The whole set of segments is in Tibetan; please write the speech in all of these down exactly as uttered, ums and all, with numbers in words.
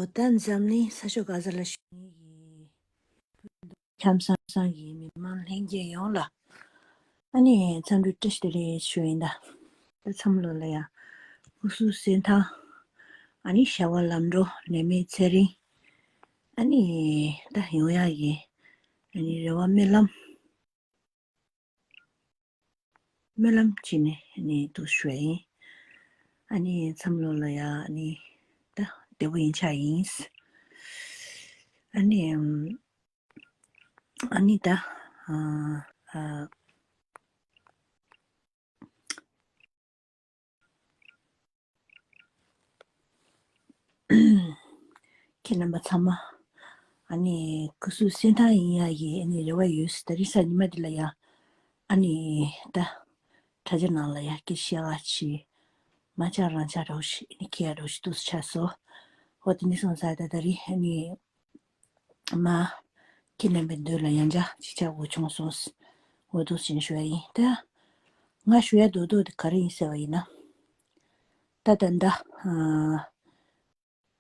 ད་འཛམ་གླིང་ས་ཕྱོགས་ག་ས་ལ་བཞུགས་མཁན་གྱི་ཁམས་སངས་སངས་ཀྱི་མི་མང་ལྷན་རྒྱས་ཡོངས་ལ་ཨ་ནི་འཚམས་འདྲི་བཀྲ་ཤིས་བདེ་ལེགས་ཞུ་ཡིན་ད། ད་འཚམས་ལོ་ལ་ཡ་སྐུ་གཟུགས་གསལ་ཐང་། ཨ་ནི་བྱ་བ་ལམ་འགྲོ་ནད་མེད་ཚེ་རིང་། ཨ་ནི་ད་ཡོང་ཡག་གི་ཨ་ནི་རེ་བ་སྨོན་ལམ། སྨོན་ལམ་བྱས་ནས་ཨ་ནི་འདུག་ཞུ་ཡ་ཡིན། ཨ་ནི་འཚམས་ལོ་ལ་ཡ་ཨ་ནི་ད་བདེ་པོ་ཡིན་ཆ་ཡིན། ཨ་ནི་ཨམ། ཨ་ནི་ད་ཨ་ཨ། ཁྱེད་རྣམ་པ་ཚང་མ་ཨ་ནི་སྐུ་གཟུགས་གསལ་ཐང་ཡིན་ཡག་གི་ཨ་ནི་རེ་བ་ཡོད། ད་རེས་གཟའ་ཉི་མ་འདི་ལ་ཡ་ཨ་ནི་ད་དྲ་རྒྱ་ནང་ལ་ཡ་སྐད་ཆ་བཤད་ག་ཆེ་མ་ཆགས་རང་ཆགས་རོགས་ཤིག་ཨ་ནི་ཁྱེད་ཡ་རོགས་ཤིག་འདུག་སེ་ཆགས་སོང་། འོ་དེ་ནས་སོང་ཙང་ད་ད་རེས་ཨ་ནི། མ། ཁྱེད་རྣམ་པའི་མདུན་ལ་ཡང་བསྐྱར་ཅིག་ཆ་འོ་བྱུང་སོང་། འོ་འདུག་སེ་ཞུ་ཡ་ཡིན་ད། ང་ཞུ་ཡ་རྡོག་རྡོག་དེ་ག་རེ་ཡིན་ཟེར་བ་ཡིན་ན། ད་ད་ད། ཨ།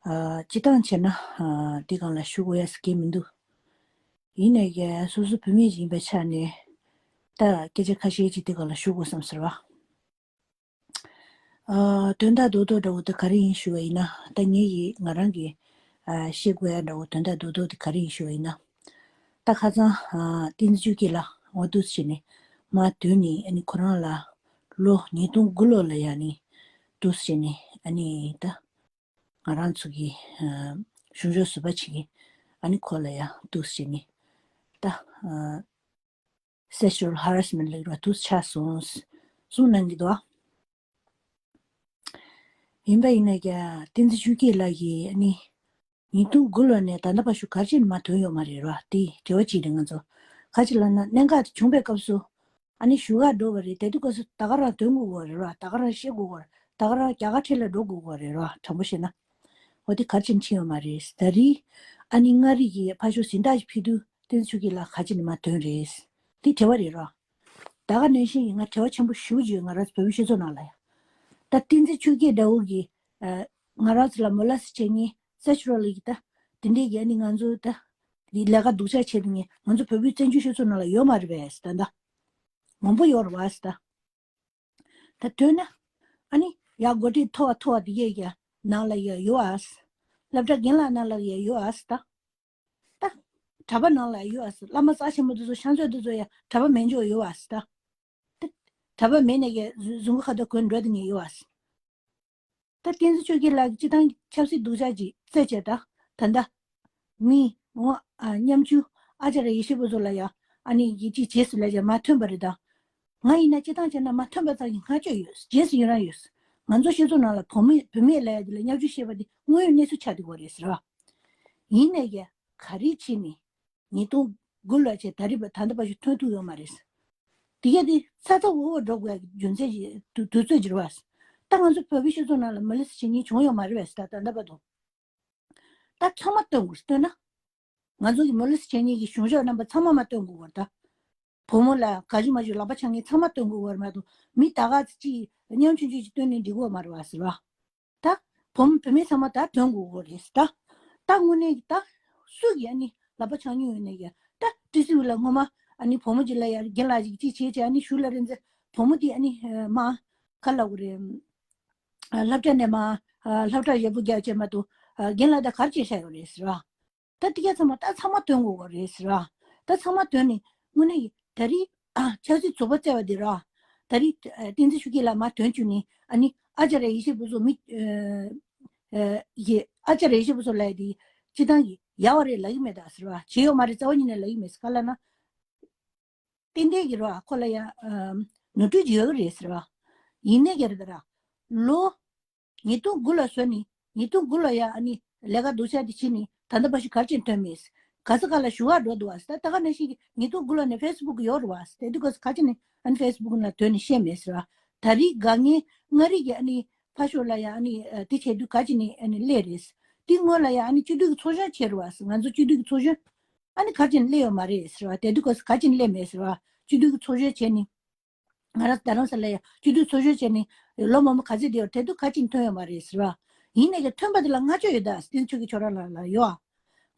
ཨ། སྤྱིར་བཏང་བྱས་ན་ཨ། འདི་སྒང་ལ་ཞུ་དགོས་ཡ་ཟེར་གྱི་མི་འདུག་ཡིན་ནའི་ཀྱང་སོ་སོ་བུད་མེད་ཅིག་ཡིན་པའི་ཆ་ནས་ད་སྐད་ཆ་ཁ་ཤས་ཅིག་འདི་སྒང་ལ་ཞུ་དགོས་བསམ་ཟེར་བ། ཨ། དོན་དག་རྡོག་རྡོག་འདྲ་བོ་དེ་ག་རེ་ཡིན་ཞུ་བ་ཡིན་ན། ད་ངེད་ཀྱིས་ང་རང་གིས་ཨ། བཤད་དགོས་ཡ་འདྲ་བོ་དོན་དག་རྡོག་རྡོག་དེ་ག་རེ་ཡིན་ཞུ་བ་ཡིན་ན། ད་ཁ་སང་ཨ། བསྟན་འཛིན་ཆོས་སྐྱིད་ལགས་འོ་འདུག་སེ་བྱས་ནས་མར་བཏོན་ནས་ཨ་ནི་ཁོ་རང་ལ་ལོ་ཉིས་སྟོང་དགུ་ལོ་ལ་ཡ་ནི་འདུག་སེ་བྱས་ནས་ཨ་ནི་ད་ང་རང་ཚོ་གི་ཨ། གཞུང་ཕྱོགས་ཟུར་པ་ཅིག་གིས་ཨ་ནི་ཁོ་ལ་ཡ་འདུག་སེ་བྱས་ནས་ད་ཨ། sexual harassment ལབ་ར་དུ་ཆགས་སོང་། གསུངས་གནང་གི་འདུག་ཡིན་པ་ཡིན་ན་ཀྱང་བསྟན་འཛིན་ཆོས་སྐྱིད་ལགས་ཀྱིས་ཨ་ནི་ཉིས་སྟོང་དགུ་ལོ་ནས་ད་ལྟ་བར་དུ་ག་རེ་བྱས་ནས་མར་ཐོན་ཡོད་མ་རེད་ར། དེ་དྲི་བ་གཅིག་རེད། ང་ཚོ་ག་རེ་བྱས་ལབ་ན་གནད་འགག་དེ་བྱུང་པའི་སྐབས་སུ་ཨ་ནི་བཞུགས་སྒར་འགྲོ་བ་རེད། དེ་དུས་སྐབས་སུ་ད་ག་རང་ཐོན་དགོས་པ་རེད་ར། ད་ག་རང་བཤད་དགོས་པ་རེད། ད་ག་རང་རྒྱ་གར་ཁྲིད་ལ་འགྲོ་དགོས་པ་རེད་ར། དྲང་པོ་བཤད་ན། འོ་དེ་ག་རེ་བྱས་ནས་ཕྱིན་ཡོད་མ་རེད། ད་རེས་ཨ་ནི་མངའ་རིས་ཀྱི་ཕར་ཕྱོགས་གཟེངས་རྟགས་ཅིག་ཕུལ་དུས་བསྟན་འཛིན་ཆོས་སྐྱིད་ལགས་ག་རེ་བྱས་ནས་མར་ཐོན་རེད། འདི་དྲི་བ་རེད་ར། ད་ག་ནང་བཞིན་ཡིན་ང་དྲི་བ་ཆེན་པོ་ཞེ་པོ་ཅིག་ཡོད་ང་རང་ཚོ་བོད་པའི་སྤྱི་ཚོགས་ནང་ལ་ཡ། ད་བསྟན་འཛིན་ཆོས་སྐྱིད་འདྲ་བོ་གིས་ཨ། ང་རང་ཚོ་ལ་མོ་ལེ་སི་བྱེད་མཁན་སེག་ཤུ་ཨལ་གྱི་ད་དེ་འདྲས་ཀྱི་ཨ་ནི་ང་ཚོ་ད་འདི་ལས་ཀ་སྡུག་ཅག་བྱེད་མཁན་ང་ཚོ་བོད་པའི་བཙན་བྱོལ་སྤྱི་ཚོགས་ནང་ལ་ཡོད་མ་རེད་པས་ད་ད། མང་པོ་ཡོད་རེད་པས་ད། ད་དོན་ན། ཨ་ནི་ཡ་འགོ་ཁྲིད་མཐོ་བ་མཐོ་བ་དེ་གས་ཀྱང་ནང་ལ་ཡ་ཡོད་ཨ། སློབ་གྲྭ་རྒན་ལགས་ནང་ལ་ཡ་ཡོད་ཨ་ད། ད། གྲྭ་པ་ནང་ལ་ཡ་ཡོད་ཨ། བླ་མ་རྩ་ཆེན་པོ་དེ་ཚོ་ཤང་ཚོད་དེ་ཚོ་ཡ་གྲྭ་པ་མེད་འཇོག་ཡོད་ཨ་ད། ད། གྲྭ་པ་མེད་ནས་ཀྱི་གཟུ་གཟུགས་པོ་ཁ་ཐོག་གོན་འགྲོ་དེ་ངས་ཡོད་ཨ། ད་བསྟན་འཛིན་ཆོས་སྐྱིད་ལགས་ཀྱིས་སྤྱིར་བཏང་ཆབ་སྲིད་སྡུག་ཅག་ཅིག་རྩོད་བྱས་ད། ད་ད། མི་ངོ་ཨ་ཉམ་ཆུང་ཨ་ཅར་ཡེ་ཤེས་པོ་ཚོ་ལ་ཡ་ཨ་ནི་ཡི་ཅིག་རྗེས་སུ་ལས་ཀྱང་མ་ཐོན་པ་རེད་ད། ང་ཡིན་ན་སྤྱིར་བཏང་བྱས་ན་མ་ཐོན་པ་ཙམ་གྱིས་བསྔགས་བརྗོད་ཡོད། རྗེས་སུ་ཡི་རང་ཡོད། ང་ཚོ་སྤྱི་ཚོགས་ནང་ལ་བུ་མེད་བུད་མེད་ལ་ཡ་དེ་ལ་བརྙས་བཅོས་བྱས་པ་དེ་དངོས་ཡོད་གནས་ཚུལ་ཆགས་བསྡད་ཡོད་རེད་ཟེར་བ། ཡིན་ནས་ཀྱང་ག་རེ་བྱས་ནས་ཉིས་སྟོང་དགུ་ལོ་བྱས་ད་རེས་བར་ད་ལྟ་བར་དུ་ཐོན་ཐུབ་ཡོད་མ་རེད། དེ་གས་དེ་ཚ་ཚ་འུར་འུར་འགྲོ་དགོས་ཡ་རྒྱུ་མཚན་ཞིག་དུས་དུས་ཚོད་འགྱུར་བ། ད་ང་ཚོ་བོད་པའི་སྤྱི་ཚོགས་ནང་ལ་མོ་ལེ་སི་བྱེད་མཁན་བྱུང་ཡོད་མ་རེད་པས་ད་ད་ལྟ་བར་དུ། ད་ཚང་མ་སྟོན་དགོས་སྟོན་ན། ང་ཚོ་གི་མོ་ལེ་སི་བྱེད་མཁན་གྱི་གཞུང་ཕྱོགས་རྣམ་པ་ཚང་མ་མ་སྟོན་དགོས་བར་ད། བུ་མོ་ལ་ག་ཞུ་མ་ཞུ་ལག་པ་འཆང་མཁན་ཚང་མ་སྟོན་དགོས་བར་མ་གཏོགས་མི་ད་ག་ཅིག་ཉམ་ཆུང་ཆུང་ཅིག་སྟོན་ནས་འགྲིག་གི་ཡོད་མ་རེད་པ་ཟེར་བ། ད། བུ་མོ་བུད་མེད་ཚང་མ་ད་ཐོན་དགོས་ཀྱི་རེད་ད། ད་དངོས་གནས་ཀྱི་ད། སུ་ཡིས་ཨ་ནི་ལག་པ་འཆང་མྱོང་ཡོད་ནས་ཀྱི་ད་ཏི་སི་ཝི་ལ་སྔོན་མ་ཨ་ནི་བུ་མོ་ཅིག་ལ་ཡ་རྒན་ལགས་ཅིག་ཅིག་བྱས་བྱས་ཨ་ནི་ཞུ་ལ་རེད་ཟེར་བུ་མོ་དེ་ཨ་ནི་མ། ག་ལབ་དགོས་རེད། སློབ་གྲྭ་ནས་མ། སློབ་གྲྭ་ཡག་པོ་རྒྱག་བྱས་མ་གཏོགས་རྒན་ལགས་ད་ག་རེ་བྱས་བཞག་ཡོད་རེད་ཟེར་བ། ད་དེ་ག་ཚང་མ་ད་ཚང་མ་ཐོན་དགོས་པ་རེད་ཟེར་བ། ད་ཚང་མ་ཐོན་ནས་དངོས་གནས་ཡིན་ད་རེས་ཨ་ཆབ་སྲིད་ཚོགས་པ་བཙལ་བ་དེ་ར། ད་རེས་ཨ་བསྟན་འཛིན་ཆོས་སྐྱིད་ལགས་མར་ཐོན་བཅུག་ནས་ཨ་ནི་ཨ་ཅར་ཡེ་ཤེས་བུ་ཚོ་མི་ཨ་ཨ་ཡེ་ཨ་ཅར་ཡེ་ཤེས་བུ་ཚོ་ལབ་ཡ་དེ་སྤྱིར་བཏང་གི་ཡག་པ་རེད་ལབ་ཀྱི་མེད་ད་ཟེར་བ། བྱས་ཡོད་མ་རེད་རྩ་བ་ཉིད་ནས་ལབ་ཀྱི་མེད་ཟེར་ག་ལབ་ན། ཏན་ཏན་གྱི་ར་ཁོ་ལ་ཡ་ཨ་ནོར་འཁྲུལ་ཅིག་ཡོད་ཀྱི་རེད་ཟེར་བ། ཡིན་ནའི་ག་རེ་ད་ར། ལོ། ཉིས་སྟོང་དགུ་ལ་བཟོས་ནི། ཉིས་སྟོང་དགུ་ལ་ཡ་ཨ་ནི་ལས་ཀ་སྡུག་ཅག་དེ་བྱས་ནི་ད་ལྟ་བར་དུ་ག་རེ་བྱས་ནས་ཐོན་མེད། ག་ས་ག་ལ་བཞུགས་ག་འགྲོ་འདུག་བ་ཟེར། ད་ད་ག་ནང་བཞིན་གྱི་ཉིས་སྟོང་དགུ་ལ་ནས་ཕེ་སི་བུག་ཡོད་རེད་བ་ཟེར། དེ་དུས་སྐབས་སུ་ག་རེ་བྱས་ནས་ཨ་ནི་ཕེ་སི་བུག་ནང་ཐོན་ནས་བཤད་མེད་ཟེར་བ། ད་རེས་དགའ་ངན་མངའ་རིས་ཀྱི་ཨ་ནི་ཕར་ཕྱོགས་ལ་ཡ་ཨ་ནི་ཨ་དེ་བྱས་དུས་ག་རེ་བྱས་ནས་ཨ་ནི་སླེབས་རེད་ཟེར། དེ་སྔོན་ལ་ཡ་ཨ་ནི་སྤྱི་འཐུས་ཀྱི་ཚོགས་གཞོན་བྱས་རེད་བ་ཟེར། ང་ཚོ་སྤྱི་འཐུས་ཀྱི་ཚོགས་གཞོན་ཨ་ནི་ག་རེ་བྱས་ནས་སླེབས་ཡོད་མ་རེད་ཟེར་བ། དེ་དུས་སྐབས་སུ་ག་རེ་བྱས་ནས་སླེབས་མེད་ཟེར་བ། སྤྱི་འཐུས་ཀྱི་ཚོགས་གཞོན་བྱས་ནས། ང་རང་རྡ་རམ་ས་ལ་ཡ་སྤྱི་འཐུས་ཚོགས་གཞོན་བྱས་ནས་ལོ་མང་པོ་ག་ཚོད་བསྡད་ཡོད་རེད། དེ་དུས་ག་རེ་བྱས་ནས་ཐོན་ཡོད་མ་རེད་ཟེར་བ། ཡིན་ནས་ཀྱང་ཐོན་པ་དེ་ལ་བསྔགས་བརྗོད་ཡོད་ད། བསྟན་ཆོས་ཀྱི་ཁྱོད་རང་ལ་ལ་ཡོད་ཨ།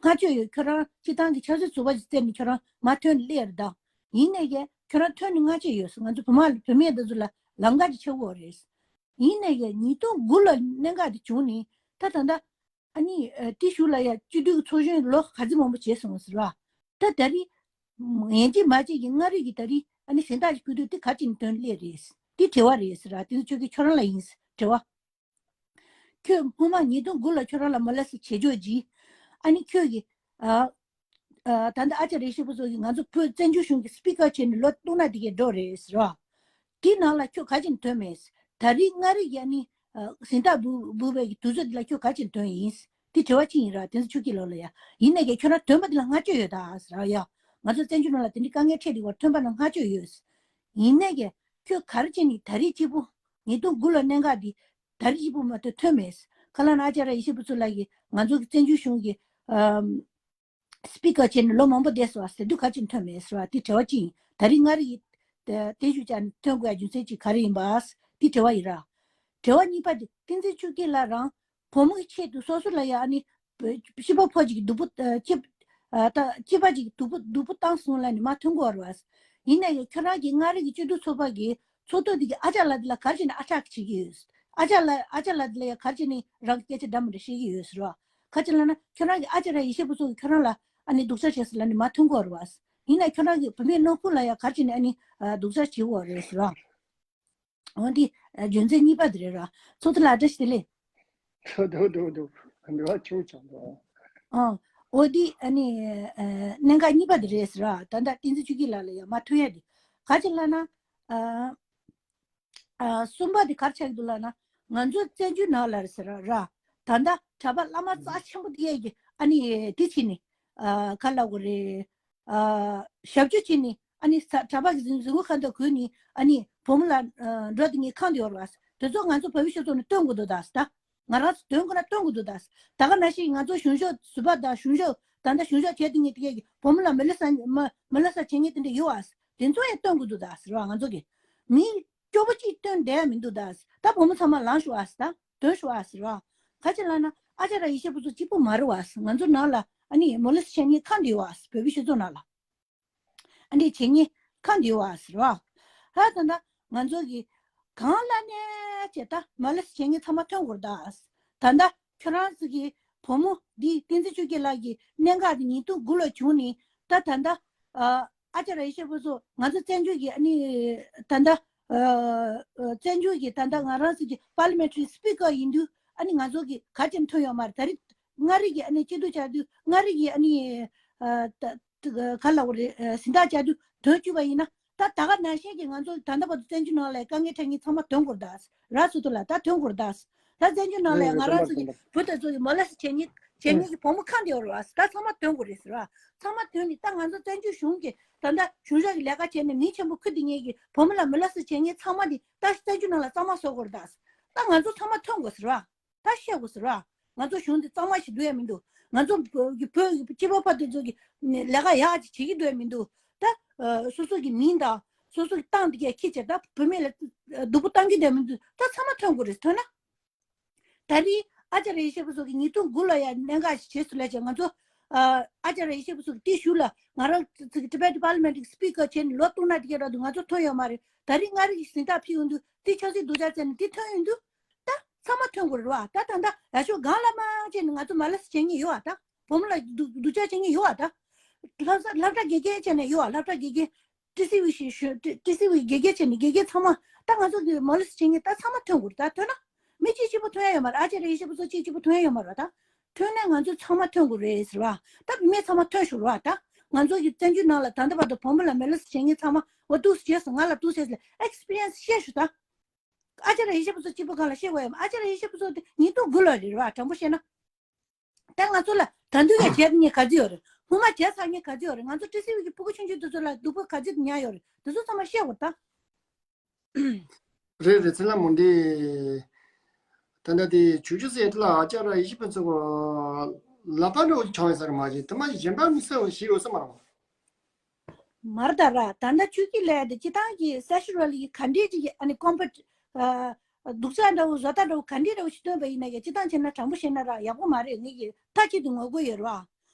བསྔགས་བརྗོད་ཡོད། ཁྱོད་རང་སྤྱི་བཏང་གི་ཆབ་སྲིད་ཟུར་པ་ཞིག་བཙལ་ནས་ཁྱོད་རང་མར་ཐོན་ནས་སླེབས་ཡོད་རེད་ད། ཡིན་ནས་ཀྱང་ཁྱོད་རང་ཐོན་ནས་བསྔགས་བརྗོད་ཡོད། ང་ཚོ་བོད་མ་བོད་མི་འདི་ཚོ་ལ་ལམ་ཁ་ཅིག་ཆགས་ཀྱི་ཡོད་རེད། ཡིན་ནས་ཀྱང་ཉིས་སྟོང་དགུ་ལོ་གནད་འགག་དེ་བྱུང་ནས་ད་ད་ལྟ། ཨ་ནི་ཨ་དེ་གཞུག་ལ་ཡ་སྤྱི་འཐུས་ཀྱི་ཚོགས་གཞོན་ལོ་ག་ཚོད་མང་པོ་བྱས་སོང་ཟེར་བ། ད་ད་རེས་ཡན་ཆད་མ་བྱས་ཀྱི་མངའ་རིས་ཀྱི་ད་རེས་ཨ་ནི་གཟེངས་རྟགས་ཅིག་ཕུལ་དུས་དེ་ག་ཅིག་ནས་ཐོན་སླེབས་རེད། དེ་དྲི་བ་རེད་ཟེར་བ། དེ་ཚོ་ཁྱོད་ཀྱི་ཁྱོད་རང་ལ་ཡིན་ཟེར་དྲི་བ། ཁྱོད་སྔོན་མ་ཉིས་སྟོང་དགུ་ལ་ཁྱོད་རང་ལ་མོ་ལེ་སི་བྱེད་ཕྱོགས་ཀྱིས་ཨ་ནི་ཁྱོད་ཀྱི་ཨ་ཨ་ད་ལྟ་ཨ་ཅག་རེ་ཞིག་པོ་ཚོ་གིས་ང་ཚོ་བོད་བཙན་བྱོལ་གཞུང་གི་སྤི་ཀར་བྱས་ནས་ལོ་སྟོང་ན་དེ་གས་འགྲོ་རེད་ཟེར་བ། དེ་ནང་ལ་ཁྱོད་ག་ཅིག་ཐོན་མེད། ད་རེས་མངའ་རིས་ཀྱི་ཨ་ནི་ཨ་གཟེངས་རྟགས་འབུལ་འབུལ་བའི་གི་དུས་ཚོད་འདི་ལ་ཁྱོད་ག་ཅིག་ཐོན་ཡིན། དེ་དྲི་བ་གཅིག་ཡིན་ར། དེ་ཚོ་ཆུ་སྐྱིད་ལོ་ལ་ཡ། ཡིན་ནས་ཀྱང་ཁྱོད་རང་ཐོན་པ་འདི་ལ་བསྔགས་བརྗོད་ཡོད་ད་ཟེར་ར་ཡ། ང་ཚོ་བཙན་བྱོལ་ནང་ལ་དེ་འདྲའི་དཀའ་ངལ་འཕྲད་དེ་བར་ཐོན་པ་ན་བསྔགས་བརྗོད་ཡོད། ཡིན་ནས་ཀྱང་ཁྱོད་ག་རེ་བྱས་ནས་ད་རེས་གཅིག་པུ་ཉིས་སྟོང་དགུ་ལོ་གནད་འགག་འདི་ད་རེས་གཅིག་པུ་མ་གཏོགས་ཐོན་མེད། ཁ་ལ་ན་ཨ་ཅག་ར་ཡེ་ཤེས་ཕུན་ཚོགས་ལགས་ཀྱིས་ང་ཚོ་གི་བཙན་བྱོལ་གཞུང་གི་ཨམ། སྤི་ཀར་བྱས་ནས་ལོ་མང་པོ་བསྡད་སོང་བ་ཟེར་དུས་ག་ཅིག་ཐོན་མེད་ཟེར་བ་དེ་དྲི་བ་གཅིག་ཡིན། ད་རེས་མངའ་རིས་ཀྱི་བརྟན་བཞུགས་བྱས་ནས་ཐོན་དགོས་ཡ་རྒྱུ་མཚན་གཅིག་ག་རེ་ཡིན་པ་དེ་དྲི་བ་ཡིན་ར། དྲི་བ་གཉིས་པ་དེ་བསྟན་འཛིན་ཆོས་སྐྱིད་ལགས་རང་བུ་མོ་གི་ཆེད་དུ་སོ་སོ་ལ་ཡ་ཨ་ནི་སྤྱི་པ་ཕོ་གཅིག་གི་སྡུག་པོ་སྐྱེས་ད་སྐྱེས་པ་གཅིག་གི་སྡུག་པོ་སྡུག་པོ་བཏང་སོང་ལབ་ནས་མ་ཐོན་གོ་བ་རེད་བ། ཡིན་ན་ཡང་ཁྱོད་རང་གིས་མངའ་རིས་ཀྱི་སྤྱི་འཐུས་ཚོགས་པ་གི་ཚོགས་གཙོ་དེ་གི་ཨ་ཅག་ལགས་དེ་ལ་ག་རེ་བྱས་ནས་ཨ་ཊེག་བྱེད་ཀྱི་ཡོད། ཨ་ཅག་ལགས་ཨ་ཅག་ལགས་དེ་ལ་ཡང་ག་རེ་བྱས་ནས་རང་གི་སྐད་ཆ་འདྲ་མི་འདྲ་བཤད་ཀྱི་ཡོད་ཟེར་བ། ག་ཅི་ལབ་ན་ཁྱོད་རང་གི་ཨ་ཅག་ར་ཡེ་ཤེས་ཕུན་ཚོགས་ཀྱིས་ཁྱོད་རང་ལ་ཨ་ནི་སྡུག་ཅག་བྱས་ཟེར་ལབ་ནས་མ་ཐོན་གོ་བ་རེད་བ། ཡིན་ན་ཁྱོད་རང་གི་བུད་མེད་ནོར་བུ་ལ་ཡང་ག་རེ་བྱས་ནས་ཨ་ནི་སྡུག་ཅག་བྱེད་དགོས་རེད་ཟེར་བ། འོ་འདི་རྒྱུ་མཚན་གཉིས་པ་དེ་རེད་ར། ཚོགས་གཙོ་ལགས་བཀྲ་ཤིས་བདེ་ལེགས། འགྲོ་འགྲོ་འགྲོ་འགྲོ་འགྲོ་བ་ཆུང་ཆུང་འགྲོ། ཨ། འོ་འདི་ཨ་ནི་གནད་འགག་གཉིས་པ་དེ་རེད་ཟེར་བ། ད་ལྟ་བསྟན་འཛིན་ཆོས་སྐྱིད་ལགས་ལ་ཡང་མ་ཐོན་ཡ་དེ་ག་ཅི་ལབ་ན། ཨ། ཨ། གསུམ་པ་དེ་ག་རེ་ཆགས་ཀྱི་འདུག་ལབ་ན། ང་ཚོ་བཙན་བྱོལ་ནང་ལ་རེད་ཟེར་ར། ད་ལྟ་གྲྭ་པ་བླ་མ་རྩ་ཆེན་པོ་དེ་ཡས་ཀྱི་ཨ་ནི་དེ་བྱས་ནས། ཨ། ག་ལབ་དགོས་རེད། ཨ། ཞབས་ཕྱི་བྱས་ནས་ཨ་ནི་ས་གྲྭ་པ་གི་རྫུན་རྫུན་གོ་ཁ་འདོགས་གོས་ནས་ཨ་ནི་བུ་མོ་ལ་ཨ་འགྲོ་དེ་ངས་ཁེངས་དེ་ཡོད་རེད་བ། དེ་ཚོ་ང་ཚོ་བོད་མི་སྤྱི་ཚོགས་ནས་སྟོན་དགོས་འདུག་ད་ཟེར་ད། ང་རང་ཚོ་དོན་ཁོ་ན་སྟོན་དགོས་འདུག་ད་ཟེར། ད་ག་ནང་བཞིན་ང་ཚོ་གཞུང་ཕྱོགས་ཟུར་པ་དང་གཞུང་ཕྱོགས་ད་ལྟ་གཞུང་ཕྱོགས་བྱས་དེ་ངས་དེ་གས་ཀྱི་བུ་མོ་ལ་མི་ལ་ས་མི་མི་ལ་ས་བྱེད་ངེས་དེ་འདྲ་ཡོད་བ་ཟེར། དེ་ཚོ་ཡང་སྟོན་དགོས་འདུག་ད་ཟེར་བ། ང་ཚོ་གི་མི། སྐྱོ་པོ་གཅིག་སྟོན་བསྡད་ཡ་མི་འདུག་ད། ད་བུ་མོ་ཚང་མ་ལངས་ཤོག་ཨ་ཟེར། ད་ཐོན་ཤོག་ཨ་ཟེར་བ། ག་ཅི་ལབ་ན་ཨ་ཅག་ར་ཡེ་ཤེས་ཕུན་ཚོགས་གཅིག་པུ་མ་རེད་བ་ཟེར། ང་ཚོ་ནང་ལ་ཨ་ནི་མོ་ལེ་སི་བྱེད་མཁན་ཁག་འདུག་བ་ཟེར། བོད་པའི་སྤྱི་ཚོགས་ནང་ལ་ཨ་འདྲས་བྱེད་མཁན་ཁག་འདུག་བ་ཟེར་བ། ད་ད་ལྟ་ང་ཚོ་གི་གང་ལ་ནས་བྱས་ད་མོ་ལེ་སི་བྱེད་མཁན་ཚང་མ་ཐོན་དགོས་རེད་ད། ད་ལྟ་ཁྱོད་རང་ཚོ་གི་བུ་མོ་འདི་བསྟན་འཛིན་ཆོས་སྐྱིད་ལགས་ཀྱི་གནད་འགག་འདི་ཉིས་སྟོང་དགུ་ལོ་བྱུང་ནས་ད་ད་ལྟ་ཨ། ཨ་ཅག་ར་ཡེ་ཤེས་ཕུན་ཚོགས་ང་ཚོ་བཙན་བྱོལ་གྱི་ཨ་ནི་ད་ལྟ་ཨ་ཨ་བཙན་བྱོལ་གྱི་ད་ལྟ་ང་རང་ཚོ་གི་པར་ལི་མེན་ཊ་རི་སི་པི་ཀར་ཡིན་དུས་ཨ་ནི་ང་ཚོ་གི་ག་ཅན་ཐོན་ཡོད་མ་རེད། ད་རེས་མངའ་རིས་ཀྱི་ཨ་ནི་སྐྱིད་སྡུག་བྱ་དུས་མངའ་རིས་ཀྱི་ཨ་ནི་ཨ་ད་ད་ག་ལ་བ་རེད། ཨ་གཟེངས་རྟགས་བྱ་དུས་དོན་བཅུ་པ་ཡིན་ན་ད་ད་ག་ནང་བཞིན་གྱི་ང་ཚོ་ད་ལྟ་བར་དུ་བཙན་བྱོལ་ནང་ལ་དཀའ་ངལ་འཕྲད་མཁན་ཚང་མ་དོན་གོ་རེད་ད། ར་སུ་ཏུ་ལ་ད་དོན་གོ་རེད་ད། ད་བཙན་བྱོལ་ནང་ལ་ཡང་ང་རང་ཚོ་གི་བུ་དེ་ཚོ་གི་མོ་ལེ་སི་བྱེད་མཁན་བྱེད་མཁན་གྱི་བུ་མོ་ཁག་འདི་ཡོད་རེད་བ། ད་ཚང་མ་དོན་དགོས་རེད་ཟེར་བ། ཚང་མ་དོན་ནི་ད་ང་ཚོ་བཙན་བྱོལ་གཞུང་གི་ད་ལྟ་གཞུང་ཞབས་ཀྱི་ལས་ཀ་བྱས་ནས་མིང་ཆེན་པོ་ཁུར་དེ་ངེད་ཀྱི་བུ་མོ་ལ་མོ་ལེ་སི་བྱེད་མཁན་ཚང་མ་འདི་ད་བཙན་བྱོལ་ནང་ལ་གཙང་མ་བཟོ་དགོས་རེད་ད། ད་ང་ཚོ་ཚང་མ་ཐོན་དགོས་ཟེར་བ། ད་བཤད་དགོས་ཟེར་བ། ང་ཚོ་གཞུང་འདི་གཙང་མ་ཞིག་འདུག་ཡ་མི་འདུག་ང་ཚོ་བོད་ཀྱི་བོད་ཀྱི་སྤྱི་པ་ཕ་དེ་ཚོ་གི་ལས་ཀ་ཡག་ཅིག་བྱེད་ཀྱི་འདུག་ཡ་མི་འདུག་ད་སོ་སོ་གི་མིང་དང་སོ་སོ་གི་ཏང་འདི་གས་ཁྱི་བྱེད་ད་བུད་མེད་ལ་སྡུག་པོ་བཏང་གི་འདུག་ཡ་མི་འདུག་ད་ཚང་མ་ཐོན་དགོས་རེད། ཐོན་ན། ད་རེས་ཨ་ཅག་ར་ཡེ་ཤེས་ཕུན་ཚོགས་ཀྱིས་ཉིས་སྟོང་དགུ་ལོ་ཡ་གནད་འགག་ཞིག་བྱས་སུ་ལས་ཀྱང་ང་ཚོ་ཨ་ཅག་ར་ཡེ་ཤེས་ཕུན་ཚོགས་ཀྱི་དེ་གཞུག་ལ་ང་རང་ཚོ་གི་ཊི་བེཊ་པར་ལི་མེན་ཊི་གི་སི་པི་ཀར་བྱས་ནས་ལོ་སྟོང་ན་དེ་ག་ར་འདུག་ང་ཚོ་ཐོན་ཡོད་མ་རེད། ད་རེས་མངའ་རིས་ཀྱི་གཟེངས་རྟགས་ཕུལ་ཡོང་དུས་དེ་ཆབ་སྲིད་སྡུག་ཅག་བཙལ་ནས་དེ་ཐོན་ཡོང་དུས་ད་ཚང་མ་ཐོན་དགོས་རེད་བ། ད་ད་ད་ལ་ཤོག་སྒང་ལ་མ་བྱས་ནས་ང་ཚོ་མོ་ལེ་སི་བྱེད་མཁན་ཡོད་བ། ད་བུ་མོ་ལ་སྡུག་སྡུག་ཅག་བྱེད་མཁན་ཡོད་བ། ད་སློབ་གྲྭ་སློབ་གྲྭ་དགེ་རྒན་བྱས་ནས་ཡོད་བ། སློབ་གྲྭ་དགེ་རྒན་ཊི་སི་ཝི་ཞིག་ཞུ་ཊི་ཊི་སི་ཝི་དགེ་རྒན་བྱས་ནས་དགེ་རྒན་ཚང་མ་ད་ང་ཚོ་གི་མོ་ལེ་སི་བྱེད་མཁན་ད་ཚང་མ་ཐོན་དགོས་རེད། ད་ཐོན་ན་མི་གཅིག་གཅིག་པོ་ཐོན་ཡ་ཡོད་མ་རེད། ཨ་ཅག་ར་ཡེ་ཤེས་ཕུན་ཚོགས་གཅིག་གཅིག་པོ་ཐོན་ཡ་ཡོད་མ་རེད། ད་ཐོན་ན་ང་ཚོ་ཚང་མ་ཐོན་དགོས་རེད་ཟེར་བ། ད་བུད་མེད་ཚང་མ་ཐོན་ཤོག་རེད་བ། ད་ང་ཚོ་གི་བཙན་བྱོལ་ནང་ལ་ད་ལྟ་བར་དུ་བུ་མོ་ལ་མོ་ལེ་སི་བྱེད་མཁན་ཚང་མ་འོ་འདུག་སེ་བྱས་སོང་། ང་ལ་འདུག་སེ་ཟེར་ཨེག་སི་པི་རི་ཡན་སི་བཤད་ཤོག་ད། ཨ་ཅག་ར་ཡེ་ཤེས་ཕུན་ཚོགས་གཅིག་པོ་སྒང་ལ་བཤད་དགོས་ཡ་མ། ཨ་ཅག་ར་ཡེ་ཤེས་ཕུན་ཚོགས་དེ་ཉིས་སྟོང་དགུ་ལོ་རེད་བ། དྲང་པོ་བཤད་ན། ད་ང་ཚོ་ལ་ད་དུང་ཡང་བྱས་མཁན་ག་ཚོད་ཡོད་རེད། སྔོན་མ་བྱས་ཚར་མཁན་ག་ཚོད་ཡོད་རེད། ང་ཚོ་ཊི་སི་ཝི་གི་ཕྲུ་གུ་ཆུང་ཆུང་དེ་ཚོ་ལ་སྡུག་པོ་ག་ཚོད་མྱངས་ཡོད་རེད། དེ་ཚོ་ཚང་མ་བཤད་དགོས་ད། རེད་རེད། ཚེ་ལྷ་མོ་འདི། ད་ལྟ་དེ་བྱུ་བྱུ་ཟེར་ལ་ཨ་ཅག་ར་ཡེ་ཤེས་ཕུན་ཚོགས་ལ་པ་ལོ་ཆང་ཡིན་ས་རེད་མ་གཞི་དེ་མ་གཞན་པ་མི་ས་བ་ཞིག་ཡོད་ས་མ་རེད། མར་ད་ར་ད་ལྟ་ཆུ་སྐྱིད་ལས་དེ་སྤྱི་བཏང་གི་ས་ཤུ་ར་ལི་ག་འདྲས་ཅིག་ཨ་ནི་ཀོམ་པ་ཨ་ སྡུག་ཅག་འདྲ་བོ་བཟོ་ལྟ་འདྲ་བོ་ག་འདྲ་འདྲ་བོ་ཞིག་སྟོན་པ་ཡིན་ན་ཡང་སྤྱིར་བཏང་བྱས་ན་དྲང་པོ་བཤད་ན་ར་ཡག་པོ་མ་རེད། ངས་ཀྱི་མཐའ་གཅིག་ཏུ་ངོ་རྒོལ་ཡོད་ར།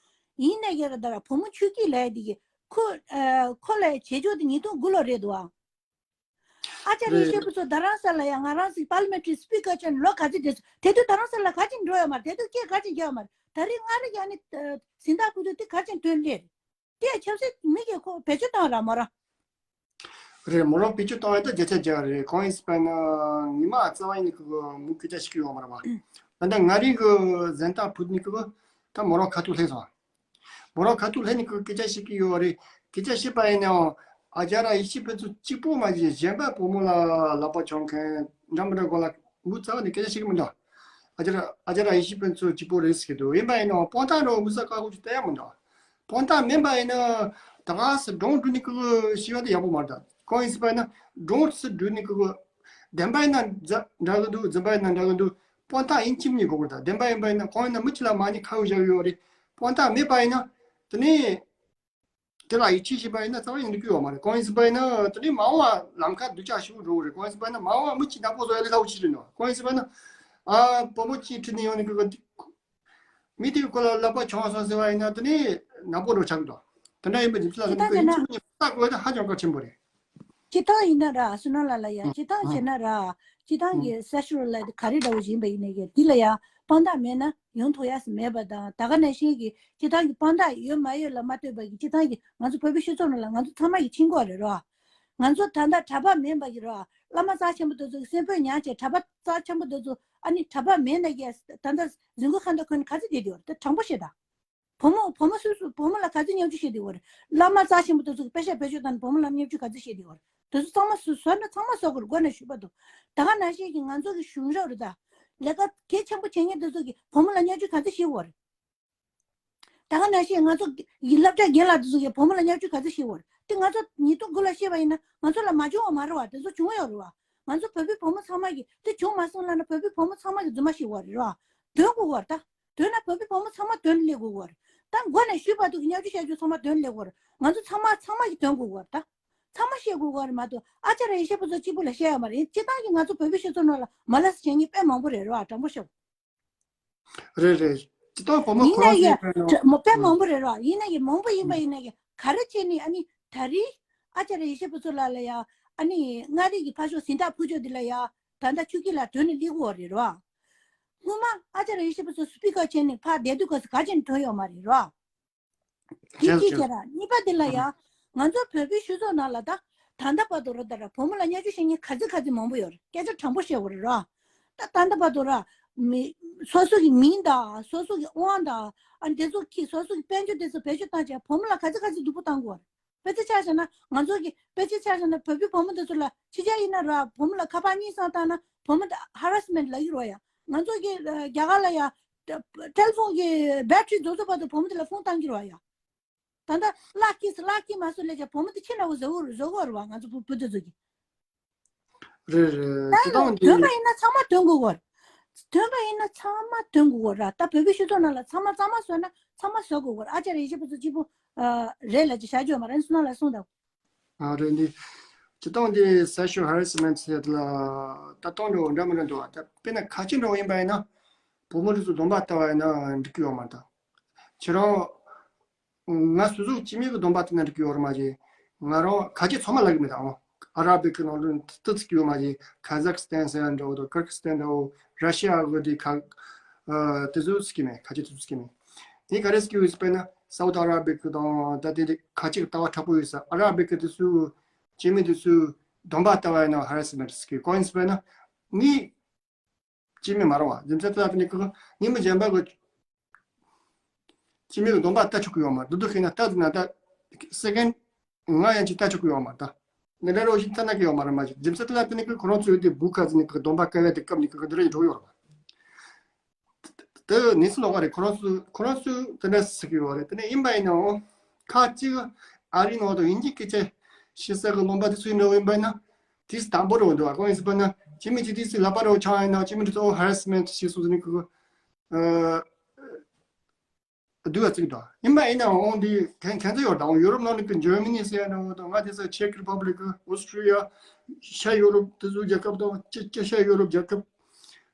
ཡིན་ན་ཡང་ར་ད་ར་བུ་མོ་ཆོས་སྐྱིད་ལབ་ཡ་དེ་གི་ཁོ་ཨ་ཁོ་ལ་བྱེད་ཕྱོགས་དེ་ཉིས་སྟོང་དགུ་ལོ་རེད་འདུག་ཨ། ཨ་ཅཱ་རི་ཡེ་ཤེས་པ་ཚོ་རྡ་རམ་ས་ལ་ཡང་ང་རང་ཚོའི་པར་ལི་མེན་ཊ་རི་སི་པི་ཀར་ཆགས་ནས་ལོ་ག་ཚོད་བསྡད་སོང་། དེ་དུས་རྡ་རམ་ས་ལ་ག་ཅིག་འགྲོ་ཡོད་མ་རེད། དེ་དུས་སྐད་ག་ཅིག་རྒྱག་ཡོད་མ་རེད། ད་རེས་ང་རང་གིས་ཨ་ནི་ཨ་གཟེངས་རྟགས་ཕུལ་དུས་དེ་ག་ཅིག་ཐོན་སླེབས་རེད། དེ་ཆབ་སྲིད་མི་གིས་ཁོ་བེད་སྤྱོད་བཏང་ར་མ་ར། རེད། མོ་རང་བེད་སྤྱོད་བཏང་ཡོད་ད་བརྒྱ་ཆ་བརྒྱ་རེད། གང་ཡིན་ཟེར་བ་ཡིན་ན་ཉི་མ་རྩ་བ་ཡིན་ནི་ཁོ་མོ་སྐད་ཆ་བཤད་ཀྱི་ཡོད་མ་རེད་པ། ད་ལྟ་ང་རང་གིས་གཟེངས་རྟགས་ཕུལ་ནི་ཁོ་ད་མོ་རང་ཁ་ཐུག་སླེབས་སོང་། མོ་རང་ཁ་ཐུག་སླེབས་ནས་ཁོས་སྐད་ཆ་བཤད་ཀྱི་ཡོད་རེད། སྐད་ཆ་བཤད་པ་ཡིན་ནའང་ཨ་ཅཱ་རི་ཡེ་ཤེས་ཕུན་ཚོགས་གཅིག་པོ་མ་གཞི་གཞན་པ་བུ་མོ་ལ་ལག་པ་འཆང་མཁན་འདྲ་མི་འདྲ་སྒང་ལ་མུ་རྩ་བ་ནས་སྐད་ཆ་བཤད་ཀྱི་མི་འདུག་ཨ་ཅཱ་རི་ཨ་ཅཱ་རི་ཡེ་ཤེས་ཕུན་ཚོགས་གཅིག་པོ་རེད་ཟེར་གྱི་འདུག་ཡིན་པ་ཡིན་ནའང་དཔང་རྟགས་འདྲ་བོ་མུ་ས་ཀ་ཀོ་ཅིག་བལྟ་ཡ་མི་འདུག་དཔང་རྟགས་མེད་པ་ཡིན་ན་ད་ག་སེ་སྒྲུང་བསྒྲུགས་ནས་ཁོ་ཤི་བ་དེ་ཡག་པོ་མ་རེད། ད་གང་ཡིན་ཟེར་བ་ཡིན་ན་སྒྲུང་སུ་བསྒྲུགས་ནས་ཁོ་བདེན་པ་ཡིན་ན་འདྲ་གི་འདུག་རྫུན་པ་ཡིན་ན་འདྲ་གི་འདུག་དཔང་རྟགས་ཡིན་གཅིག་མིན་གཉིས་དགོས་ཀྱི་རེད། ད་བདེན་པ་ཡིན་པ་ཡིན་ན་གང་ཡིན་ན་མི་གཅིག་ལ་མ་ཉེས་ཁ་འུ་བཞག་གི་ཡོད་རེད། དཔང་རྟགས་མེད་པ་ཡིན་ན་དེ་ནས། དེ་ལ་ཡིད་ཆེས་བྱེད་པ་ཡིན་ན་རྩ་བ་ཡིན་འགྲིག་གི་ཡོད་མ་རེད། གང་ཡིན་ཟེར་བ་ཡིན་ན་དེ་ནས་མ་འོངས་པ་ལམ་ཁ་སྡུག་ཅག་ཞིག་འགྲོ་གི་རེད། གང་ཡིན་ཟེར་བ་ཡིན་ན་མ་འོངས་པ་མི་གཅིག་ནག་པོ་བཟོ་ཡ་ལས་སླ་པོ་ཅིག་རེད་ནོ། གང་ཡིན་ཟེར་བ་ཡིན་ན་ཨ་བུ་མོ་གཅིག་ཁྲིད་ནས་ཡོང་ནས་ཁོ་མི་དེ་གི་ཁོ་ལ་ལག་པ་འཆང་སོང་ཟེར་བ་ཡིན་ན་དེ་ནས་ནག་པོ་འགྲོ་ཆགས་འགྲོ། དེ་འདྲ་ཡིན་པ་ཇི་ལྟར་ལ་ཁྱེད་ད་ཁོ་ཡིན་ན་ཁྱིམ་ནས་ལྟ་དགོས་ད་ཧ་ཅང་གལ་ཆེན་པོ་རེད། སྤྱིར་བཏང་ཡིན་ན་ར་སུ་ན་ལ་ལ་ཡ་སྤྱིར་བཏང་བྱས་ན་ར་སྤྱིར་བཏང་གི་སེ་ཤུ་ལ་ག་རེ་འདྲ་བོ་ཡིན་པ་ཡིན་ནའི་གི་དེ་ལ་ཡ་དཔང་རྟགས་མེད་ན་ཡོང་ཐུབ་ཡ་ཟེར་མེད་པ་དང་། ད་ག་ནང་བཞིན་གྱི་སྤྱིར་བཏང་གི་དཔང་རྟགས་ཡོད་མ་ཡོད་ལ་མ་ལྟོས་པ་གི་སྤྱིར་བཏང་གི་ང་ཚོ་བོད་པའི་སྤྱི་ཚོགས་ནང་ལ་ང་ཚོ་ཚང་མ་གི་ཕྱིན་གོ་རེད་རོ། ང་ཚོ་ད་ལྟ་གྲྭ་པ་མིན་པ་གི་རོ། བླ་མ་རྩ་ཆེན་པོ་དེ་ཚོ་གི་སེམས་པོད་ཉར་བྱས་གྲྭ་པ་རྩ་ཆེན་པོ་དེ་ཚོ་ཨ་ནི་གྲྭ་པ་མིན་ན་གི་ད་ལྟ་རྫུན་གོ་ཁ་འདོག་ཁོ་ནི་ག་ཚོད་བསྡད་དེ་ཡོད་རེད། དེ་དྲང་པོ་བཤད་ད། བུ་མོ་བུ་མོ་སུ་སུ་བུ་མོ་ལ་ག་ཚོད་བརྙས་བཅོས་བྱས་བསྡད་ཡོད་རེད། བླ་མ་རྩ་ཆེན་པོ་དེ་ཚོ་གི་དཔེ་ཆ་བེད་སྤྱོད་བཏང་ནས་བུ་མོ་ལ་བརྙས་བཅོས་ག་ཚོད་བྱས་བསྡད་ཡོད་རེད། དེ་ཚོ་ཚང་མ་སུ་བཟོ་ན་ཚང་མ་བཟོ་དགོས་རེད། མགོ་ནས་གཞུག་བར་དུ། ད་ག་ནང་བཞིན་གྱི་ང་ཚོ་གི་གཞུང་རབས་རེད་ད། ལས་ཀ་གལ་ཆེན་པོ་བྱེད་མཁན་དེ་ཚོ་གི་བུ་མོ་ལ་བརྙས་བཅོས་ག་ཚོད་བྱས་ཡོད་རེད། ད་ག་ནང་བཞིན་ང་ཚོ་གི་སློབ་གྲྭ་རྒན་ལགས་དེ་ཚོ་གི་བུ་མོ་ལ་བརྙས་བཅོས་ག་ཚོད་བྱས་ཡོད་རེད། དེ་ང་ཚོ་ཉིས་སྟོང་དགུ་ལ་བཤད་པ་ཡིན་ན་ང་ཚོ་ལ་མ་བྱུང་བ་མ་རེད་བ། དེ་ཚོ་བྱུང་ཡོད་རེད་བ། ང་ཚོ་བོད་པའི་བུ་མོ་ཚང་མ་གི་དེ་བྱུང་མ་སོང་ལབ་ན་བོད་པའི་བུ་མོ་ཚང་མ་གི་རྫུན་མ་བཤད་ཡོད་རེད་བ། འདོན་དགོས་བ་རེད་ད། དོན་ན་བོད་པའི་བུ་མོ་ཚང་མ་དོན་སླེབས་དགོས་བ་རེད། ད་མགོ་ནས་གཞུག་བར་དུ་གི་བརྙས་བཅོས་བྱ་རྒྱུ་ཚང་མ་དོན་སླེབས་དགོས་རེད། ང་ཚོ་ཚང་མ་ཚང་མ་གི་དོན་དགོས་བ་རེད་ད། ཚང་མ་བཤད་དགོས་བ་རེད་མ་གཏོགས་ཨ་ཅག་ར་ཡེ་ཤེས་པ་ཚོ་གཅིག་པུ་ལ་བཤད་ཡ་མ་རེད། སྤྱིར་བཏང་གི་ང་ཚོ་བོད་པའི་སྤྱི་ཚོགས་ནང་ལ་མ་ལས་བྱེད་མཁན་དཔེ་མང་པོ་རེད་རོ། དྲང་པོ་བཤད། རེད་རེད། སྤྱིར་བཏང་བུ་མོ་ཡིན་ཁོ་ན་རང་ཡ་ཚོ་ཡིན་ན་མོ་དཔེ་མང་པོ་རེད་རོ། ཡིན་ན་ཡ་མང་པོ་ཡིན་པ་ཡིན་ན་ཡ་ག་རེ་བྱས་ནས་ཨ་ནི་ད་རེས་ཨ་ཅག་ར་ཡེ་ཤེས་པ་ཚོ་ལ་ལ་ཡ་ཨ་ནི་མངའ་རིས་ཀྱི་ཕར་ཕྱོགས་གཟེངས་རྟགས་ཕུལ་ཕྱོགས་འདི་ལ་ཡ་ད་ལྟ་ཆོས་སྐྱིད་ལགས་དོན་ནི་སླེབས་ཀྱི་ཡོད་རེད་རོ། སྔོན་མ་ཨ་ཅག་ར་ཡེ་ཤེས་པ་ཚོ་སི་པི་ཀར་བྱས་ནས་ཕར་བསྡད་དུས་སྐབས་སུ་ག་ཅིག་ཐོན་ཡོད་མ་རེད་རོ། དེ་རེད་གཅིག་རེད། བྱས་ར་གཉིས་པ་དེ་ལ་ཡ་ང་ཚོ་བོད་པའི་སྤྱི་ཚོགས་ནང་ལ་ད་ད་ལྟ་བར་དུ་རོ་ད་ར་བུ་མོ་ལ་བརྙས་བཅོས་བྱེད་མཁན་ག་ཚོད་ག་ཚོད་མང་པོ་ཡོད་རེད། སྐད་ཆ་དྲང་པོ་བཤད་དགོས་རེད་རོ། ད་ད་ལྟ་བར་དུ་ར་མི་སོ་སོ་གི་མིང་དང་སོ་སོ་གི་དབང་དང་ཨ་འདི་ཚོ་ཁྱི་སོ་སོ་གི་དཔལ་འབྱོར་དེ་ཚོ་བེད་སྤྱོད་བཏང་བྱས་བུ་མོ་ལ་ག་ཚོད་ག་ཚོད་སྡུག་པོ་བཏང་དགོས་རེད། དཔེ་ཆ་ཆ་བཞག་ན་ང་ཚོ་གི་དཔེ་ཆ་ཆ་བཞག་ན་བོད་པའི་བུ་མོ་འདི་ཚོ་ལ་ཕྱི་རྒྱལ་ཡིན་ན་ར་བུ་མོ་ལ་ཁ་པར་གཉིས་སང་བཏང་ན་བུ་མོ་ཧ་ར་སི་མེན་ཊི་ལབ་ཀྱི་རོ་ཡ། ང་ཚོ་གི་རྒྱ་གར་ལ་ཡ་ཊེ་ལི་ཕོན་གྱི་བེ་ཊི་རི་རྫོགས་རྫོགས་བར་དུ་བུ་མོ་དེ་ལ་ཕོན་བཏང་གི་རོ་ཡ། ད་ལྟ་ལག་ཁྱི་སི་ལག་ཁྱི་མ་སོ་ལས་ཀྱང་བུ་མོ་དེ་ཕྱི་ན་བུ་བཟོ་བོ་བཟོ་བོ་ར་བ་ང་ཚོ་བུ་བུ་དེ་ཚོ་གི། རེད་རེད། ད་སྤྱིར་བཏང་འདི་དོན་པ་ཡིན་ན་ཚང་མ་དོན་དགོས་གོ། དོན་པ་ཡིན་ན་ཚང་མ་དོན་དགོས་གོ་ར། ད་བོད་པའི་སྤྱི་ཚོགས་ནང་ལ་ཚང་མ་གཙང་མ་བཟོ་ན་ཚང་མ་བཟོ་དགོས་གོ་ར། ཨ་ཅག་ར་ཡེ་ཤེས་པ་ཚོ་གཅིག་པུ་རེད་ལ་ཅི་བྱ་རྒྱུ་མ་རེད་སོང་ན་ལ་གསུངས་དང་། ཨ་རེད་འདི། སྤྱིར་བཏང་འདི་སེ་ཤུ་ཧ་རེ་སི་མེན་ཊི་ཟེར་ལ་ད་གཏོང་འགྲོ་འདྲ་མི་འདྲ་འདུག་ད་དཔེར་ན་ཁ་ཆེ་འགྲོ་ཡིན་པ་ཡིན་ན་བུ་མོ་རིགས་སུ་སྡོམ་པ་ལྟ་བ་ཡིན་ན་འགྲིག་གི་ཡོད་མ་རེད་ད། ཁྱེད་རང་ང་སོ་སོ་སྤྱི་མིང་གི་སྡོམ་པ་དེ་ན་འགྲིག་གི་ཡོད་རེད་མ་གཞི། ང་རང་ཁ་ཆེ་ཚང་མ་ལབ་གི་མེད་དང་། ཨ་ར་བི་ཀི་ནང་ལོགས་ཏི་ཙི་གི་ཡོད་མ་གཞི། ཁ་ཛག་སི་ཐན་ཟེར་ཡ་འདྲ་བོ་དང་ཀིར་གི་སི་ཐན་འདྲ་བོ་ར་ཤི་ཡ་གི་དེ་ཁ་ཨ་དེ་ཚོ་ཙི་གི་མེད། ཁ་ཆེ་དེ་ཚོ་ཙི་གི་མེད། དེ་ག་རེ་ཙི་གི་ཡོད་ཟེར་བས་ན་སའུ་ཐི་ཨ་ར་བི་ཀི་དང་ད་དེ་དེ་ཁ་ཆེ་གི་ལྟ་བ་དྲག་པོ་ཡོད་ས་ཨ་ར་བི་ཀི་དེ་ཚོ་སྤྱི་མིང་དེ་ཚོ་སྡོམ་པ་ལྟ་བ་ཡིན་ན་ཧ་ར་སི་མེན་ཊི་ཙི་གི་གང་ཡིན་ཟེར་བས་ན་ངས། སྤྱི་མིང་མ་རུང་བ། རྒྱུ་མཚན་དེ་ལ་བརྟེན་ནས་ཁོ་ཉིན་མོ་གཞན་པ་གི་སྤྱི་མིང་གི་སྡོམ་པ་ལྟ་ཆོག་གི་ཡོད་མ་རེད། འདུག་འདུག་ཤེས་ན་ལྟ་འདུག་ན་ལྟ་སེ་ཀེན་ང་ཡང་ཅིག་ལྟ་ཆོག་གི་ཡོད་མ་རེད། ད་འདི་འདྲ་རོ་ཞིག་ལྟ་ན་གི་ཡོད་མ་རེད་མ་གཞི། རྒྱུ་མཚན་དེ་ལ་བརྟེན་ནས་ཁོ་ཁོ་རང་ཚོའི་དེ་སྦུག་ཁ་ཟིན་ནས་ཁོ་སྡོམ་པ་བཀལ་བའི་དེ་སྐབས་ནས་ཁོ་འདི་འདྲ་ཡིན་འགྲོ་གི་ཡོད་རེད། དེ་ནི་སུ་ལོག་ག་རེད། ཁོ་རང་ཚོ་ཁོ་རང་ཚོས་དེ་འདྲ་ཟེར་གི་ཡོད་རེད། དེ་ནས་ཡིན་པ་ཡིན་ནའང་ཁ་ཅིག་ཨ་རིའི་ནང་དུ་དབྱིན་ཇིའི་སྐད་ཆ་བཤད་ས་གི་ལུང་པ་དེ་ཚོའི་ནང་ཡིན་པ་ཡིན་ན། དེས་དང་པོ་རེད་འདུག་གང་ཡིན་ཟེར་བ་ན་སྤྱི་མི་གཅིག་དེས་ལག་པ་རེ་འཆང་ཡིན་ན་སྤྱི་མི་དེ་ཚོ་ཧ་ར་སི་མེན་ཊི་བྱེད་སོང་ཟེར་ནས་ཁོ་ཨ་ སྡུག་ག་བརྩིགས་འདུག་ཡིན་པ་ཡིན་ནའང་འོང་འདི་ཁན་ཁན་ཚ་ཡོད་དང་ཡུ་རོབ་ནང་ནས་ཀྱི་ཇར་མ་ནི་ཟེར་ཡ་ནང་དང་ང་དེ་ཚོ་ཆེག་རི་ཕབ་ལིག་ཨོ་སི་ཊྲི་ཡ་ཤ་ཡུ་རོབ་དེ་ཚོ་རྒྱལ་ཁབ་དང་ཅི་ཅི་ཤ་ཡུ་རོབ་རྒྱལ་ཁབ་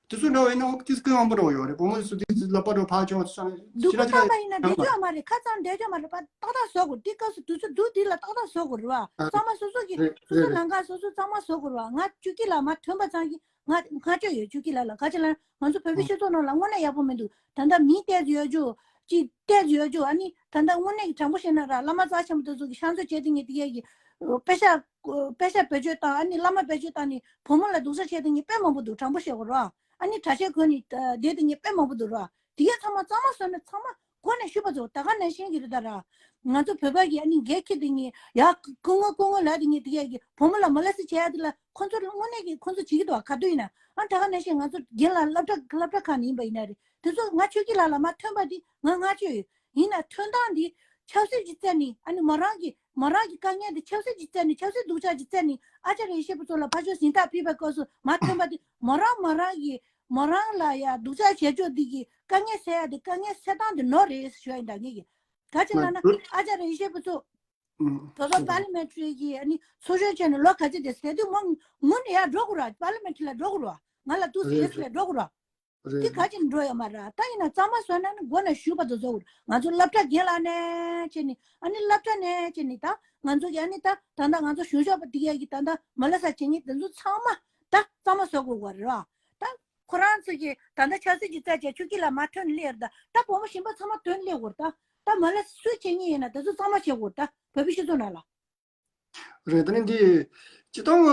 དེ་ཚོ་འདྲ་བ་ཡིན་ན་འོང་དེ་ཚོ་ཀི་ཡང་པོ་འདྲ་བ་ཡོད་རེད། བུ་མོ་དེ་ཚོ་དེ་ཚོ་ལབ་པ་འདྲ་བ་ཕར་བྱུང་སོང་སྡུག་ཅི་ར་པོ་ཅི་ར་བཏང་པ་ཡིན་ན་བསྡད་རྒྱུ་མ་རེད། ཁ་ཚང་བསྡད་རྒྱུ་མ་རེད་པ། ཏག་ཏག་བཟོ་དགོས། དེ་སྐབས་སུ་དུས་ཚོད་སྡུག་དེ་ལ་ཏག་ཏག་བཟོ་དགོས་རེད་བ། གཙང་མ་སོ་སོ་གི་སོ་སོ་ལམ་ཁ་སོ་སོ་གཙང་མ་བཟོ་དགོས་རེད་བ། ང་བཅུ་གཅིག་ལ་མ་ཐོན་པ་ཙང་གི་ང་ང་ཅོ་ཡོད་བཅུ་གཅིག་ལ་ལ་ག་ཅི་ལ་ང་ཚོ་བོད་པའི་སྤྱི་ཚོགས་ནང་ལ་དངོས་གནས་ཡག་པོ་མི་འདུག་ད་ལྟ་མི་བལྟས་ཡོད་རྒྱུ་ཅི་བལྟས་ཡོད་རྒྱུ་ཨ་ནི་ད་ལྟ་དངོས་གནས་ཀྱི་དྲང་པོ་བཤད་ན་ར་བླ་མ་རྩ་ཆེན་པོ་དེ་ཚོ་གི་ཤང་ཚོ་བྱས་དེ་ངས་དེ་གས་ཀྱི་དཔེ་ཤག་དཔེ་ཤག་བེད་སྤྱོད་བཏང་ཨ་ནི་བླ་མ་བེད་སྤྱོད་བཏང་ནི་བུ་མོ་ལ་སྡུག་ས་བྱས་དེ་ངས་དཔེ་མང་པོ་འདུག་དྲང་པོ་བཤད་དགོས་ར། ཨ་ནི་གྲྭ་ཆས་གོན་ནི་དེ་དེ་ངས་དཔེ་མང་པོ་འདུག་ར། དེ་གས་ཚང་མ་གཙང་མ་བཟོས་ན་ཚང་མ་གོ་ནས་ཞུས་པ་ཚོ་ད་ག་ནང་བཞིན་གྱི་རེད་ད་ར། ང་ཚོ་བོད་པ་གི་ཨ་ནི་འགན་འཁྱེར་དེ་ངས་ཡ་སྐུ་ངོ་སྐུ་ངོ་ལ་དེ་ངས་དེ་གས་ཀྱི་བུ་མོ་ལ་མོ་ལེ་སི་བྱས་ཡ་དེ་ལ་ཁོ་ཚོ་དངོས་གནས་ཀྱི་ཁོ་ཚོ་བྱེད་ཀྱི་འདུག་ག་ག་དུས་ཡིན་ན་ཨ་ད་ག་ནང་བཞིན་ང་ཚོ་རྒན་ལགས་སློབ་གྲྭ་སློབ་གྲྭ་ཁག་ནས་ཡིན་པ་ཡིན་ན་རེད། དེ་ཚོ་ང་ཆོས་སྐྱིད་ལགས་ལ་མ་ཐོན་པ་འདི་ང་ང་ཆོས་ཡོད། ཡིན་ན་ཐོན་སྟངས་འདི་ཆབ་སྲིད་ཀྱི་རྩ་ནས་ཨ་ནི་མོ་རང་གི་མོ་རང་གི་དཀའ་ངལ་འདི་ཆབ་སྲིད་ཀྱི་རྩ་ནས་ཆབ་སྲིད་སྡུག་ཅག་གི་རྩ་ནས་ཨ་ཅག་རེ་ཤེས་པ་ཚོ་ལ་ཕར་ཕྱོགས་ཟིན་ཐག་ཕུད་པའི་སྐབས་སུ་མ་ཐོན་པ་འདི་མོ་རང་མོ་རང་གི་མོ་རང་ལ་ཡ་སྡུག་ཅག་བྱེད་ཕྱོགས་འདི་གི་དཀའ་ངལ་སེལ་ཡ་འདི་དཀའ་ངལ་སེལ་སྟངས་འདི་ནོར་རེད་ཞུ་ཡ་ཡིན་ད་ངེད་ཀྱི་ག་ཅི་ལབ་ན་ཨ་ཅག་རེ་ཤེས་པ་ཚོ་བོད་པ་པར་ལི་མེན་ཊི་རི་གི་ཨ་ནི་ཚོགས་གཞོན་བྱས་ནས་ལོ་ག་ཚོད་དེ་ཟེར་དུས་མོ་ངུ་ནས་ཡར་འགྲོ་དགོས་ར། པར་ལི་མེན་ཊི་ལ་འགྲོ་དགོས་ར། ང་ལ་ཏུ་སི་ཨེ་སི་ལ་འགྲོ་དགོས་ར། དེ་ག་ཅིག་འགྲོ་ཡོད་མ་རེད། ད་ཡིན་ན་གཙང་མ་བཟོས་ན་ནི་མགོ་ནས་ཞུས་པ་དེ་བཟོ་དགོས་ར། ང་ཚོ་སློབ་གྲྭ་རྒན་ལགས་ནས་བྱས་ནི་ཨ་ནི་སློབ་གྲྭ་ནས་བྱས་ནི་ད་ང་ཚོ་གི་ཨ་ནི་ད་ད་ལྟ་ང་ཚོ་གཞུང་ཞབས་པ་དེ་གས་ཀྱི་ད་ལྟ་མ་ལ་ས་བྱེད་མཁན་དེ་ཚོ་ཚང་མ་ད་གཙང་མ་བཟོ་དགོས་པ་རེད་ར། ད་ཁོ་རང་ཚོ་གི་ད་ལྟ་ཆབ་སྲིད་ཀྱི་རྩ་ཆེ་ཆུ་སྐྱིད་ལ་མ་ཐོན་སླེབས་ར། ད་ད་བུ་མོ་གཞན་པ་ཚང་མ་ཐོན་སླེབས་དགོས་ར། ད་ད་མ་ལ་སུ་བྱེད་མཁན་ཡིན་ན་དེ་ཚོ་གཙང་མ་བྱེད་དགོས་ར། ད་བོད་པའི་སྤྱི་ཚོགས་ནང་ལ། རེད། ད་ནི་འདི་སྤྱི་བཏང་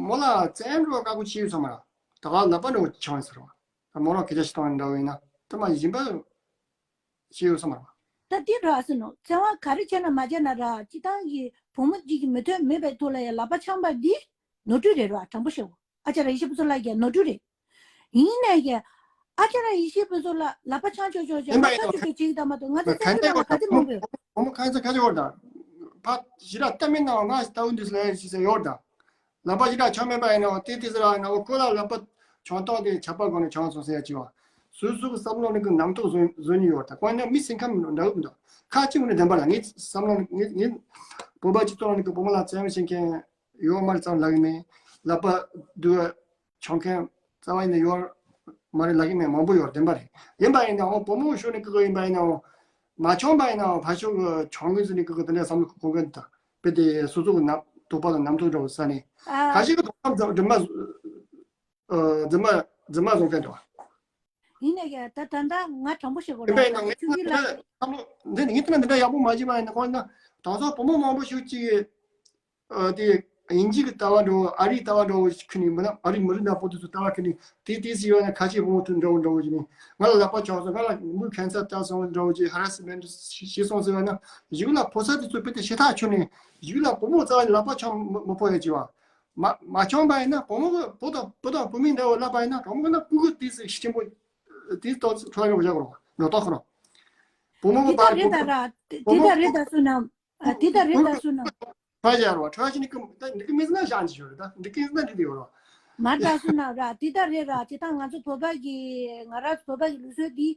མོ་ལ་བཙན་འགྲོ་བཀའ་བཀོད་བྱས་ཡོད་ཚང་མ་ལ་ད་ག་ལབ་པ་འགྲོ་ཆང་ཟེར་བ་ད་མོ་ལ་སྐད་ཆ་ཞིག་བཏང་འདྲ་བ་ཡིན་ན་ད་མ་ཡིན་པ་བྱས་ཡོད་ཚང་མ་ལ། ད་འདི་ར་ཟེར་ནོ་བཙན་དབང་ག་རེ་བྱས་ན་མ་བྱས་ན་ར་སྤྱི་བཏང་གི་བུ་མོ་གཅིག་གི་མི་ཐོན་མེད་པའི་ཐོག་ལ་ཡ་ལག་པ་འཆང་པ་འདི་ནོར་འཁྲུལ་རེད་ར། དྲང་པོ་བཤད་གོ་ཨ་ཅག་ར་ཡེ་ཤེས་ཕུན་ཚོགས་ལགས་ཀྱི་ནོར་འཁྲུལ་རེད། ཡིན་ནས་ཀྱི་ཨ་ཅག་ར་ཡེ་ཤེས་ཕུན་ཚོགས་ལ་ལག་པ་འཆང་ཆོག་ཆོག་ཆོག་ཡིན་པ་ལག་པ་ཡིན་ཆོག་ཆོག་ཅིག་དང་མ་གཏོགས་ང་ཚོ་ན་སེམས་ཁན་ཁྲལ་ཡོད་ན་ག་ཚོད་མང་པོ་ཡོད། བུ་མོ་ཁ་ཚ་ཁ་ཚ་ཡོད་ད། ཕ་ཞི་ར་ལྟ་མིན་ན་ང་ལྟ་བུ་འདི་ལ་ཞི་ས་ཡོད་ད། ལག་པ་ཞི་ར་འཆང་མེད་པ་ཡིན་ན་ཏི་ཏི་ཟེར་ར་ཡིན་ན་ཁོ་ལ་ལག་པ་འཆང་སྟངས་དེ་ཆགས་པ་སྒོ་ནས་འཆང་སོང་ཟེར་ཡ་ཅི་བ། སོ་སོ་གི་བསམ་བློ་ནི་གི་རྣམ་རྟོག་བཟོ་བཟོ་ནི་ཡོད་ད། ཁོང་ནི་མི་སེམས་ཁམས་འདྲ་བོ་འདུག་ཁ་ཅིག་ནི་བདེན་པ་ལ་ངའི་བསམ་བློ་ནི་ངའི་ངའི་བོད་པ་སྤྱི་ཚོགས་ནང་གི་བུ་མོ་ལ་བཙན་བྱེད་མཁན་ཡོད་མ་རེད་ཙང་ལབ་ཡིན་མིན། ལག་པ་སྡུག་འཆང་མཁན་རྩ་བ་ཡིན་ན་ཡོད་མ་རེད་ལབ་ཡིན་མིན་མང་པོ་ཡོད་བདེན་པ་རེད། ཡིན་པ་ཡིན་ནའང་བུ་མོ་ཤོར་ནས་ཀི་ཀི་ཡིན་པ་ཡིན་ནའང་མ་འཆང་པ་ཡིན་ནའང་ཕ་ཤོག་གི་འཆང་གི་ཟེར་ནས་ཀི་ཀི་དེ་འདྲ་བསམ་བློ་གོ་མཁན་དང་དཔེ་དེ་སོ་སོ་གི་ནམ་དོགས་པ་དང་རྣམ་རྟོག་འདྲ་བོ་ས་ནས་ཨ། ཁ་ཤས་ཀྱི་དོགས་པ་འཛིན་མ་འཛིན་མ་འཛིན་མ་བཟུང་མཁན་འདུག་ཡིན་ནས་ཀྱང་ད་ད་ལྟ་ང་དྲང་པོ་བཤད་དགོས་རེད་ད་ཆུ་ཁྱི་ལ། འདི་ནི་ཡིན་ན་འདི་འདྲ་ཡག་པོ་མ་བྱས་པ་ཡིན་ན་ཁོང་ན་དེང་སང་བུ་མོ་མང་པོ་ཞིག་ཅིག་ཨ་དེ་དབྱིན་ཇི་གི་ལྟ་བ་འདྲ་བོ་ཨ་རིའི་ལྟ་བ་འདྲ་བོ་ཞིག་ཁྱོན་ནས་མིན་ན་ཨ་རི་མི་རིགས་ནག་པོ་དེ་ཚོ་ལྟ་བ་ཁྱོན་ནས་དེ་དེ་ཟེར་ཡོད་ན་ཁ་ཆེ་བུ་མོ་ཐུག་འདྲ་བོ་འདྲ་བོ་ཞིག་ནས་ང་ལ་ལག་པ་འཆང་སོང་ང་ལ་མིག་ཁ་ཚ་བལྟས་སོང་འདྲ་བོ་ཅིག་ཧ་ར་སི་མེན་ཊི་བྱས་སོང་ཟེར་བ་ན་གཞུག་ལ་ཕོ་གསར་དེ་ཚོ་དཔེ་དེ་ཤེས་ཐག་ཆོད་ནས་གཞུག་ལ་བུ་མོ་རྩ་བ་ནས་ལག་པ་འཆང་མི་མི་ཕོད་ཡ་ཅིག་བ། མ་མ་འཆང་པ་ཡིན་ན་བུ་མོ་གི་བུ་དང་བུ་དང་བུད་མེད་འདྲ་བོ་ལབ་པ་ཡིན་ན་བུ་མོ་གི་ན་སྤུ་གུ་དེ་ཚོ་ཤི་ཆེན་པོ་དེ་ཏོག་ཙམ་འཕྲོ་བརླག་བྱ་དགོས་རོགས་ནོ་ཏོག་ཁོ་རོ། བུ་མོ་གི་དེ་ལྟར་པར་རེད་ད་ར། དེ་བུ་མོ་ལྟར་རེད་ད་སུ་ན། དེ་ལྟར་རེད་ད་སུ་ན། ཕ་ཡ་རོ་ཁྲ་ཞིག་ནི་ཀི་ད་འདི་ཀི་མི་ཟ་ན་ཞང་ཅི་ཡོད་རེད་ད་འདི་ཀི་ཟ་ན་འདི་དེ་ཡོད་རོ། མ་ད་སུ་ན་ར་དེ་ལྟར་རེད་ར་ཅི་ད་ང་ཚོ་བོད་པ་གི་ང་ར་བོད་པ་གི་ལུགས་སྲོལ་འདི་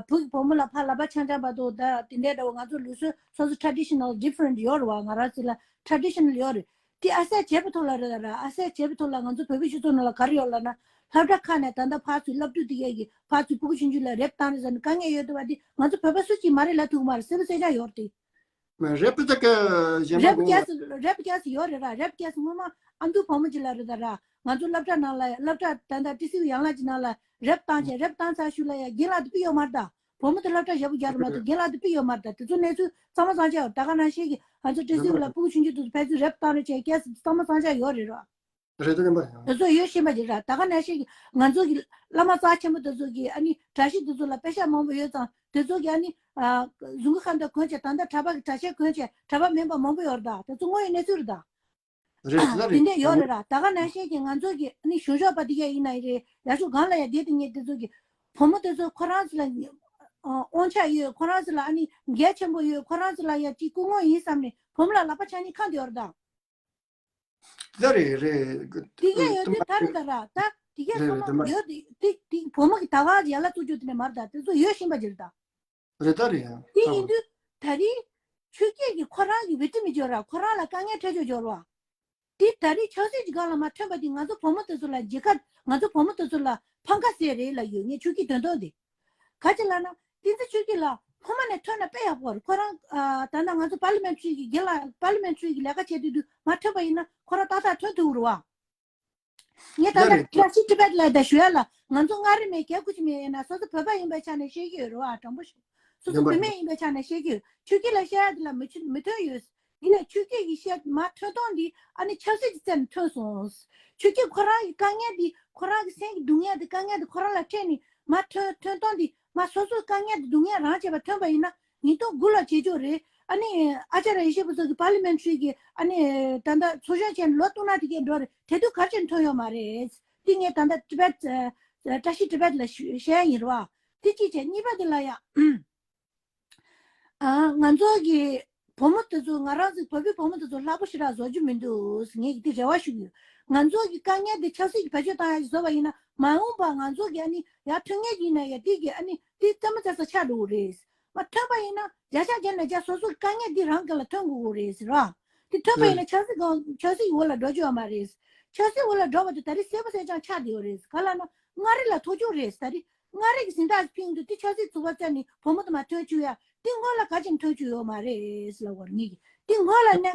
བུ་གི་བུ་མོ་ལ་ཕ་ལག་པ་འཆང་འཆང་བ་དོ་ད་དེ་འདྲའི་འདྲ་བོ་ང་ཚོ་ལུགས་སྲོལ་སོ་སོ་traditional different ཡོད་རེད་བ་ང་ར་ཚོ་ལ་traditional ཡོད་རེད། དེ་ཨ་སེ་བྱས་པའི་ཐོག་ལ་རེད་ད་ར་ཨ་སེ་བྱས་པའི་ཐོག་ལ་ང་ཚོ་བོད་པའི་སྤྱི་ཚོགས་ནང་ལ་ག་རེ་ཡོད་ལབ་ན་སློབ་གྲྭ་ཁག་ནས་ད་ལྟ་ཕར་ཚུར་སློབ་ཕྲུག་དེ་གས་ཀྱི་ཕར་ཚུར་སྤུ་གུ་ཆུང་ཆུང་ལ་རེབ་བཏང་རེད་ཟེར་ནས་དཀའ་ངལ་ཡོད་འདུག་བ་དེ་ང་ཚོ་བོད་པ་སུ་གཅིག་མ་རེད་ལབ་ཐུབ་ཀྱི་མ་རེད་སེ་བ་སེ་ཅག་ཡོད་རེད་དེ། རེབ་ད་ག་གཞན་པ་རེབ་གོ་རེབ་ཀྱས་རེབ་ཀྱས་ཡོད་རེད་ར་རེབ་ཀྱས་སྔོན་མ་ཨ་མདོ་བུ་མོ་ཅིག་ལ་རེད་ད་ར་ང་ཚོ་སློབ་གྲྭ་ནང་ལ་སློབ་གྲྭ་ད་ལྟ་ཏི་སི་ཡུ་ཡན་ལག་ཅིག་ནང་ལ་རེབ་བཏང་བྱས་རེབ་བཏང་ཚར་ཤུལ་ལ་ཡ་རྒན་ལགས་དེ་ཕུད་ཡོད་མ་རེད་ད། བུ་མོ་དེ་སློབ་གྲྭ་ཞེ་པོ་རྒྱག་རེད་མ་གཏོགས་རྒན་ལགས་དེ་ཕུད་ཡོད་མ་རེད་ད་དེ་ཚོ་གནས་ཚུལ་གཙང་མ་གཙང་ཆག་ཡོད་ད་ག་ནང་བཞིན་གྱི་ང་ཚོ་ཏི་སི་ཡུ་ལ་སྤུ་གུ་ཆུང་ཆུང་དེ་ཚོ་ཕལ་ཆེར་རེབ་བཏང་རེ་བྱས་ཀྱས་གཙང་མ་གཙང་ཆག་ཡོད་རེད་ར། རེད་དོ་རེད་པ་ཡང་། དེ་ཚོ་ཡོད་ཤེས་པ་ཅིག་ར་ད་ག་ནང་བཞིན་གྱི་ང་ཚོ་གི་བླ་མ་རྩ་ཆེན་པོ་དེ་ཚོ་གི་ཨ་ནི་གྲྭ་བཞི་དེ་ཚོ་ལ་པེ་ཤ་མང་པོ་ཡོད་ཙང་དེ་ཚོ་གི་ཨ་ནི་ཨ་གཟུགས་པོ་ཁ་མདའ་གོན་བྱས་ད་ལྟ་གྲྭ་པ་གི་གྲྭ་ཆས་གོན་བྱས་གྲྭ་པ་མིན་པ་མང་པོ་ཡོད་རེད་ད་དེ་ཚོ་དངོས་ཡོད་གནས་ཚུལ་རེད་ད། རེད་ཟེར་ན་དེ་རེད། འདྲ་ཡོད་རེད་ར་ད་ག་ནང་བཞིན་གྱི་ང་ཚོ་གི་ཨ་ནི་གཞུང་ཕྱོགས་པ་དེ་ག་ཡིན་ན་རེད་ཡག་ཤོས་གང་ལ་ཡ་བསྡད་དེ་ངས་དེ་ཚོ་གི་བུ་མོ་དེ་ཚོ་ཁོ་རང་ཚོ་ལ་དབང་ཆ་ཡོད་ཁོ་རང་ཚོ་ལ་ཨ་ནི་འགན་ཆེན་པོ་ཡོད་ཁོ་རང་ཚོ་ལ་ཡ་གཅིག་སྐུ་ངོ་ཡིན་བསམ་ནས་བུ་མོ་ལ་ལག་པ་འཆང་ནི་ཁག་འདི་ཡོད་རེད་ད། དེ་རེད་རེད། དེ་གས་ཡོད་དེ་ད་རེད་ད་ར་ད་དེ་གས་རེད་ཚང་རེད་དེ་མ་མ་ཡོད་དེ་དེ་དེ་བུ་མོ་གི་ད་ག་ཡ་ལ་བཙུགས་རྒྱུ་དེ་ནས་མ་རེད་ད་དེ་ཚོ་ཡོད་བཞིན་པ་ཅིག་རེད་ད། རེད་ད་རེད། དེ་ཡིན་དུས་ད་རེས་ཆོས་སྐྱིད་ཀྱིས་ཁོ་རང་གི་བི་ཀྲི་མི་འབྱོར་ར། ཁོ་རང་ལ་དཀའ་ངལ་འཕྲད་ཆོག་འབྱོར་བ། དེ་ད་རེས་ཆབ་སྲིད་ཀྱི་སྒང་ལ་མ་ཐོན་པ་དེ་ང་ཚོ་བུ་མོ་དེ་ཚོ་ལ་རྒྱལ་ཁ། ང་ཚོ་བུ་མོ་དེ་ཚོ་ལ་ཕམ་ཁ་ཟེར་རེད་ལ་ཡོད། ངས་ཆོས་སྐྱིད་དོན་དག་དེ་ག་ཅི་ལབ་ན། བསྟན་འཛིན་ཆོས་སྐྱིད་ལ་སྔོན་མ་ནས་ཐོན་ན་དཔེ་ཡག་པོ་རེད། ཁོ་རང་ཨ་ད་ལྟ་ང་ཚོ་པར་ལི་མེན་ཊི་རི་གི་རྒན་ལགས། པར་ལི་མེན་ཊི་རི་གི་ལས་ཀ་བྱེད་དུས་དུས་མ་ཐོན་པ་ཡིན་ན་ཁོ་རང་ཏག་ཏག་ཐོན་ཐུབ་རེད་བ། ངས་ད་ལྟ་ལ་རེད། བཀྲ་ཤིས་ཊི་བེཊ་ལ་ད་ཞུ་ཡ་ལ། ང་ཚོ་མངའ་རིས་མི་སྒེར་ཁུ་ཆི་མི་ཡིན་ན་སོ་སོ་བོད་པ་ཡིན་པའི་ཆ་ནས་བཤད་ཀྱི་ཡོད་རེད་བ། དྲང་པོ་ཞུ། སོ་སོ་བོད་པ་ཡིན་པའི་ཆ་ནས་བཤད་ཀྱི་ཡོད། ཆོས་སྐྱིད་ལ་བཤད་ཡ་དེ་ལ་མི་ཆུ་མི་ཐོན་ཡོད། ཡིན་ནའི་ཆོས་སྐྱིད་ཀྱིས་བཤད་མ་ཐོན་སྟངས་འདི་ཨ་ནི་ཆབ་སྲིད་ཀྱི་རྩ་ནས་ཐོན་སོང་། ཆོས་སྐྱིད་ཁོ་རང་གི་དཀའ་ངལ་འདི་ཁོ་རང་གི་སེམས་ཀྱི་སྡུག་བསྔལ་འདི་དཀའ་ངལ་འདི་ཁོ་རང་ལ་འཕྲད་ནས་མ་ཐོན་ཐོན་སྟངས་འདི་མ་སོ་སོའི་དཀའ་ངལ་འདི་སྡུག་བསྔལ་རང་བྱས་པ་ཐོན་པ་ཡིན་ན་ཉིས་སྟོང་དགུ་ལ་བྱེད་ཆོག་རེད། ཨ་ནི་ཨ་ཅཱརྱ་ཡེ་ཤེས་པ་ཚོ་གི་པར་ལི་མེན་ཊི་རི་གི་ཨ་ནི་ད་ལྟ་ཚོགས་གཞོན་བྱས་ནས་ལོ་སྟོང་ན་དེ་གས་འགྲོ་རེད། དེ་དུས་ག་རེ་བྱས་ནས་ཐོན་ཡོད་མ་རེད། འདི་ངས་ད་ལྟ་ཊི་བེཊ་བཀྲ་ཤིས་ཊི་བེཊ་ལ་ཞུ་བཤད་ཡ་ཡིན་རེད་བ། དེ་གཅིག་བྱས། གཉིས་པ་དེ་ལ་ཡ། ཨ། ང་ཚོ་གི་བུ་མོ་དེ་ཚོ། ང་རང་ཚོའི་བོད་པའི་བུ་མོ་དེ་ཚོ་ལྷག་པོ་ཞེ་དྲག་བཟོ་རྒྱུ་མི་འདུག་ངས་འདི་རེ་བ་ཞུ་གི་ཡོད། ང་ཚོ་གི་དཀའ་ངལ་འདི་ཆབ་སྲིད་ཀྱི་བེད་སྤྱོད་བཏང་ཡ་ཞིག་བཟོ་བ་ཡིན་ན། མ་འོངས་པ་ང་ཚོ་གི་ཨ་ནི་ཡར་ཐོན་མཁན་ཡིན་ན་ཡ། འདི་གི་ཨ་ནི་འདི་རྩེད་མོ་རྩེ་ས་ཆགས་འགྲོ་གི་རེད། མ་ཐོན་པ་ཡིན་ན་བརྒྱ་ཆ་བརྒྱ་ནས་བརྒྱ་སོ་སོའི་དཀའ་ངལ་འདི་རང་སྒང་ལ་ཐོན་དགོས་ཀྱི་རེད་ཟེར་བ། འདི་ཐོན་པ་ཡིན་ན་ཆབ་སྲིད་སྒང་ཆབ་སྲིད་འོག་ལ་འགྲོ་རྒྱུ་ཡོད་མ་རེད། ཆབ་སྲིད་འོག་ལ་འགྲོ་བ་དེ་ད་རེས་གསལ་པོ་གསལ་རྐྱང་ཆགས་བསྡད་ཡོད་རེད། ག་ལབ་ན་མངའ་རིས་ལ་ཐོ་ཅོག་རེད། ད་རེས་མངའ་རིས་ཀྱི་གཟེངས་རྟགས་ཕུལ་དུས་དེ་ཆབ་སྲིད་ཚུགས་པ་བཙལ་ནས་བུ་མོ་དེ་མ་ཐོན་བཅུག་ཡ། དེ་སྔོན་ལ་ག་ཅིག་ཐོན་བཅུག་ཡོད་མ་རེད་ལབ་པ་རེད། ངེད་ཀྱིས་དེ་སྔོན་ལ་ནས་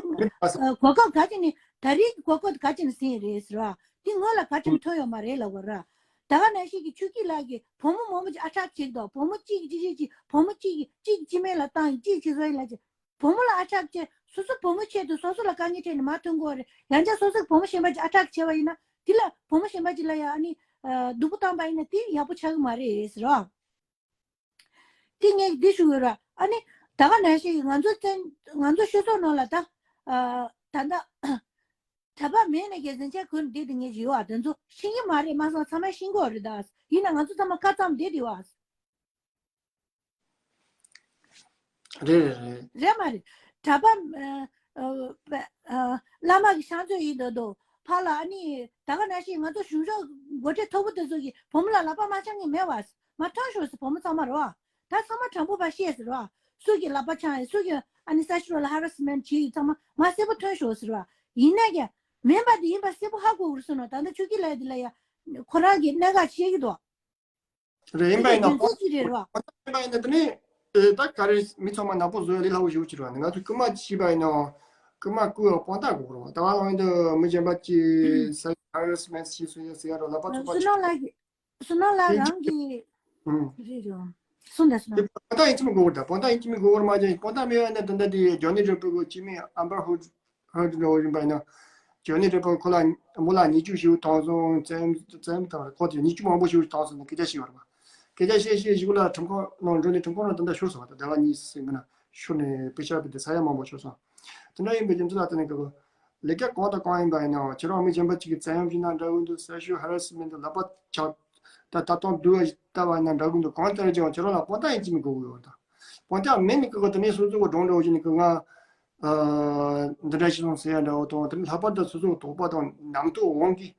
གོ་སྐབས་ག་ཅིག་ནས། ད་རེས་ཀྱི་གོ་སྐབས་དེ་ག་ཅིག་ནས་ཟིན་རེད་ཟེར་བ། དེ་སྔོན་ལ་ག་ཅིག་ཐོན་ཡོད་མ་རེད་ལབ་པ་ར། ད་ག་ནང་བཞིན་གྱི་ཆོས་སྐྱིད་ལགས་ཀྱིས་བུ་མོ་མང་པོ་ཅིག་ཨ་ཊེག་བྱེད་ཀྱི་འདུག་བུ་མོ་གཅིག་གིས་གཅིག་གཅིག་གཅིག་བུ་མོ་གཅིག་གིས་གཅིག་གཅིག་སྤྱི་མེད་ལ་བཏང་། གཅིག་གཅིག་བཟོ་ཡིན་ལ་ཅིག་བུ་མོ་ལ་ཨ་ཊེག་བྱས། སོ་སོ་བུ་མོ་ཆེད་དུ་སོ་སོ་ལ་དཀའ་ངལ་འཕྲད་ནས་མར་ཐོན་དགོས་རེད། ཡང་བསྐྱར་སོ་སོ་བུ་མོ་གཞན་པ་ཅིག་ཨ་ཊེག་བྱས་པ་ཡིན་ན། དེ་ལ་བུ་མོ་གཞན་པ་ཅིག་ལ་ཡང་ཨ་ནི་ཨ་སྡུག་པོ་བཏང་པ་ཡིན་ན་དེ་ཡག་པོ་ཆགས་ཀྱི་མ་རེད་ཟེར་བ། དེ་ངས་འདི་ཞུ་དགོས་ར། ཨ་ནི་ད་ག་ནང་བཞིན་ང་ཚོ་བཙན། ང་ཚོ་ཤོད་ཚོགས་ནང་ལ་ད་ཨ་ད་ལྟ་གྲྭ་པ་མེད་ནས་ཀྱི་གཟན་ཆས་གོན་བསྡད་དེ་ངས་ཞུ་བ་དེ་ཚོ་ཤེས་ཀྱི་མ་རེད། མ་སོང་ཚང་མས་ཤེས་ཀྱི་ཡོད་རེད་ད། ཡིན་ན་ང་ཚོ་ཚང་མ་ཁ་བཙུམ་བསྡད་དེ་བ། རེད་རེད་རེད། རེད་མ་རེད། གྲྭ་པ་ཨ་ཨ་བླ་མ་གི་ཕྱག་མཛོད་ཡིན་འདོད་དོ། ཕར་ལ་ཨ་ནི་ད་ག་ནང་བཞིན་ང་ཚོ་གཞུང་ཕྱོགས་འགོ་ཁྲིད་མཐོ་པོ་དེ་ཚོ་གིས་བུ་མོ་ལ་ལག་པ་མ་འཆང་མཁན་མེད་བ། མ་ཐོན་ཤོག་ཟེར། བུ་མོ་ཚང་མ་རེད་བ། ད་ཚང་མ་དྲང་པོ་ཕར་བཤད་ཟེར་བ། སུ་གིས་ལག་པ་འཆང་ཡིན། སུ་གིས་ཨ་ནི་ས་ཤུར་བ་ལ་ཧ་ར་སི་མེན་ཊི་བྱེད་ཡིན། ཚང་མ་མ་གསལ་པོ་ཐོན་ཤོག་ཟེར་བ། ཡིན་ན་ཀྱང་མིན་པ་དེ་ཡིན་པ་གསལ་པོ་ཧ་གོ་དགོས་རེད་ཟེར་ནོ། ད་ལྟ་ཆོས་སྐྱིད་ལགས་དེ་ལ་ཡ་ཁོ་རང་གིས་གནད་འགག་བཤད་ཀྱི་འདུག་རེད། ཡིན་པ་ཡིན་ན་དེ་ཚོ་ཅི་རེད་རོ། ཡིན་པ་ཡིན་ན་དེ་ནི་ཨེ་ད་ག་རེ་མི་ཚང་མ་ནག་པོ་བཟོ་ཡ་ལས་སླ་པོ་ཞིག་ཡོད་ཀྱི་རེད་བ། ང་ཚོ་རྐུན་མ་བྱས་པ་ཡིན་ན་རྐུན་མ་རྐུ་བ་དཔང་རྟགས་དགོས་རེད་བ། ད་ག་ལ་ཡིན་དུ་མི་གཞན་པ་ཅིག་ས་ཧ་ར་སི་མེན་ཊི་བྱས་སོང་ཡ་ཟེར་ཡ་རོ། ལག་པ་ཚུགས་པ་བསོད་ནམས་ལགས་ཀྱིས། བསོད་ནམས་ལགས་རང་གིས་ཨུམ། རེད་རོ། གསུངས་དང་གསུངས། དེ་དཔང་རྟགས་ཡིན་གཅིག་མིན་དགོས་རེད། ད་དཔང་རྟགས་ཡིན་གཅིག་མིན་དགོས་རེད་མ་གཞི། དཔང་རྟགས་མེད་པ་ཡིན་ན་ད་ལྟ་དེ་ཇོ་ནི་ཌེ་པི་གི་སྐྱེ་དམན་ཨམ་བར་ཧར་ཌི་ཧར་ཌི་འདྲ་བོ་ཡིན་པ་ཡིན་ན། ཇོ་ནི་ཌེ་པི་ཁོ་ལ་མོ་ལ་ཉེས་འཛུགས་ཞུ་བཏང་སོང་། བཙན་བཙན་བཏང་རེད། ཁོ་ཚོས་ཉེས་འཛུགས་མང་པོ་ཞུ་བཏང་སོང་ནས་སྐད་ཆ་བཤད་པ་རེད་པ། སྐད་ཆ་བཤད་བཤད་ཞིག་ལ་ཁྲིམས་ཁང་ནང་འགྲོ་ནས་ཁྲིམས་ཁང་ནང་ད་ལྟ་ཤོར་སོང་བ། ད་ཟླ་བ་གཉིས་ཟིན་གི་ན་ཤོར་ནས་པེ་ཤ་བུད་དེ་ས་ཡ་མང་པོ་ཤོར་སོང་། དེ་འདྲ་ཡིན་པའི་རྒྱུ་མཚན་ལ་བརྟེན་ནས་ཁོ་ལས་ཀ་གང་དང་གང་ཡིན་པ་ཡིན་ནའང་ཁྱེད་རང་མི་གཞན་པ་གཅིག་གིས་བཙན་གཡེམ་བྱས་ན་འདྲ་གི་འདུག་སེག་ཤུ་ཧ་ར་སི་མེན་ཊི་ལག་པ་འཆང་། ད་ད་དུང་སྡུག་པ་ཞིག་བཏང་བ་ཡིན་ན་འདྲ་གི་འདུག་གང་ལྟར་ཀྱང་ཁྱེད་རང་ལ་དཔང་རྟགས་ཡིན་གཅིག་མིན་དགོས་ཀྱི་ཡོད་རེད། ད་དཔང་རྟགས་མེད་ནས་ཁོ་གི་དེ་ནས་སོ་སོ་གི་སྒྲུང་འདྲ་བོ་ཞིག་ནས་ཁོ་ང་ཨ་འདི་འདྲ་ཞིག་སོང་ཟེར་ཡ་འདྲ་བོ་དང་། དེ་ནས་ལྷག་པར་དུ་སོ་སོ་གི་དོགས་པ་དང་རྣམ་རྟོག་དབང་གིས།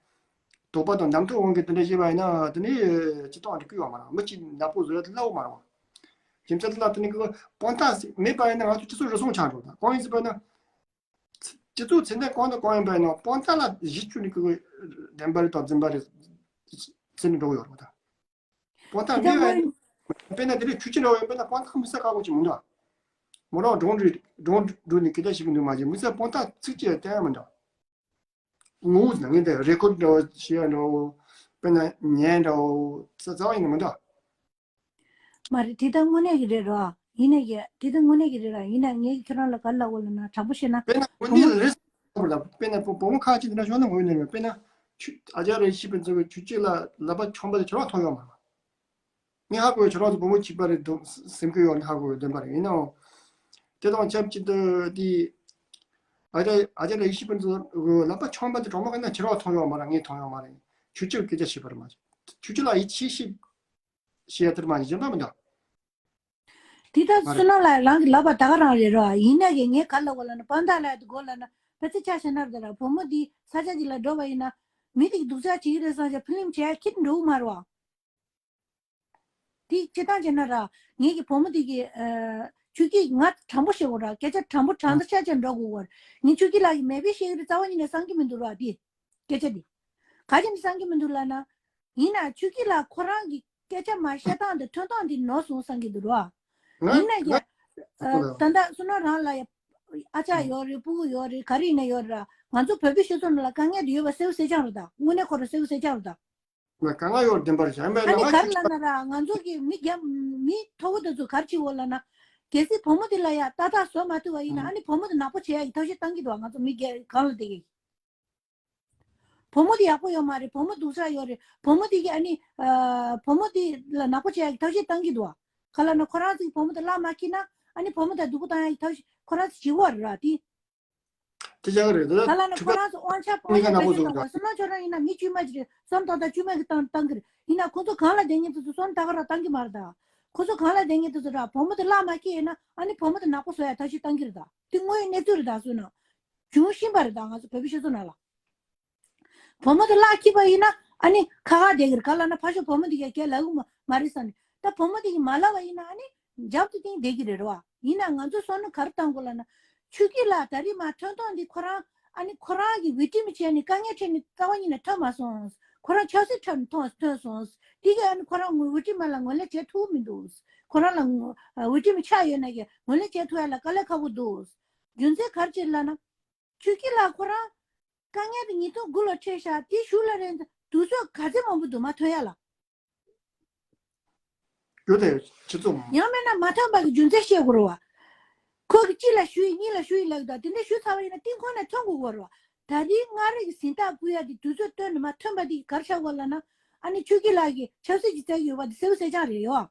དོགས་པ་དང་རྣམ་རྟོག་དབང་གིས་དེ་འདྲ་བྱས་པ་ཡིན་ན་དེ་ནས་སྤྱིར་བཏང་འགྲིག་གི་ཡོད་མ་རེད། མི་གཅིག་ནག་པོ་བཟོ་ཡ་དེ་སླ་པོ་མ་རེད་བ། རྒྱུ་མཚན་དེ་ལ་བརྟེན་ནས་ཁོ་དཔང་རྟགས་མེད་པ་ཡིན་ན་ང་ཚོ་སྤྱི་ཚོགས་རུལ་སུངས་ཆགས་འགྲོ། ད་གང་ཡིན་ཟེར་བ་ན། སྤྱི་ཚོགས་ཚད་ལྡན་གང་དང་གང་ཡིན་པ་ཡིན་ན་དཔང་རྟགས་ལ་གཞི་བཅོལ་ནས་ཁོ་བདེན་པ་རེད་དང་རྫུན་པ་རེད་ཟེར་ནས་འགྲོ་གི་ཡོད་རེད་བ། ད་དཔང་རྟགས་མེད་པ་ཡིན་ན། དཔེར་ན་དེ་རིང་ཆོས་སྐྱིད་འདྲ་བོ་ཡིན་པ་ན་དཔང་རྟགས་མི་གསལ་ཁག་པོ་ཅིག་མི་འདུག་མོ་རང་སྒྲུང་རེད། སྒྲུང་འགྲོ་ནས་སྐད་ཆ་བཤད་གི་འདུག་མ་གཞི་མི་གསལ་དཔང་རྟགས་ཚིག་གཅིག་ཡང་བསྟན་ཡ་མི་འདུག་ངོ་བོ་ཟེར་ན་ངས་འདི་རེ་ཀོཌ་འདྲ་བོ་བྱེད་ཡ་འདྲ་བོ། དཔེར་ན་ཉན་འདྲ་བོ་རྩ་རྩ་བ་ཡིན་ན་མི་འདུག་མ་རེད། དེ་ད་དངོས་གནས་ཀྱི་རེད་རོ། ཡིན་ནའི་ཀྱི་དེ་ད་དངོས་གནས་ཀྱི་རེད་ར། ཡིན་ན་ངས་ཁྱེད་རང་ལ་ག་རེ་ལབ་དགོས་ལབ་ན། དྲང་པོ་བཤད་ན། དཔེར་ན་དངོས་གནས་རེད་ཟེར་བ་ལ། དཔེར་ན་བུ་བུ་མོ་ཁག་ཅིག་དེ་འདྲ་བྱུང་ན་ངོས་ནས་རེད། དཔེར་ན་ཆུ་ཨ་ཅརྱ་ཡེ་ཤེས་པ་ཚོ་གི་ཆོས་སྐྱིད་ལ་ལག་པ་འཆང་པ་དེ་ཁྱེད་རང་མཐོང་ཡོད་མ་རེད། ངས་ཧ་གོ་ཡོད། ཁྱེད་རང་ཚོ་བུ་མོ་གཅིག་པ་རེད་འདུག་སེམས་ཁུར་ཡོད་ནི་ཧ་གོ་ཡོད། བདེན་པ་རེད། ཡིན་ནའང་དེ་དང་ཆབས་ཅིག་ཏུ་དེ་ཨ་ཅརྱ་ཨ་ཅརྱ་ཡེ་ཤེས་པ་ཚོ་གི་ལག་པ་འཆང་པ་དེ་དྲང་མོ་བཤད་ན་ཁྱེད་རང་མཐོང་ཡོད་མ་རེད། ངས་མཐོང་ཡོད་མ་རེད། ཆོས་སྐྱིད་སྐད་ཆ་བཤད་པ་རེད་མ་གཏོགས། ཆོས་སྐྱིད་ལ་ཡིད་ཆེས་བྱེད་བཤད་ཡ་དེར་མ་ཡིན་གཞན་པ་མི་འདུག་དེ་ལྟར་མ་རེད། བསོད་ནམས་ལགས་རང་གི་ལབ་པ་ད་ག་རང་རེད་རོ། ཡིན་ནའི་ངས་ག་ལབ་དགོས་ལབ་ན། དཔང་རྟགས་ལབ་དགོས་ལབ་ན་ཕལ་ཆེར་ཆ་བཞག་ན་རེད་ར། བུ་མོ་འདི་ས་ཆ་འདི་ལ་འགྲོ་བ་ཡིན་ན་མི་དེ་གི་སྡུག་ཅག་བྱེད་ཀྱི་རེད་བསམ་བྱས་ཕུ་ལིམ་བྱས་ཁྱེར་འགྲོ་གི་མ་རེད་བ། དེ་སྤྱིར་བཏང་བྱས་ན་ར། ངེད་ཀྱི་བུ་མོ་དེ་གི་ཨ། ཆོས་སྐྱིད་ང་དྲང་པོ་བཤད་དགོས་ར། སྐད་ཆ་དྲང་པོ་དྲང་ད་ཤ་ཆ་འགྲོ་དགོས་བར། ངས་ཆོས་སྐྱིད་ལགས་ཀྱི་མེད་པའི་བཤད་ཀྱི་རེད་རྩ་བ་ཉིད་ནས་བསམ་གྱི་མི་འདུག་ར་དེ། སྐད་ཆ་དེ། ག་ཅི་ནས་བསམ་གྱི་མི་འདུག་ལབ་ན། ཡིན་ན་ཆོས་སྐྱིད་ལགས་ཁོ་རང་གི་སྐད་ཆ་མ་བཤད་སྟངས་དེ་ཐོན་སྟངས་དེ་ནོར་སོང་བསམ་གྱི་འདུག་ར། ཡིན་ན་ཡ། ད་ལྟ་བསོད་ནམས་རང་ལ་ཡ། ཨ་ཅག་ཡོད་རེད། སྤུ་གུ་ཡོད་རེད། ག་རེ་ཡིན་ན་ཡོད་རེད་ར། ང་ཚོ་བོད་པའི་སྤྱི་ཚོགས་ནང་ལ་དཀའ་ངལ་དེ་ཡོད་པ་གསལ་པོ་གསལ་རྐྱང་རེད་ད། དངོས་གནས་ཁོ་རང་གསལ་པོ་གསལ་རྐྱང་རེད་ད། ང་དཀའ་ངལ་ཡོད་རེད་བདེན་པ་རེད་བྱ། ཡིན་པས་ཨ་ནི་ང་ག་རེ་ལབ་ན་ར། ང་ཚོ་གི་མི་རྒན་མི་མཐོ་བོ་དེ་ཚོ་ག་རེ་བྱེད་འོ་ལབ་ན། གལ་སྲིད་བུ་མོ་དེ་ལ་ཡ་ཏག་ཏག་བཟོ་མ་ཐུབ་པ་ཡིན་ན། ཨ་ནི་བུ་མོ་དེ་ནག་པོ་བྱེད་ཡ་ཡི་ཐབས་ཤེས་བཏང་གི་འདུག་བ། ང་ཚོ་མི་རྒན་གང་ལ་བསྡད་ཀྱི། བུ་མོ་དེ་ཡག་པོ་ཡོད་མ་རེད། བུ་མོ་སྡུག་ཅག་ཡོད་རེད། བུ་མོ་དེ་གི་ཨ་ནི་ཨ། བུ་མོ་དེ་ལ་ནག་པོ་བྱེད་ཡ་གི་ཐབས་ཤེས་བཏང་གི་འདུག་བ། ག་ལབ་ན་ཁོ་རང་ཚོ་གི་བུ་མོ་དེ་བརླག་མ་ཁྱེར་ན། ཨ་ནི་བུ་མོ་དེ་སྡུག་པོ་བཏང་ཡ་གི་ཐབས་ཤེས་ཁོ་རང་ཚོ་བྱེད་ཀྱི་ཡོད་རེད་ར་དེ། དེ་ཅག་རེད་དེ། ག་ལབ་ན་ཁོ་རང་ཚོ་དབང་ཆ་དབང་ཆ་སྤེལ་གྱི་འདུག་བ། བསོད་ནམས་ཁྱོད་རང་ཡིན་ན་མི་དཀྱུས་མ་ཅིག་རེད། བསམ་ཏག་ཏག་དཀྱུས་མ་གི་བཏང་བཏང་གི་རེད། ཡིན་ན་ཁོ་ཚོ་གང་ལ་བསྡད་མཁན་དེ་ཚོ་བསམ་ད་ག་རང་བཏང་གི་མ་རེད་ད། ཁོ་ཚོ་གང་ལ་བསྡད་མཁན་དེ་ཚོ་ར། བུ་མོ་དེ་བརླག་མ་ཁྱེར་ཡོད་ན། ཨ་ནི་བུ་མོ་དེ་ནག་པོ་བཟོ་ཡ་ཐབས་ཤེས་བཏང་གི་རེད་ད། དེ་དངོས་ཡོད་གནས་ཚུལ་རེད་ད། བསོད་ནམས། བྱུང་བཞིན་པ་རེད་ད། ང་ཚོ་བོད་པའི་སྤྱི་ཚོགས་ནང་ལ། བུ་མོ་དེ་བརླག་ཁྱེར་པ་ཡིན་ན་ཨ་ནི་ཁ་ཁ་བསྡད་ཀྱི་རེད། ག་ལབ་ན་ཕར་ཕྱོགས་བུ་མོ་དེ་གས་གས་ལབ་ཀྱི་མ་མ་རེད་བསམ་ནས། ད་བུ་མོ་དེ་གིས་མ་ལབ་པ་ཡིན་ན་ཨ་ནི་རྒྱབ་ཏུ་བསྟན་བསྡད་ཀྱི་རེད་རེད་བ། ཡིན་ན་ང་ཚོ་བསམ་བློ་ག་རེ་བཏང་དགོས་ལབ་ན། ཆོས་སྐྱིད་ལགས་ད་རེས་མར་ཐོན་སྟངས་འདི་ཁོ་རང་ཨ་ནི་ཁོ་རང་གི་བི་ཀྲི་མི་བྱས་ནས་དཀའ་ངལ་འཕྲད་ནས་རྩ་བ་ཉིད་ནས་ཐོན་མ་སོང་། ཁོ་རང་ཆབ་སྲིད་ཁྲོད་ནས་ཐོན་ཐོན་སོང་། དེ་གས་ཨ་ནི་ཁོ་རང་ངོ་བི་ཀྲི་མ་ལ་ངོས་ལེན་བྱེད་ཐུབ་མི་འདུག་ཁོ་རང་ལ་ངོ་བི་ཀྲི་མི་ཆགས་ཡོད་ན་ཡང་ངོས་ལེན་བྱེད་ཐུབ་ཡ་ལ་དཀའ་ལས་ཁག་པོ་འདུག་རྒྱུ་མཚན་ག་རེ་བྱས་ལབ་ན། ཆོས་སྐྱིད་ལགས་ཁོ་རང་དཀའ་ངལ་དེ་ཉིས་སྟོང་དགུ་ལོ་འཕྲད་ཤག་དེ་གཞུག་ལ་རན་དུས་ཚོད་ག་ཚད་མང་པོ་འདུག་མ་ཐོན་ཡ་ལ། རྒྱུ་དེ་སྤྱི་ཚོགས། ཡང་མིན་ན་མ་ཐོན་པ་གི་རྒྱུ་མཚན་བཤད་དགོས་རེད་བ། ཁོ་གི་གཅིག་ལ་ཞུ་ཡི་གཉིས་ལ་ཞུ་ཡི་ལབ་ཀྱི་འདུག་དེ་འདྲ་ཞུ་ཚར་བ་ཡིན་ན་གཏིང་ཁོ་ནས་ཐོན་དགོས་ཀྱི་རེད་བ། ད་རེས་མངའ་རིས་ཀྱི་གཟེངས་རྟགས་ཕུལ་ཡ་དེ་དུས་ཚོད་བཏོན་ནས་མ་ཐོན་པ་དེ་ག་རེ་ཆགས་ཀྱི་ཡོད་ལབ་ན། ཨ་ནི་ཆོས་སྐྱིད་ལགས་ཀྱིས་ཆབ་སྲིད་ཀྱི་རྩ་ཡོད་པ་དེ་གསལ་པོ་གསལ་རྐྱང་རེད་ཡོད།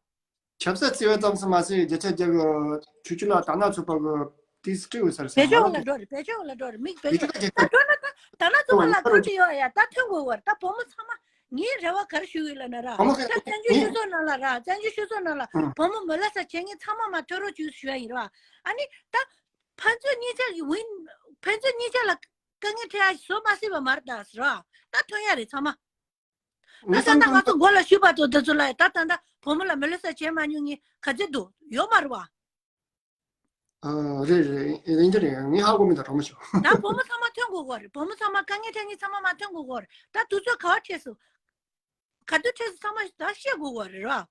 ཆབ་སྲིད་བརྩི་བ་ཙམ་ཞིག་མ་ཟད་རྒྱལ་ཁབ་རྒྱལ་བའི་ཆོས་ཕྱོགས་ལ་དར་ནག་ཚོགས་པ་གི་ཏིས་སྤྲེའུ་ཟེར་ཟེར་བེད་སྤྱོད་ལ་འགྲོ་རེད། བེད་སྤྱོད་ལ་འགྲོ་རེད། མིག་བེད་སྤྱོད་ད་འགྲོ་ན་ད་དར་ནག་ཚོགས་པ་ལ་འགྲོ་གི་ཡོད་ཡ། ད་ཐོན་དགོས་བར་ད་བུ་མོ་ཚང་མ་ངའི་རེ་བ་ག་རེ་ཞུ་གི་ཡོད་ལབ་ན་ར། ད་བཙན་བྱོལ་སྤྱི་ཚོགས་ནང་ལ་ར། བཙན་བྱོལ་སྤྱི་ཚོགས་ནང་ལ་བུ་མོ་མི་ལ་ས་བྱེད་མཁན་ཚང་མ་མ་ཐོན་རོགས་བྱོས་ཞུ་ཡ་ཡིན་ར། ཨ་ནི་ད་ཕན་ཚུན་གཉིས་ཆ་གི་ཝིན་ཕན་ཚུན་གཉིས་ཆ་ལ་དཀའ་ངལ་འཕྲད་ཡ་བཟོ་མ་སྲིད་པ་མ་རེད་ད་ཟེར་ར། ད་ཐོན་ཡ་རེད་ཚང་མ། ད་ད་ལྟ་ང་ཚོ་མགོ་ལ་ཞུས་པ་ཚོ་འདི་ཚོ་ལ་ད་ད་ལྟ་བུ་མོ་ལ་མི་ལོ་ས་བྱེད་མ་མྱོང་ངས་ག་ཚོད་འདུག་ཡོད་མ་རེད་བ། ཨ་རེད་རེད་ཡིན་གྱི་རེད། ངས་ཧ་གོ་མི་འདུག་གྲོགས་མོ་ཞུ། ད་བུ་མོ་ཚང་མ་ཐོན་དགོས་གོ་རེད། བུ་མོ་ཚང་མ་དཀའ་ངལ་འཕྲད་མཁན་ཚང་མ་མ་ཐོན་དགོས་གོ་རེད། ད་དུས་ཚོད་ག་བ་འཕྲད་སོང་། ག་དུས་འཕྲད་སོང་ཚང་མ་ད་བཤད་དགོས་གོ་རེད་ར།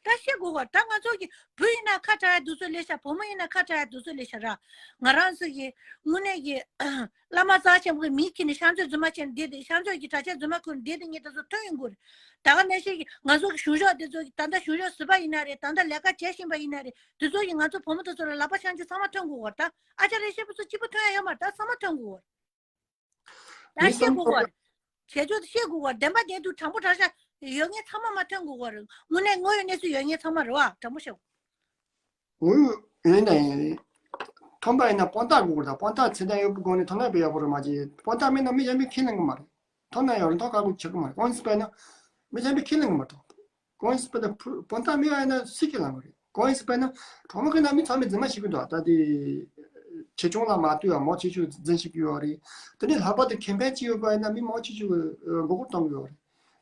ད་བཤད་དགོས་གོ་རེད། ད་ང་ཚོ་གི་བུ་ཡིན་ན་ཁ་གྲག་ཡ་དུས་ཚོད་སླེབས་ཤག་བུ་མོ་ཡིན་ན་ཁ་གྲག་ཡ་དུས་ཚོད་སླེབས་ཤག་ར། ང་རང་ཚོ་གི་དངོས་གནས་གི་བླ་མ་རྩ་ཆེན་པོ་གི་མིང་ཁྱེར་ནས་ཤང་ཚོད་རྫུན་མ་བྱས་ནས་བསྡད་དེ། ཤང་ཚོད་ཀྱི་གྲྭ་ཆས་རྫུན་མ་ཁུར་ནས་བསྡད་དེ་ངས་དེ་ཚོ་ཐོན་ཡོང་གི་རེད། ད་ག་ནང་བཞིན་གྱི་ང་ཚོ་གི་གཞུང་ཕྱོགས་དེ་ཚོ་གི་ད་ལྟ་གཞུང་ཕྱོགས་ཟུར་པ་ཡིན་ན་རེད། ད་ལྟ་ལས་ཀ་བྱེད་བཞིན་པ་ཡིན་ན་རེད། དེ་ཚོ་གི་ང་ཚོ་བུ་མོ་དེ་ཚོ་ལ་ལག་པ་འཆང་རྒྱུ་ཚང་མ་ཐོན་དགོས་གོ་རེད། ད་ཨ་ཅག་རེ་ཞེ་པོ་ཚོ་གཅིག་པུ་ཐོན་ཡ་ཡོད་མ་རེད། ད་ཚང་མ་ཐོན་དགོས་གོ་རེད། ད་མི་བཤད་གསུམ་དགོས་གོ་རེད། བྱེད་ཕྱོགས་དེ་བཤད་དགོས་གོ་རེད། བདེན་པ་བདེན་དུ་དྲང་པོ་དྲང་བཞག་ཡོད་མཁན་ཚང་མ་མ་ཐོན་དགོས་གོ་རེད། དངོས་གནས་དངོས་ཡོད་གནས་ཚུལ་ཡོད་མཁན་ཚང་མ་རེད་བ། དྲང་པོ་བཤད་དགོས། ངོས་ཡིན་ནའི་ཐོན་པ་ཡིན་ན་དཔང་རྟགས་དགོས་གོ་རེད། ད་དཔང་རྟགས་ཚད་ལྡན་ཡོད་པའི་སྒོ་ནས་ཐོན་ན་དཔེ་ཡག་པོ་རེད། མ་གཞི་དཔང་རྟགས་མེད་ན་མི་གཞན་པས་ཁས་ལེན་གི་མ་རེད། ཐོན་ན་ཡང་རིན་ཐང་ཁག་པོ་ཆགས་ཀྱི་མ་རེད། གང་ཡིན་ཟེར་བ་ཡིན་ན་མི་གཞན་པས་ཁས་ལེན་གྱི་མ་རེད། གང་ཡིན་ཟེར་བ་ཡིན་ན་དཔང་རྟགས་མེད་པ་ཡིན་ན་སུས་ཁས་ལེན་གྱི་རེད། གང་ཡིན་ཟེར་བ་ཡིན་ན་གྲོགས་མོ་ཁྱེད་རྣམ་པས་ཚང་མས་རྫུན་མ་བཤད་ཀྱི་འདུག་ད་དེ་ཆེ་ཆུང་ལ་མ་ལྟོས་པར་མང་ཆེ་ཤོས་རྫུན་བཤད་ཀྱི་ཡོད་རེད། དེ་ནས་ལྷག་པར་དུ་ཁེ་ཕན་ཅིག་ཡོད་པ་ཡིན་ན་མི་མང་ཆེ་ཤོས་མགོ་སྐོར་གཏོང་གི་ཡོད་རེད།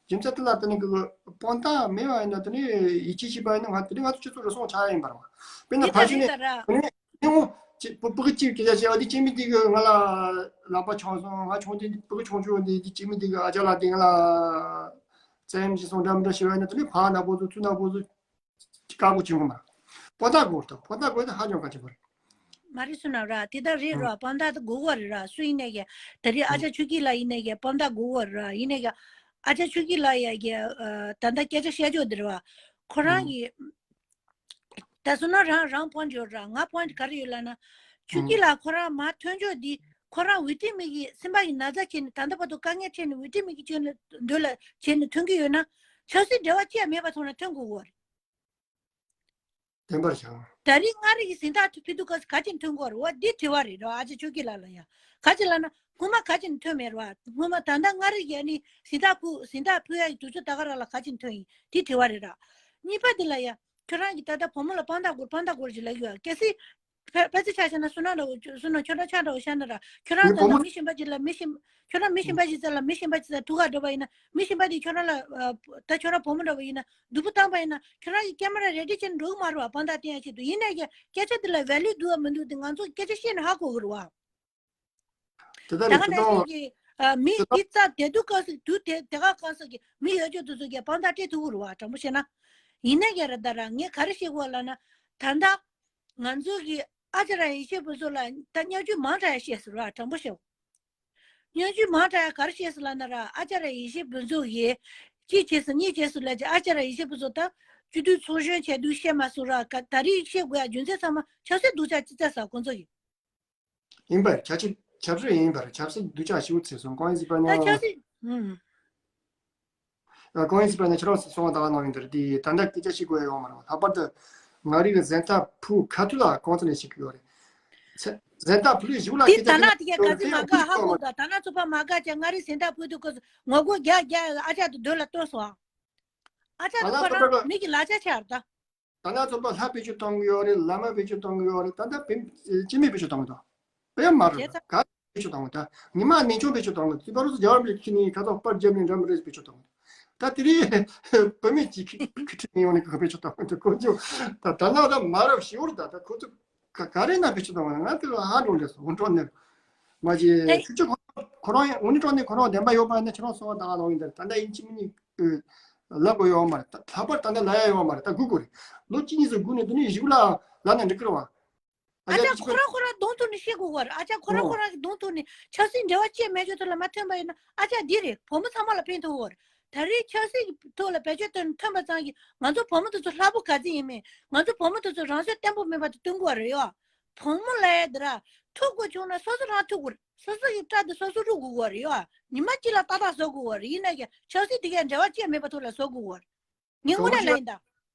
རྒྱུ་མཚན་དེ་ལ་དེ་ནས་གི་དཔང་རྟགས་མེད་པ་ཡིན་ན་དེ་ནས་ཡིད་ཆེས་བྱས་པ་ཡིན་ན་ང་དེ་ནས་ང་ཚོ་སྤྱི་ཚོགས་རུལ་སུངས་ཆགས་ཡ་ཡིན་པ་རེད། དཔེར་ན་ཕལ་ཆེར་ནས་དེ་ནས་ཉིན་མོ་ཅིག་སྤུ་སྤུ་གུ་གཅིག་སྐད་ཆ་བཤད་པ་དེ་སྐྱེས་དམན་དེ་གིས་ང་ལ་ལག་པ་འཆང་སོང་། ང་ཆུང་དུས་སྤུ་གུ་ཆུང་ཆུང་དེ་དེ་སྐྱེས་དམན་དེ་གིས་ཨ་ཅག་ལགས་དེ་ང་ལ་བཙན་གཡེམ་བྱས་སོང་འདྲ་མི་འདྲ་ཞུས་པ་ཡིན་ན་དེ་ནས་ཕར་ནག་པོ་ཚོ་ཚུར་ནག་པོ་ཚོ་བཀག་འགོག་བྱེད་དགོས་མ་རེད། དཔང་རྟགས་དགོས་རེད། དཔང་རྟགས་དགོས་དེ་ཧ་ཅང་གལ་ཆེན་པོ་རེད། མ་རེད་སོང་ན་ར། དེ་ལྟར་རེད་ར། དཔང་རྟགས་དེ་དགོས་པ་རེད་ར། སུ་ཡིན་ནས་ཀྱང་ད་རེས་ཨ་ཅག་ཆོས་སྐྱིད་ལགས་ཡིན་ནས་ཀྱང་དཔང་རྟགས་དགོས་པ་རེད་ར། ཡིན་ནས་ཀྱང་ཨ་ཅག་ཆོས་སྐྱིད་ལགས་ཡ་གི་ད་ལྟ་སྐད་ཆ་བཤད་ཕྱོགས་དེ་རེད་བ། ཁོ་རང་གི་ད་སོང་ན་རང་རང་པོ་ཡིན་ཡོད་ར། ང་པོ་ཡིན་ག་རེ་ཡོད་ལབ་ན། ཆོས་སྐྱིད་ལགས་ཁོ་རང་མར་ཐོན་ཕྱོགས་འདི་ཁོ་རང་བི་ཀྲི་མི་གི་སེམས་པ་གི་ན་ཚ་བྱས་ནས་ད་ལྟ་བར་དུ་དཀའ་ངལ་འཕྲད་ནས་བི་ཀྲི་མི་གི་ཅོ་ནས་འདོད་ལ་བྱས་ནས་ཐོན་གྱི་ཡོད་ན། ཆབ་སྲིད་འབྲེལ་བ་ཅི་ཡང་མེད་པ་མཐོང་ན་ཐོན་དགོས་གོ་རེད། བདེན་པར་བྱ། ད་རེས་མངའ་རིས་ཀྱི་གཟེངས་རྟགས་ཕུལ་དུས་སྐབས་སུ་ག་ཅིག་ཐོན་གོ་རེད་བ། འདི་དྲི་བ་རེད་ར། ཨ་ཅག་ཆོས་སྐྱིད་ལགས་ལ་ཡ། ག་ཅི་ལབ་ན་སྔོན་མ་ག་ཅིག་ཐོན་མེད་ར་བ། སྔོན་མ་ད་ལྟ་མངའ་རིས་ཀྱི་ཨ་ནི་གཟེངས་རྟགས་ཕུལ་གཟེངས་རྟགས་ཕུལ་ཡ་ཡི་དུས་ཚོད་ད་ག་རང་ལ་ག་ཅིག་ཐོན་ཡིན། འདི་དྲི་བ་རེད་ར། གཉིས་པ་འདི་ལ་ཡ། ཁྱོད་རང་གིས་ད་ལྟ་བུ་མོ་ལ་དཔང་རྟགས་དགོས་དཔང་རྟགས་དགོས་ཅིག་ལབ་ཡོད། གལ་སྲིད་ ཕ་ཕ་ཚི་ཆ་བྱས་ན་སུ་ན་འདྲ་བོ་སུ་ན་ཁྱོད་རང་ཆ་འདྲ་བོ་བཤད་ན་ར་ཁྱོད་རང་ངའི་ད་བུ་ན་མོ་མི་གཞན་པ་ཅིག་ལ་མི་གཞན་ཁྱོད་རང་མི་གཞན་པ་ཅིག་ཚ་ལ་མི་གཞན་པ་ཅིག་ཚ་ཐུག་ག་འགྲོ་བ་ཡིན་ན་མི་གཞན་པ་དེ་ཁྱོད་རང་ལ་ད་ཁྱོད་རང་བུ་མོ་འདྲ་བོ་ཡིན་ན་སྡུག་པོ་བཏང་པ་ཡིན་ན་ཁྱོད་རང་གི་ཀེ་མ་ར་རེ་ཌི་ཅན་འགྲོ་གི་མ་རེད་བ། དཔང་རྟགས་བསྟན་ཡ་ཆེད་དུ་ཡིན་ནའི་ཀྱང་སྐད་ཆ་དེ་ལ་ཝེ་ལུ་འདུག་བ་མི་འདུག་དེ་ང་ཚོ་སྐད་ཆ་བཤད་ནས་ཧ་གོ་གི་རེད་བ། དེ་ལྟར་ད་ག་ནང་བཞིན་གྱི་ཨ་མི་དེ་ལྟར་འདི་རྩ་དེ་དུས་སྐབས་སུ་དུས་དེ་དེ་ག་སྐབས་སུ་གི་མི་ཡོད་ཆོག་དེ་ཚོ་གི་དཔང་རྟགས་སྤྲད་ཐུབ་ཀྱི་རེད་བ། དྲང་པོ་བཤད་ན། ཡིན་ན་ཡང་རེད་ད་ར་ངས་ག་རེ་བཤད་དགོས་ལབ་ན། ད་ལྟ་ང་ཚོ་གི་ཨ་ཅག་ར་ཡེ་ཤེས་ཕུན་ཚོགས་ལ་ད་བརྙས་བཅོས་མང་དྲགས་ཡ་བཤད་སོང་ར། དྲང་པོ་བཤད། བརྙས་བཅོས་མང་དྲགས་ཡ་ག་རེ་བཤད་སོང་ལབ་ན་ར་ཨ་ཅག་ར་ཡེ་ཤེས་ཕུན་ཚོགས་ཀྱིས་གཅིག་བྱས་སོང་གཉིས་བྱས་སོང་ལབ་ཀྱི་ཨ་ཅག་ར་ཡེ་ཤེས་ཕུན་ཚོགས་ད་སྤྱི་འཐུས་ཚོགས་གཞོན་བྱས་དུས་བཤད་མ་སོང་ར། ག་ད་རེས་བཤད་དགོས་ཡ་རྒྱུ་མཚན་ཚང་མ་ཆབ་སྲིད་སྡུག་ཅག་ཅི་ཙག་ཟ་ཁོང་ཚོ་ཡིན། ཡིན་པར་ཆབ་སྲིད་ཆབ་སྲིད་ཡིན་པར་ཆབ་སྲིད་སྡུག་ཅག་ཞིག་ཚེ་སོང་གང་ཡིན་ཟེར་བ་ན། ད་ཆབ་སྲིད་ཨུམ། གང་ཡིན་ཟེར་བ་ན་ཁྱེད་རང་གསུང་བ་ད་ག་ནང་ཡིན་དེར་དེ་ད་ལྟ་སྐད་ཆ་ཤེས་དགོས་ཡ་ཡོད་མ་རེད། ལྷག་པར་དུ་ང་རིག་གཟེངས་རྟགས་ཕུལ་ཁ་ཐུག་ལ་གང་ཚ་ནས་ཤེས་ཀྱི་ཡོད་རེད། ཚེ་གཟེངས་རྟགས་ཕུལ་ཞིག་ལ་དེ་སྐད་ཆ་ད་ན་དེ་ག་ག་ཚོད་མ་དགའ་ཧ་གོ་ད་ད་ན་ཚོད་པ་མ་དགའ་ཀྱང་ང་རིག་གཟེངས་རྟགས་ཕུལ་དུས་སྐབས་སུ་ངོ་རྒོལ་རྒྱག་རྒྱག་ཨ་ཅག་ཏུ་སྡོད་ལ་ལྟོས་སོང་ཨ། ཨ་ཅག་ཏུ་ཁོ་རང་མི་གི་ལག་ཆ་ཆག་ད། ད་ལྟ་ཚོད་པ་ལྷ་བེད་སྤྱོད་གཏོང་གི་ཡོད་རེད། བླ་མ་བེད་སྤྱོད་གཏོང་གི་ཡོད་རེད། ད་ལྟ་བེད་སྤྱི་མི་བེད་སྤྱོད་གཏོང་གི་འདུག་དཔེ་མ་རེད། ག་བེད་སྤྱོད་གཏོང་གི་ད་ཉི་མ་ནས་ཆུང་བེད་སྤྱོད་གཏོང་གི་འདུག་རྩིས་པ་རུ་སུ་རྒྱ་བར་མི་ཁྱི་ནི་ཁ་ཐོག་པར་རྒྱབ་ནས་འགྲམ་རེས་བེད་སྤྱོད་གཏོང་གི་འདུག་ད་དེ་རིང་བུད་མེད་ཀྱི་ཁི་ཁི་ཁྲི་ནས་ཡོང་ནས་ག་བེད་སྤྱོད་གཏོང་གི་འདུག་ཁོ་ཚོ་ད་ད་ལྟ་ད་མ་རབས་ཞིག་འོར་ད་ད་ཁོ་ཚོ་ག་ག་རེ་ན་བེད་སྤྱོད་གཏོང་གི་ང་དེ་ལ་ཧ་འགྲོ་འདྲ་སོང་འགྲོ་ནས་མ་གྱི་ཁྱོད་ཁྱོད་ཁོ་རང་ཁོ་རང་ཡང་འུ་ནི་གྲོགས་ནས་ཁོ་རང་བདེན་པ་ཡོད་པ་ཡིན་ན་ཁྱོད་རང་སོང་བ་ད་ག་ལོག་ཡིན་ད་ད་ལྟ་ཡིན་གཅིག་མིན་གཉིས། ལབ་དགོས་ཡོད་མ་རེད། ད་ལྷག་པར་ད་ལྟ་ལབ་ཡ་ཡོད་མ་རེད། ད་སྒུག་དགོས་རེད། ལོ་གཅིག་གཉིས་སུ་སྒུག་ནས་དེ་ནས་གཞུག་ལ་ལབ་ན་འགྲིག་གི་རེད་བ། ཨ་ཨ་ཅག་ཅག་ཁོ་རང་ཁོ་རང་གདོང་ཐུག་ནས་བཤད་དགོས་བ་རེད། ཨ་ཅག་ཁོ་རང་ཁོ་ཨོ། རང་གི་གདོང་ཐུག་ནས་ཆབ་སྲིད་འབྲེལ་བ་བཅད་མེད་ཆོག་ཐོག་ལ་མ་ཐོན་པ་ཡིན་ན་ཨ་ཅག་འདི་རེད། བུ་མོ་ཚང་མ་ལ་ཕན་ཐོགས་བ་རེད། ད་རེས་ཆབ་སྲིད་ཀྱི་ཐོག་ལ་བེད་སྤྱོད་བཏོན་ཐོན་པ་ཙང་གིས་ང་ཚོ་བུ་མོ་དེ་ཚོ་ལྷག་པོ་ག་ཚོད་ཡིན་མིན་ང་ཚོ་བུ་མོ་དེ་ཚོ་རང་ཚོད་བརྟན་པོ་མེད་པ་དེ་སྟོན་དགོས་བ་རེད་ཡོ། བུ་མོ་ལ་ཡ་འདི་ར་ཐུག་དགོས་བྱུང་ན་སོ་སོ་རང་ཐུག་དགོས་རེད། སོ་སོ་ཡི་སྐྲ་དེ་སོ་སོ་རུ་དགོས་བ་རེད་ཡོ། ཉི་མ་གཅིག་ལ་ཏག་ཏག་བཟོ་དགོས་བ་རེད། ཡིན་ན་ཡང་ཆབ་སྲིད་དེ་གའི་འབྲེལ་བ་བཅད་མེད་པ་ཐོག་ལ་བཟོ་དགོས་བ་རེད། ངས་དངོས་གནས་ལབ་ཡིན་ད།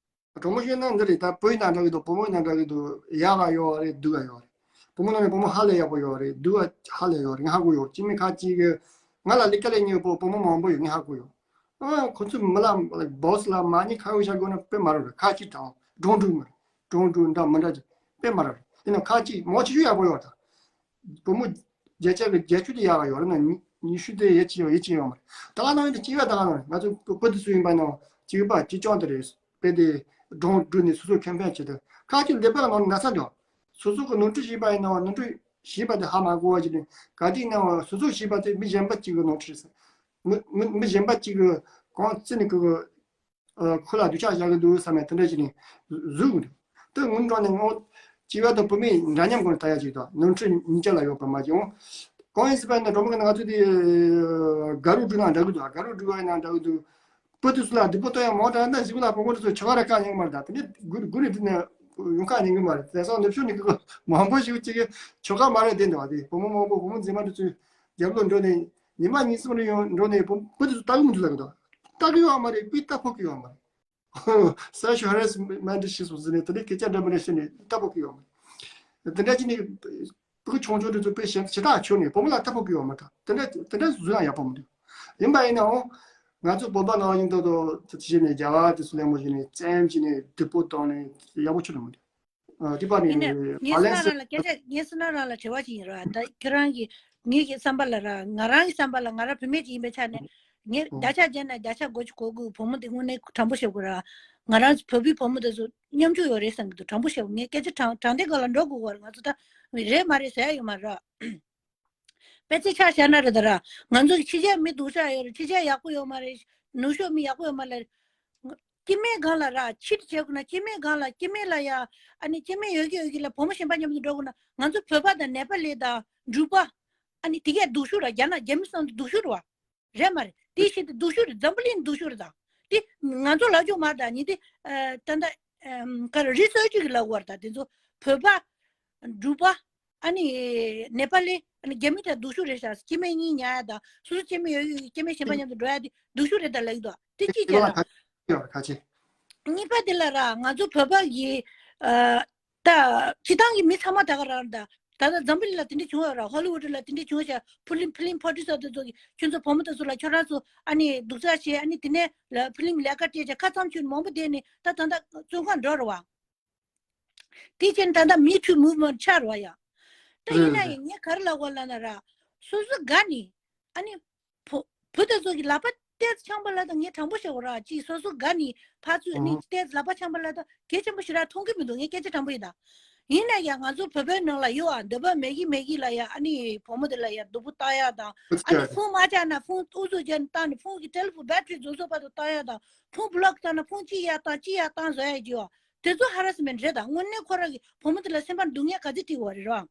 གྲོགས་མོ་ཤོད་ན་འདི་རེད། ད་བུ་ཡིན་ན་འདྲ་གི་འདུག་བུ་མོ་ཡིན་ན་འདྲ་གི་འདུག་ཡག་ག་ཡོད་རེད། སྡུག་ག་ཡོད་རེད། བུ་མོ་ནང་ནས་བུ་མོ་ཧ་ལས་ཡག་པོ་ཡོད་རེད། སྡུག་ག་ཧ་ལས་ཡོད་རེད། ངས་ཧ་གོ་ཡོད། སྤྱི་མི་ཁ་ཅིག་གི་ང་ལ་ལས་ཀ་ལས་ཉེ་བོ་བུ་མོ་མང་པོ་ཡོད། ངས་ཧ་གོ་ཡོད། ཨ་ཁོ་ཚོས་མི་ལ་བོ་སི་ལ་མ་ཉེས་ཁ་གཡོག་བྱ་དགོས་ན་དཔེ་མ་རེད། ཁ་ཅིག་དྲང་གྲོང་གྲོང་མ་རེད། གྲོང་གྲོང་འདྲ་མི་འདྲ་ཅིག་དཔེ་མ་རེད། ཡིན་ན་ཁ་ཅིག་མང་ཆེ་ཤོས་ཡག་པོ་ཡོད་ད། བུ་མོ་བརྒྱ་ཆ་གི་བརྒྱད་ཅུ་དེ་ཡག་ག་ཡོད་རེད་ན་ཉི་ཉི་ཤུ་དེ་ཡེ་ཅི་ཡོད་ཡེ་ཅི་ཡོད་མ་རེད། ད་ག་ནང་ཡིན་དེ་སྐྱེ་བ་ད་ག་ནང་ང་ཚོ་བུ་དེ་སུ་ཡིན་པ་ནང་སྐྱེ་བ་སྤྱི་སྐྱོང་དེ་རེད། དཔེ་དེ་གྲོང་བསྒྲུགས་ནས་སོ་སོ་ཁེ་ཕན་བྱེད་དུ་ཁ་ཅིག་ལས་པ་ནང་ན་ཚ་འདུག་སོ་སོ་གི་ནོར་འཁྲུལ་ཞིག་པ་ཡིན་ནའང་ནོར་འཁྲུལ་ཞིག་པ་དེ་ཧ་མ་གོ་བ་ཞིག་ནས་ག་དུས་ནའང་སོ་སོ་ཞིག་པ་དེ་མི་གཞན་པ་གཅིག་གི་ནོར་འཁྲུལ་རེད་ཟེར། མི་མི་མི་གཞན་པ་གཅིག་གི་གང་བརྩི་ནས་གི་ཁོ་ལ་སྡུག་ཅག་བཞག་གི་འདུག་བསམ་ནས་དེ་འདྲ་བྱས་ནས་བཟོས་ཡོད་འདུག་དེ་སྔོན་འགྲོ་ནས་ངོ་སྐྱེ་བ་དང་བུད་མེད་འདྲ་མཉམ་སྒོ་ནས་ལྟ་ཡ་ཅིག་དང་ནོར་འཁྲུལ་ཉིན་བཅར་ལ་ཡོད་པ་མ་བྱུང་། གང་ཡིན་ཟེར་བ་ཡིན་ན་གྲོགས་མོ་གི་ང་ཚོ་དེ་དགའ་རོགས་སྒྲུག་ན་འདྲ་གི་འདུག་དགའ་རོགས་སྒྲུག་པ་ཡིན་ན་འདྲ་གི་འདུག་བུ་དེ་ཚོ་ལ་སྡུག་པོ་གཏོང་ཡ་མང་དྲགས་ན་གཞུག་ལ་བུ་མོ་དེ་ཚོ་ཆོ་ག་ར་བཀག་ཉན་གི་མ་རེད། ད་དེ་ནས་དགུ་དགུ་ནས་དེ་ནས་ཡོང་ཁ་ཉན་གི་མ་རེད། དེང་སང་ནུབ་ཕྱོགས་ནས་གི་མང་པོ་ཞིག་ཅིག་གི་ཆོ་ག་མ་རེད་བསྡད་འདུག་བ། དེ་བུ་མོ་མང་པོ་བུ་མོ་མཛེས་མ་དེ་ཚོའི་རྒྱབ་ལོག་འགྲོ་ནས་ཉི་མ་གཉིས་གསུམ་རེ་ཡོང་འགྲོ་ནས་བུ་བུ་དེ་ཚོ་ལྟ་གི་མི་འདུག་ལབ་གི་འདུག་ལྟ་གི་ཡོད་མ་རེད། པི་ལྟ་ཕོད་གི་ཡོད་མ་རེད། སེག་ཤུ་ཧེ་རེ་སི་མེན་ཊི་ཞེས་སོགས་ཟེར་ནས་དེ་འདྲའི་སྐད་ཆ་འདྲ་མི་འདྲ་བཤད་ནས་ལྟ་ཕོད་གི་ཡོད་མ་རེད། དེ་འདྲ་ཅིག་ནས་ཕྲུ་གུ་ཆུང་ཆུང་དེ་ཚོ་དཔེ་ཞེ་ཞེ་དྲག་ཆོད་ནས་བུ་མོ་ལ་ལྟ་ཕོད་གི་ཡོད་མ་རེད། དེ་འདྲ་དེ་འདྲ་བཟོས་ན་ཡག་པོ་མི་འདུག་ཡིན་པ་ཡིན་ནའང་ང་ཚོ་བོད་པ་ནང་བཞིན་དུ་དུ་དེ་བྱས་ནས་རྒྱ་གར་དེ་ཚོ་ལས་མོ་བྱས་ནས་བཙན་བྱས་ནས་སྡུག་པོ་བཏང་ནས་ཡག་པོ་ཆོད་ནི་མི་འདུག་ཨ་དེ་པ་ནི་ཡིན་ནས་ངས་བ་སུ་ན་ལན་སི་རང་ལ་སྐད་ཆ་ངས་སུ་ན་རང་ལ་དྲི་བ་ཅིག་ཡིན་ར། ད་ཁྱེད་རང་གི་ངེད་ཀྱི་བསམ་པ་ལ་ར་ང་རང་གི་བསམ་པ་ལ་ང་རང་བུད་མེད་ཅིག་ཡིན་པའི་ཆ་ནས་ངས་ཨོ་བརྒྱ་ཆ་བརྒྱ་ནས་བརྒྱ་ཆ་དགུ་བཅུ་གོ་དགུ་བུ་མོ་དེ་དངོས་གནས་དྲང་པོ་བཤད་དགོས་ར། ང་རང་བོད་པའི་བུ་མོ་དེ་ཚོ་མཉམ་ཆུང་ཡོད་རེད་བསམ་གྱི་འདུག་དྲང་པོ་བཤད་དགོས། ངས་སྐད་ཆ་དྲང་དྲང་བདེན་སྒང་ལ་འགྲོ་དགོས་ར། ང་ཚོ་ད་རེད་མ་རེད་ཟེར་ཡ་ཡོད་མ་ར། དཔེ་ཆ་ཆ་བཞག་ན་རེད་ད་ར། ང་ཚོ་གི་ཕྱི་རྒྱལ་མི་སྡུག་ཤ་ཡོད་རེད། ཕྱི་རྒྱལ་ཡག་པོ་ཡོད་མ་རེད། ནུབ་ཕྱོགས་མི་ཡག་པོ་ཡོད་མ་རེད། སྐྱེ་དམན་སྒང་ལ་ར་ཕྱིར་བྱེད་དགོས་ན་སྐྱེ་དམན་སྒང་ལ་སྐྱེ་དམན་ལ་ཡ་ཨ་ནི་སྐྱེ་དམན་ཡོད་ཀྱི་ཡོད་ཀྱི་ལ་བུ་མོ་གཞན་པ་མཉམ་དུ་འགྲོ་དགོས་ན་ང་ཚོ་བོད་པ་དང་ནེ་པ་ལི་དང་འབྲུག་པ་ཨ་ནི་དེ་གས་སྡུག་ཤོས་ར། རྒྱ་ནག་རྒྱ་མི་སང་དུ་སྡུག་ཤོས་ར་བ། རེད་མ་རེད། དེ་བཞིན་དུ་སྡུག་ཤོས་རེད། འཛམ་བུ་གླིང་སྡུག་ཤོས་རེད་ད། དེ་ང་ཚོ་ལབ་ཆོག་མ་རེད་ད། ཉིན་དེ་ད་ལྟ་ག་རེ་རི་སོར་ཅི་གི་ལབ་དགོས་རེད་ད། དེ་ཚོ་བོད་པ་འབྲུག་པ་ཨ་ནི་ནེ་པ་ལི་ཨ་ནི་རྒྱ་མི་དང་སྡུག་ཤོས་རེད་ཤག་སྐྱེ་དམན་གཉིས་ཉར་ཡ་དང་སོ་སོ་སྐྱེ་དམན་ཡོད་ཡོད་སྐྱེ་དམན་གཞན་པ་མཉམ་དུ་འགྲོ་ཡ་དེ་སྡུག་ཤོས་རེད་ད་ལབ་ཀྱི་འདུག་དེ་ཅི་བྱས་ལ། ཁ་ཆེ། གཉིས་པ་དེ་ལ་ར་ང་ཚོ་བོད་པ་གི་ཨ། ད་སྤྱི་བཏང་གི་མི་ཚང་མ་ད་ག་རང་རེད་ད། ད་ལྟ་འཛམ་བུ་གླིང་ལ་དེ་འདྲ་བྱུང་ཡོད་ར། ཧོ་ལི་ཝུ་ཌི་ལ་དེ་འདྲ་བྱུང་ཤག་ཕི་ལིམ་ཕི་ལིམ་པོ་རོ་ཌུ་སར་དེ་ཚོ་གིས་ཁྱོད་ཚོ་བུ་མོ་དེ་ཚོ་ལ་ཁྱོད་རང་ཚོ་ཨ་ནི་སྡུག་ཅག་བྱས་ཨ་ནི་དེ་ནས་ལ་ཕི་ལིམ་ལས་ཀ་སྤྲད་བྱས་ཁ་ཙམ་ཁྱོད་མང་པོ་བསྡད་ནས་ད་ད་ལྟ་བཙོན་ཁང་འགྲོ་ར་བ། དེ་བྱས་ནས་ད་ལྟ་Me Too movement་ཆགས་རེད་བ་ཡ། ད་ཡིན་ན་ཡང་ངས་ག་རེ་ལབ་དགོས་ལབ་ན་ར། སོ་སོ་དགའ་ནི། ཨ་ནི། བུ་བུ་དེ་ཚོ་གི་ལག་པ་ཏོག་ཙམ་འཆང་པ་ལ་ད་ངས་དྲང་པོ་བཤད་དགོས་ར། ཅིག་སོ་སོ་དགའ་ནི་ཕར་ཚུར་ཨ་ནི་ཨོ་ཏོག་ཙམ་ལག་པ་འཆང་པ་ལ་ད་གལ་ཆེན་པོ་ཞེ་དྲག་མཐོང་གི་མི་འདུག་ངས་སྐད་ཆ་དྲང་པོ་ཡིན་ད། ཡིན་ན་ཡང་ང་ཚོ་བོད་པའི་ནང་ལ་ཡོད་ཨ། འདོད་པ་མེད་ཀྱི་མེད་ཀྱི་ལ་ཡ། ཨ་ནི་བུ་མོ་དེ་ལ་ཡ་སྡུག་པོ་བཏང་ཡ་དང་། ཨ་ནི་ཕོན་མ་བཅག་ན་ཕོན་ཨུ་ཚུགས་བྱས་ནས་བཏང་ནས་ཕོན་གྱི་ཊེ་ལི་ཕོན་བེ་ཊི་རི་རྫོགས་ཚར་བར་དུ་བཏང་ཡ་དང་། ཕོན་བི་ལོག་བཏང་ན་ཕོན་ཅི་ཡ་བཏང་ཅི་ཡ་བཏང་བཟོ་ཡ་ཅིག་ཡོད། དེ་ཚོ་ཧ་ར་སི་མེན་ཊི་རེད་ད། དངོས་གནས་ཁོ་རང་གི་བུ་མོ་དེ་ལ་སེམས་པར་སྡུག་བསྔལ་ག་ཚོད་སྤྲད་ཡོད་རེད་ར།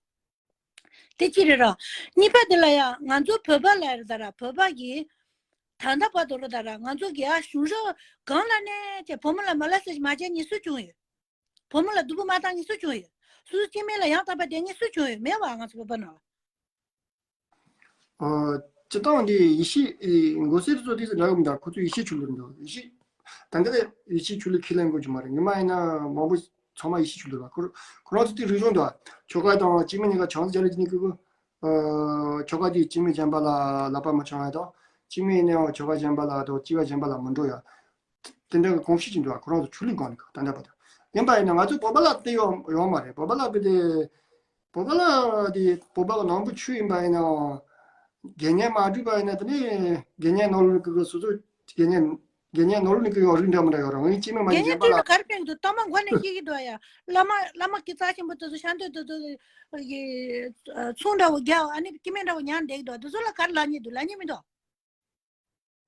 དེ་གཅིག་རེད་ར། གཉིས་པ་དེ་ལ་ཡང་ང་ཚོ་བོད་པ་ལ་རེད་ད་ར། བོད་པ་གིས་ད་ལྟ་བར་དུ་རེད་ད་ར། ང་ཚོ་གི་ཨ་གཞུང་ཕྱོགས་སྒང་ལ་ནས་ཀྱི་བུ་མོ་ལ་མོ་ལེ་སི་ཊི་མ་བྱས་མཁན་སུ་བྱུང་ཡོད། བུ་མོ་ལ་སྡུག་པོ་མ་བཏང་མཁན་སུ་བྱུང་ཡོད། སུ་སྐྱེ་དམན་ལ་ཡང་དག་པ་བསྡད་མཁན་སུ་བྱུང་ཡོད། མེད་བ་ང་ཚོ་བོད་པ་ནང་ལ། ཨོ། སྤྱིར་བཏང་འདི་ཡེ་ཤེས་ཨེ་མགོ་སེར་ཚོ་དེ་ཚོ་འདྲ་གི་མི་འདུག་ཁོ་ཚོ་ཡེ་ཤེས་ཆོས་ལུགས་འདུག་ཡེ་ཤེས། ད་འདི་ལ་ཡེ་ཤེས་ཆོས་ལུགས་ཁས་ལེན་དགོས་ཀྱི་མ་རེད། ངོ་མ་ཡིན་ན་མང་པོ་ཚང་མ་ཡེ་ཤེས་ཆོས་ལུགས་རེད་བ། ཁོ་ཁོ་རང་ཚོ་དེ་རིག་གཞུང་འདུག་ཆོ་ག་དང་སྐྱེ་དམན་གཉིས་ཀ་བྱང་ཆུབ་རྒྱལ་ལ་ཇི་ནི་ཀི་ཀུ། ཨོ། ཆོ་ག་དེ་སྐྱེ་དམན་གཞན་པ་ལ་ལག་པ་མ་འཆང་ཡ་དང་། སྐྱེ་དམན་ཡིན་ནའང་ཆོ་ག་གཞན་པ་ལ་དང་སྐྱེ་བ་གཞན་པ་ལ་མི་འགྲོ་ཡ། དེ་འདྲ་གི་གོམས་གཤིས་ཅིག་འདུག་ཁོ་རང་ཚོ་ཆོས་ལུགས་སྒང་ནས་ད་ལྟ་བར་དུ། ཡིན་པ་ཡིན་ན་ང་ཚོ་བོད་པ་ལ་དེ་ཡོང་ཡོང་མ་རེད། བོད་པ་ལ་དཔེ་དེ། བོད་པ་ལ་དེ་བོད་པ་གི་ནང་པའི་ཆོས་ཡིན་པ་ཡིན་ནའང་། དགེ་བསྙེན་མ་བསྒྲུབས་པ་ཡིན་ན་དེ་ནི་དགེ་བསྙེན་ནོར་ལུག་གི་སོ་སོ་དགེ་བསྙེན་དགེ་བསྙེན་ནོར་ལུག་གི་ཡང་རིགས་འདྲ་མི་འདྲ་ཡོད་རེད། ངའི་སྐྱེ་དམན་མ་དགེ་བསྙེན་གཞན་པ་ལ། དེ་ལ་ག་རེ་ཕན་གི་འདུག་ལྟ་མ་མགོ་ནས་སྐྱེ་གི་འདུག་ཡ། བླ་མ་བླ་མ་གི་རྩ་ཆེན་པོ་དེ་ཚོ་ཤ་འདོད་དེ་ཚོ་གི་ཚོང་འདྲ་བོ་རྒྱག་ཨ་ནི་སྐྱེ་དམན་འདྲ་བོ་ཉར་བསྡད་ཀྱི་འདུག་དེ་ཚོ་ལ་ག་རེ་ལབ་སྙིང་འདུག་ལབ་སྙིང་མི་འདུག་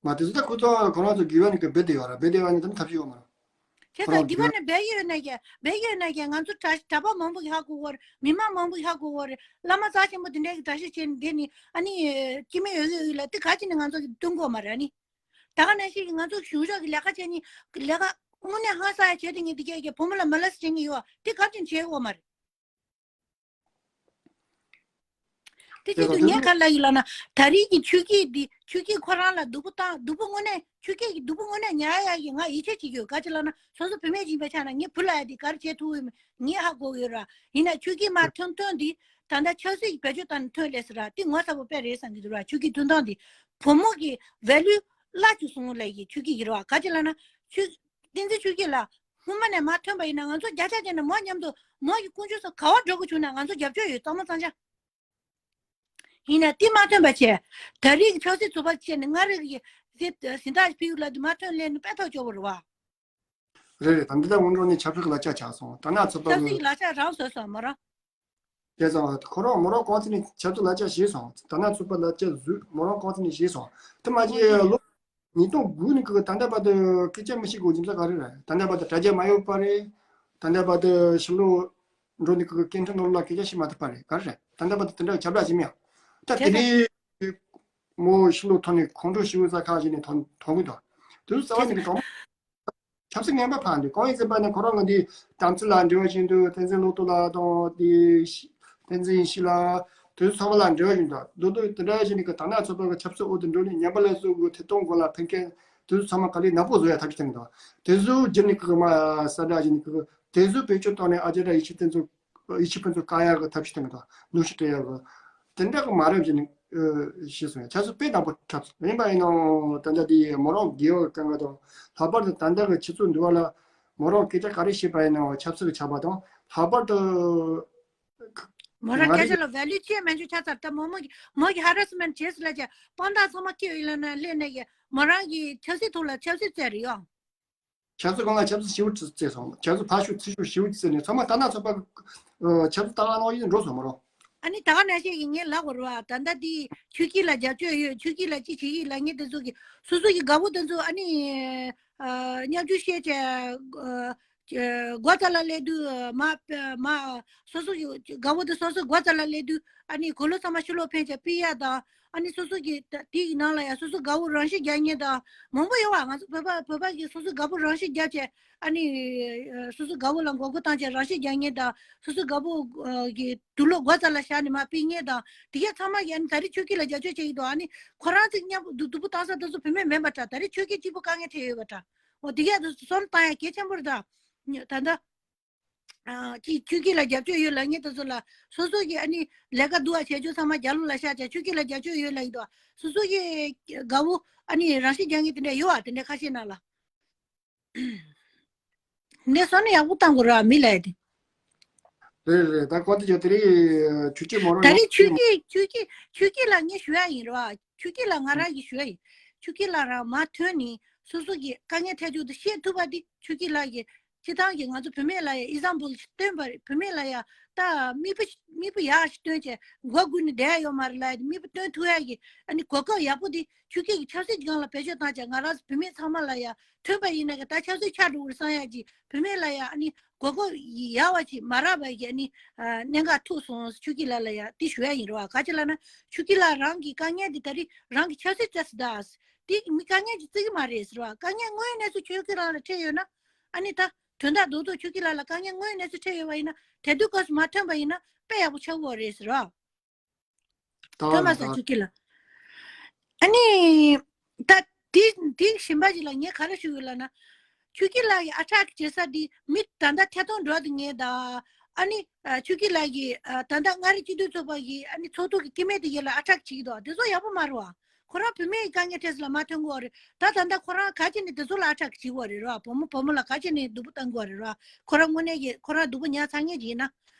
མ་དེ་ཚོ་ད་ཁོ་ཚོ་ཁོ་རང་ཚོ་དགེ་བ་ནི་གི་བེད་དེ་ཡོད་ར། བེད་དེ་ཡོད་ནི་དེ་ནི་ཐབས་ཤེས་ཡོད་མ་རེད། ཁྱེད་ཁོ་ཚོ་རང་དགེ་བ་ནི་བེད་ཡོད་ན་ཀྱང་བེད་ཡོད་ན་ཀྱང་ང་ཚོ་གྲྭ་གྲྭ་པ་མང་པོ་གི་ཧ་གོ་གོ་རེད། མི་མང་མང་པོ་གི་ཧ་གོ་གོ་རེད། བླ་མ་རྩ་ཆེན་པོ་དེ་འདྲའི་གི་གྲྭ་ཤག་བྱས་ནས་བསྡད་ནི་ཨ་ནི་སྐྱེ་དམན་ཡོད་གི་ཡོད་ལ་དེ་ག་ཅི་ནས་ང་ཚོ་གི་སྟོན་གོ་མ་རེད་ཨ་ནི། ད་ག་ནང་བཞིན་གི་ང་ཚོ་གཞུང་ཕྱོགས་གི་ལས་ཀ་བྱས་ནི་ལས་ཀ་དངོས་གནས་ཧང་སང་ཡ་བྱས་དེ་ངས་དེ་གས་ཀྱི་བུ་མོ་ལ་མོ་ལེ་སི་བྱེད་ནི་ཡོད་དེ་ག་ཅི་ནས་བྱེད་གོ་མ་རེད། དེ་བྱེད་དུས་ངས་ག་ལ་ཡིན་ལབ་ན་ད་རེས་ཀྱི་ཆོས་སྐྱིད་འདི་ཆོས་སྐྱིད་ཁོ་རང་ལ་སྡུག་པོ་བཏང་སྡུག་པོ་དངོས་གནས་ཆོས་སྐྱིད་ཀྱི་སྡུག་པོ་དངོས་གནས་ཉར་ཡ་ཡི་ང་ཡིད་ཆེས་བྱེད་ཀྱི་ཡོད། ག་ཅི་ལབ་ན་སོ་སོ་བུད་མེད་ཅིག་ཡིན་པའི་ཆ་ནས་ངའི་བུ་ལ་ཡ་འདི་ག་རེ་བྱེད་ཐུབ་ཡོད་མེད་ངས་ཧ་གོ་གི་ཡོད་ར། ཡིན་ན་ཆོས་སྐྱིད་མ་ཐོན་ཐོན་འདི་ད་ལྟ་ཆབ་སྲིད་ཀྱི་བེད་སྤྱོད་བཏང་ནས་ཐོན་ལས་ཟེར་ར་འདི་ངོ་ཚ་པོ་དཔེ་རེད་བསམ་གྱི་འདུག་ར། ཆོས་སྐྱིད་ཐོན་སྟངས་འདི་བུ་མོ་གི་ཝེ་ལུ་བརླག་བཅུག་སོང་ལས་ཀྱི་ཆོས་སྐྱིད་ཀྱི་ར་བ། ག་ཅི་ལབ་ན་ཆོས་བསྟན་འཛིན་ཆོས་སྐྱིད་ལ། སྔོན་མ་ནས་མ་ཐོན་པ་ཡིན་ན་ང་ཚོ་བརྒྱ་ཆ་བརྒྱ་ནས་མོ་མཉམ་དུ་མོ་ཡི་དཀོན་མཆོག་ཚོ་ག་བ་འགྲོ་དགོས་བྱུང་ན་ང་ཚོ་རྒྱབ་སྐྱོར་ཡོད་གཙང་མ་གཙང་ཆ། ཡིན་ན་དེ་མ་ཐོན་པ་བྱས། ད་རེས་ཀྱི་ཆབ་སྲིད་ཚོགས་པ་བྱས་ནས་སྔ་རེས་ཀྱི་སྲིད་སྲིད་ཐག་ཕུལ་ལ་དུ་མ་ཐོན་ལས་ནི་དཔེ་ཐག་ཆོད་པོ་རེད་བ། རེད་རེད། ད་འདི་ལ་སྔོན་འགྲོ་ནས་ཆབ་སྲིད་ཀྱི་ལག་ཆ་ཆགས་སོང་། ད་ན་ཚོད་པ་ཆབ་སྲིད་ཀྱི་ལག་ཆ་རང་བཟོས་སོང་མོ་རང་། བྱས་ཙང་ཁོ་རང་མོ་རང་གང་ཚེ་ནས་ཆབ་སྲིད་ལག་ཆ་བཞེས་སོང་། ད་ན་ཚོད་པ་ལག་ཆ་བཟོས་མོ་རང་གང་ཚེ་ནས་བཞེས་སོང་། དེ་མ་བྱས་ལོ་ཉིས་སྟོང་དགུ་ནས་ཀྱི་ད་ལྟ་བར་དུ་སྐད་ཆ་མི་བཤད་དགོས་རྒྱུ་མཚན་ག་རེ་རེད། ད་ལྟ་བར་དུ་དྲ་རྒྱ་མ་ཡོད་པ་རེད། ད་ལྟ་བར་དུ་ཕྱི་ལོགས་འགྲོ་ནས་ཀྱི་སྐད་འཕྲིན་ནང་ལ་སྐད་ཆ་བཤད་མ་ཐུབ་པ་རེད། ག་རེ་རེད། ད་ལྟ་བར་དུ་དེ་འདྲ་ཁྱབ་བསྒྲགས་བྱེད་མི་ཡང་། ད་དེ་དེ་ནས་མོ་ཕྱི་ལོགས་ཐོན་ནས་ཁོང་ཁྲོ་ཤི་བོ་ས་ཁག་ཅིག་ནས་ཐོན་ཐོན་གི་འདུག་དེ་ཚོ་རྩ་བ་ནས་ཀྱི་གྲོགས་མོ། ཆབ་སྲིད་ངན་པ་ཕར་འདུག་གང་ཡིན་ཟེར་བ་ནི་ཁོ་རང་གི་འདི་དམ་ཚིག་ལ་འབྲེལ་བ་བཞིན་དུ་བསྟན་འཛིན་བློ་གཏོང་ལགས་དང་དེ་བསྟན་འཛིན་ཡེ་ཤེས་ལགས་དེ་ཚོ་ཚང་མ་ལ་འབྲེལ་བ་བཞིན་དུ་མདོར་བསྡུས་དེ་འདྲ་བཞིན་གི་ད་ནང་ཚོད་པ་གི་ཆབ་སྲིད་འོག་ཏུ་འགྲོ་ནས་ཉམས་པ་སླར་གསོ་གི་ཐད་གཏོང་སྒོ་ལ་ཕན་མཁན་དེ་ཚོ་ཚང་མ་ག་ལེར་ནག་པོ་བཟོ་ཡ་ཐབས་ཤེས་བཏང་གི་འདུག་དེ་ཚོ་རྒྱུན་ནས་གི་མ་གསལ་བསྒྲགས་བཞིན་གི་དེ་ཚོ་བེད་སྤྱོད་བཏང་ནས་ཨ་ཅེ་ར་ཡེ་ཤེས་བསྟན་འཛིན་ཡིད་ཆེས་ཕུན་ཚོགས་བཀག་ཡག་གི་ཐབས་ཤེས་བཏང་གི་འདུག་གནོན་ཤུགས་སྤྲད་ཡག་གི་དེ་འདྲ་གི་མ་རབས་ཀྱི་ནི་ཤེས་སོང་ཡ། ཆབ་སྲིད་དཔེ་དང་པོ་འཁྲབ་སོང་ཡིན་པ་ཡིན་ནའང་ད་ལྟ་དེ་མོ་རང་དགེ་བ་གང་ག་དང་ལྷག་པར་དུ་ད་ལྟ་གི་ཆུ་ཚོད་འདི་བ་ལ་མོ་རང་སྐད་ཆ་ག་རེ་བཤད་པ་ཡིན་ནའང་ཆབ་སྲིད་ཀྱི་ཆགས་པ་དང་ལྷག་པར་དུ་མོ་རང་ང་སྐད་ཆ་རེ་ལ་ཝེ་ལུ་ཅི་ཡང་མེད་འཇུ་ཆ་ཚར་ད་མོ་མོ་གི་མོ་གི་ཧ་ར་སི་མེན་ཊི་བྱས་སི་ལ་ཅེ་དཔང་རྟགས་ཚང་མ་སྐྱེ་ཡོད་ལ་ན་སླེབས་ནས་གི་མོ་རང་གི་ཆབ་སྲིད་ཐོག་ལ་ཆབ་སྲིད་བཙལ་རེ་ཡོང་། ཆབ་སྲིད་སྒང་ལ་ཆབ་སྲིད་ཞེ་པོ་བརྩི་བརྩི་སོང་། ཆབ་སྲིད་ཕར་ཞོག་ཚུར་ཞོག་ཞེ་པོ་བརྩི་ནས་ཚང་མ་ལྟ་ན་ཚོད་པ་ཆབ་སྲིད་ལྟ་ག་ནང་བཞིན་འགྲོ་སོང་མ་རོ། ཨ་ནི་ད་ག་ནང་བཞིན་གྱི་ངས་ལབ་དགོས་རེད་བ། ད་ལྟ་འདི་ཆོས་སྐྱིད་ལ་རྒྱབ་སྐྱོར་ཡོད། ཆོས་སྐྱིད་ལ་ཅི་བྱེད་ཀྱི་ལབ་མཁན་དེ་ཚོ་གི་སོ་སོ་གི་དགའ་བོ་དེ་ཚོ་ཨ་ནི་མཉམ་ཞུགས་བཤད་བྱས་སྒོ་རྩ་ལ་སླེབས་དུས་མ་མ་སོ་སོ་གི་དགའ་བོ་དེ་སོ་སོ་སྒོ་རྩ་ལ་སླེབས་དུས་ཨ་ནི་གོས་ལོག་ཚང་མ་ཕྱི་ལོགས་འཕེན་བྱས་ཕུད་ཡ་དང་། ཨ་ནི་སོ་སོ་གི་ད་དེའི་ནང་ལ་ཡང་སོ་སོ་དགའ་བོ་རང་ཤི་རྒྱག་མཁན་དང་མང་པོ་ཡོད་བ། ང་ཚོ་བོད་པ་བོད་པ་གི་སོ་སོ་དགའ་བོ་རང་ཤི་རྒྱབ་བྱས་ཨ་ནི་སོ་སོ་དགའ་བོ་ལ་མགོ་སྐོར་བཏང་བྱས་རང་ཤི་རྒྱག་མཁན་དང་སོ་སོ་དགའ་བོ་གི་དུག་ལོག་སྒོ་རྩ་ལ་བཞག་ནས་མར་ཕུད་མཁན་དང་དེ་གས་ཚང་མ་གི་ཨ་ནི་ད་རེས་ཆོས་སྐྱིད་ལ་རྒྱབ་སྐྱོར་བྱེད་ཀྱི་འདུག་ཨ་ནི་ཁོ་རང་ཚོ་མཉམ་པོ་སྡུག་སྡུག་པོ་བཏང་ས་དེ་ཚོ་བུད་མེད་མིན་པ་འདྲ། ད་རེས་ཆོས་སྐྱིད་གཅིག་པུ་དཀའ་ངལ་འཕྲད་ཡོད་པ་འདྲ། འོ་དེ་གས་དེ་ཚོ་བསམ་བཏང་ཡ་གལ་ཆེན་པོ་རེད་ད། ད་ལྟ། ཨ་ཅིག་ཆོས་སྐྱིད་ལ་རྒྱབ་སྐྱོར་ཡོད་ལབ་མཁན་དེ་ཚོ་ལ་སོ་སོ་གི་ཨ་ནི་ལས་ཀ་སྡུག་པ་བྱེད་རྒྱུ་ཚང་མ་རྒྱབ་ལོགས་ལ་བཞག་བྱས་ཆོས་སྐྱིད་ལ་རྒྱབ་སྐྱོར་ཡོད་ལབ་ཀྱི་འདུག་སོ་སོ་གི་དགའ་བོ་ཨ་ནི་རང་ཤི་རྒྱག་མཁན་དེ་འདྲ་ཡོད་བ། དེ་འདྲ་ཁ་ཤས་ནང་ལ་འདི་སོ་ནི་ཡག་པོ་བཏང་དགོས་ར་མི་ལབ་ཡ་དེ། རེད་རེད། ད་གོ་དེ་ཇོ་དེ་རིང་ཆུ་སྐྱེས་མོ་རང་ད་རེས་ཆུ་སྐྱེས་ཆུ་སྐྱེས་ཆུ་སྐྱེས་ལ་ངས་ཞུ་ཡ་ཡིན་རོ། ཆུ་སྐྱེས་ལ་ང་རང་གིས་ཞུ་ཡ་ཡིན། ཆུ་སྐྱེས་ལ་རང་མ་ཐོན་ནས་སོ་སོ་གི་དཀའ་ངལ་འཕྲད་རྒྱུ་དེ་ཤེས་ཐུབ་པ་དེ་ཆུ་སྐྱེས་ལ་གི་སྤྱི་བཏང་གི་ང་ཚོ་བུད་མེད་ལ་ཡ་ཨི་ཛམ་པུལ་ཞིག་སྟོན་པ་རེད། བུད་མེད་ལ་ཡ་ད་མིག་དཔེ་མིག་དཔེ་ཡག་ཞིག་སྟོན་བྱས་མགོ་སྒུར་ནས་བསྡད་ཡ་ཡོད་མ་རེད་ལ། ཡ་དེ་མིག་དཔེ་སྟོན་ཐུབ་ཡ་གི་ཨ་ནི་གོ་སྐབས་ཡག་པོ་དེ་ཆུ་སྐྱེས་ཀྱི་ཆབ་སྲིད་ཀྱི་སྒང་ལ་བེད་སྤྱོད་བཏང་བྱས་ང་རང་ཚོ་བུད་མེད་ཚང་མ་ལ་ཡ་ཐོན་པ་ཡིན་ན་གི་ད་ཆབ་སྲིད་ཆགས་འགྲོ་གི་རེད་བསམ་ཡ་གི་བུད་མེད་ལ་ཡ་ཨ་ནི་གོ་སྐབས་ཡག་པ་ཅིག་མ་རག་པ་གི་ཨ་ནི་ཨ་གནད་འགག་ཐུག་སོང་། ཆུ་སྐྱེས་ལགས་ལ་ཡ་དེ་ཞུ་ཡ་ཡིན་རེད་བ། ག་ཅི་ལབ་ན་ཆུ་སྐྱེས་ལགས་རང་གི་དཀའ་ངལ་འདི་ད་རེས་རང་གི་ཆབ་སྲིད་བྱས་སུ་གདའ། དེ་མི་དཀའ་ངལ་ཅིག་བརྩི་གི་མ་རེད་ཟེར་བ། དཀའ་ངལ་དངོས་གནས་སུ་ཆུ་སྐྱེས་ལགས་ལ་འཕྲད་ཡོད་ན་ཨ་ནི་ད་དོན་དག་རྡོག་རྡོག་ཆུ་སྐྱེས་ལགས་ལ་དཀའ་ངལ་དངོས་གནས་སུ་འཕྲད་ཡོད་པ་ཡིན་ན་དེ་དུས་སྐབས་སུ་མ་ཐོན་པ་ཡིན་ན་དཔེ་ཡག་པོ་ཆགས་ཀྱི་ཡོད་རེད་ཟེར་བ། ད་ཐོན་མ་ས་ཆུ་སྐྱེས་ལགས། ཨ་ནི། ད་དེ་དེ་གཞན་པ་ཅིག་ལ་ངས་ག་རེ་ཞུ་གི་ལབ་ན། ཆུ་སྐྱེས་ལགས་ཀྱི་ཨ་ཊེག་བྱེད་ས་དེ་མི་ད་ལྟ་ཐད་གཏོང་འགྲོ་དུ་ངེས་ད། ཨ་ནི་ཆུ་སྐྱེས་ལགས་ཀྱི་ད་ལྟ་མངའ་རིས་སྤྱི་མཐུན་ཚོགས་པ་གི་ཨ་ནི་ཚོགས་འདུ་གི་སྐྱེ་དམན་དེ་ཡོད་ལ་ཨ་ཊེག་བྱེད་ཀྱི་འདུག་དེ་ཚོ་ཡག་པོ་མ་རེད་བ། ཁོ་རང་བུད་མེད་ཀྱི་དཀའ་ངལ་འཕྲད་ས་ལ་མ་ཐོན་གི་ཡོད་རེད། ད་ད་ལྟ་ཁོ་རང་ག་ཅི་ནས་དེ་ཚོ་ལ་ཨ་ཊེག་བྱེད་ཀྱི་ཡོད་རེད་ར། བུ་མོ་བུ་མོ་ལ་ག་ཅི་ནས་སྡུག་པོ་བཏང་གི་ཡོད་རེད་ར། ཁོ་རང་དངོས་གནས་ཀྱི་ཁོ་རང་སྡུག་པོ་མྱངས་ཚར་མཁན་ཅིག་ཡིན་ན།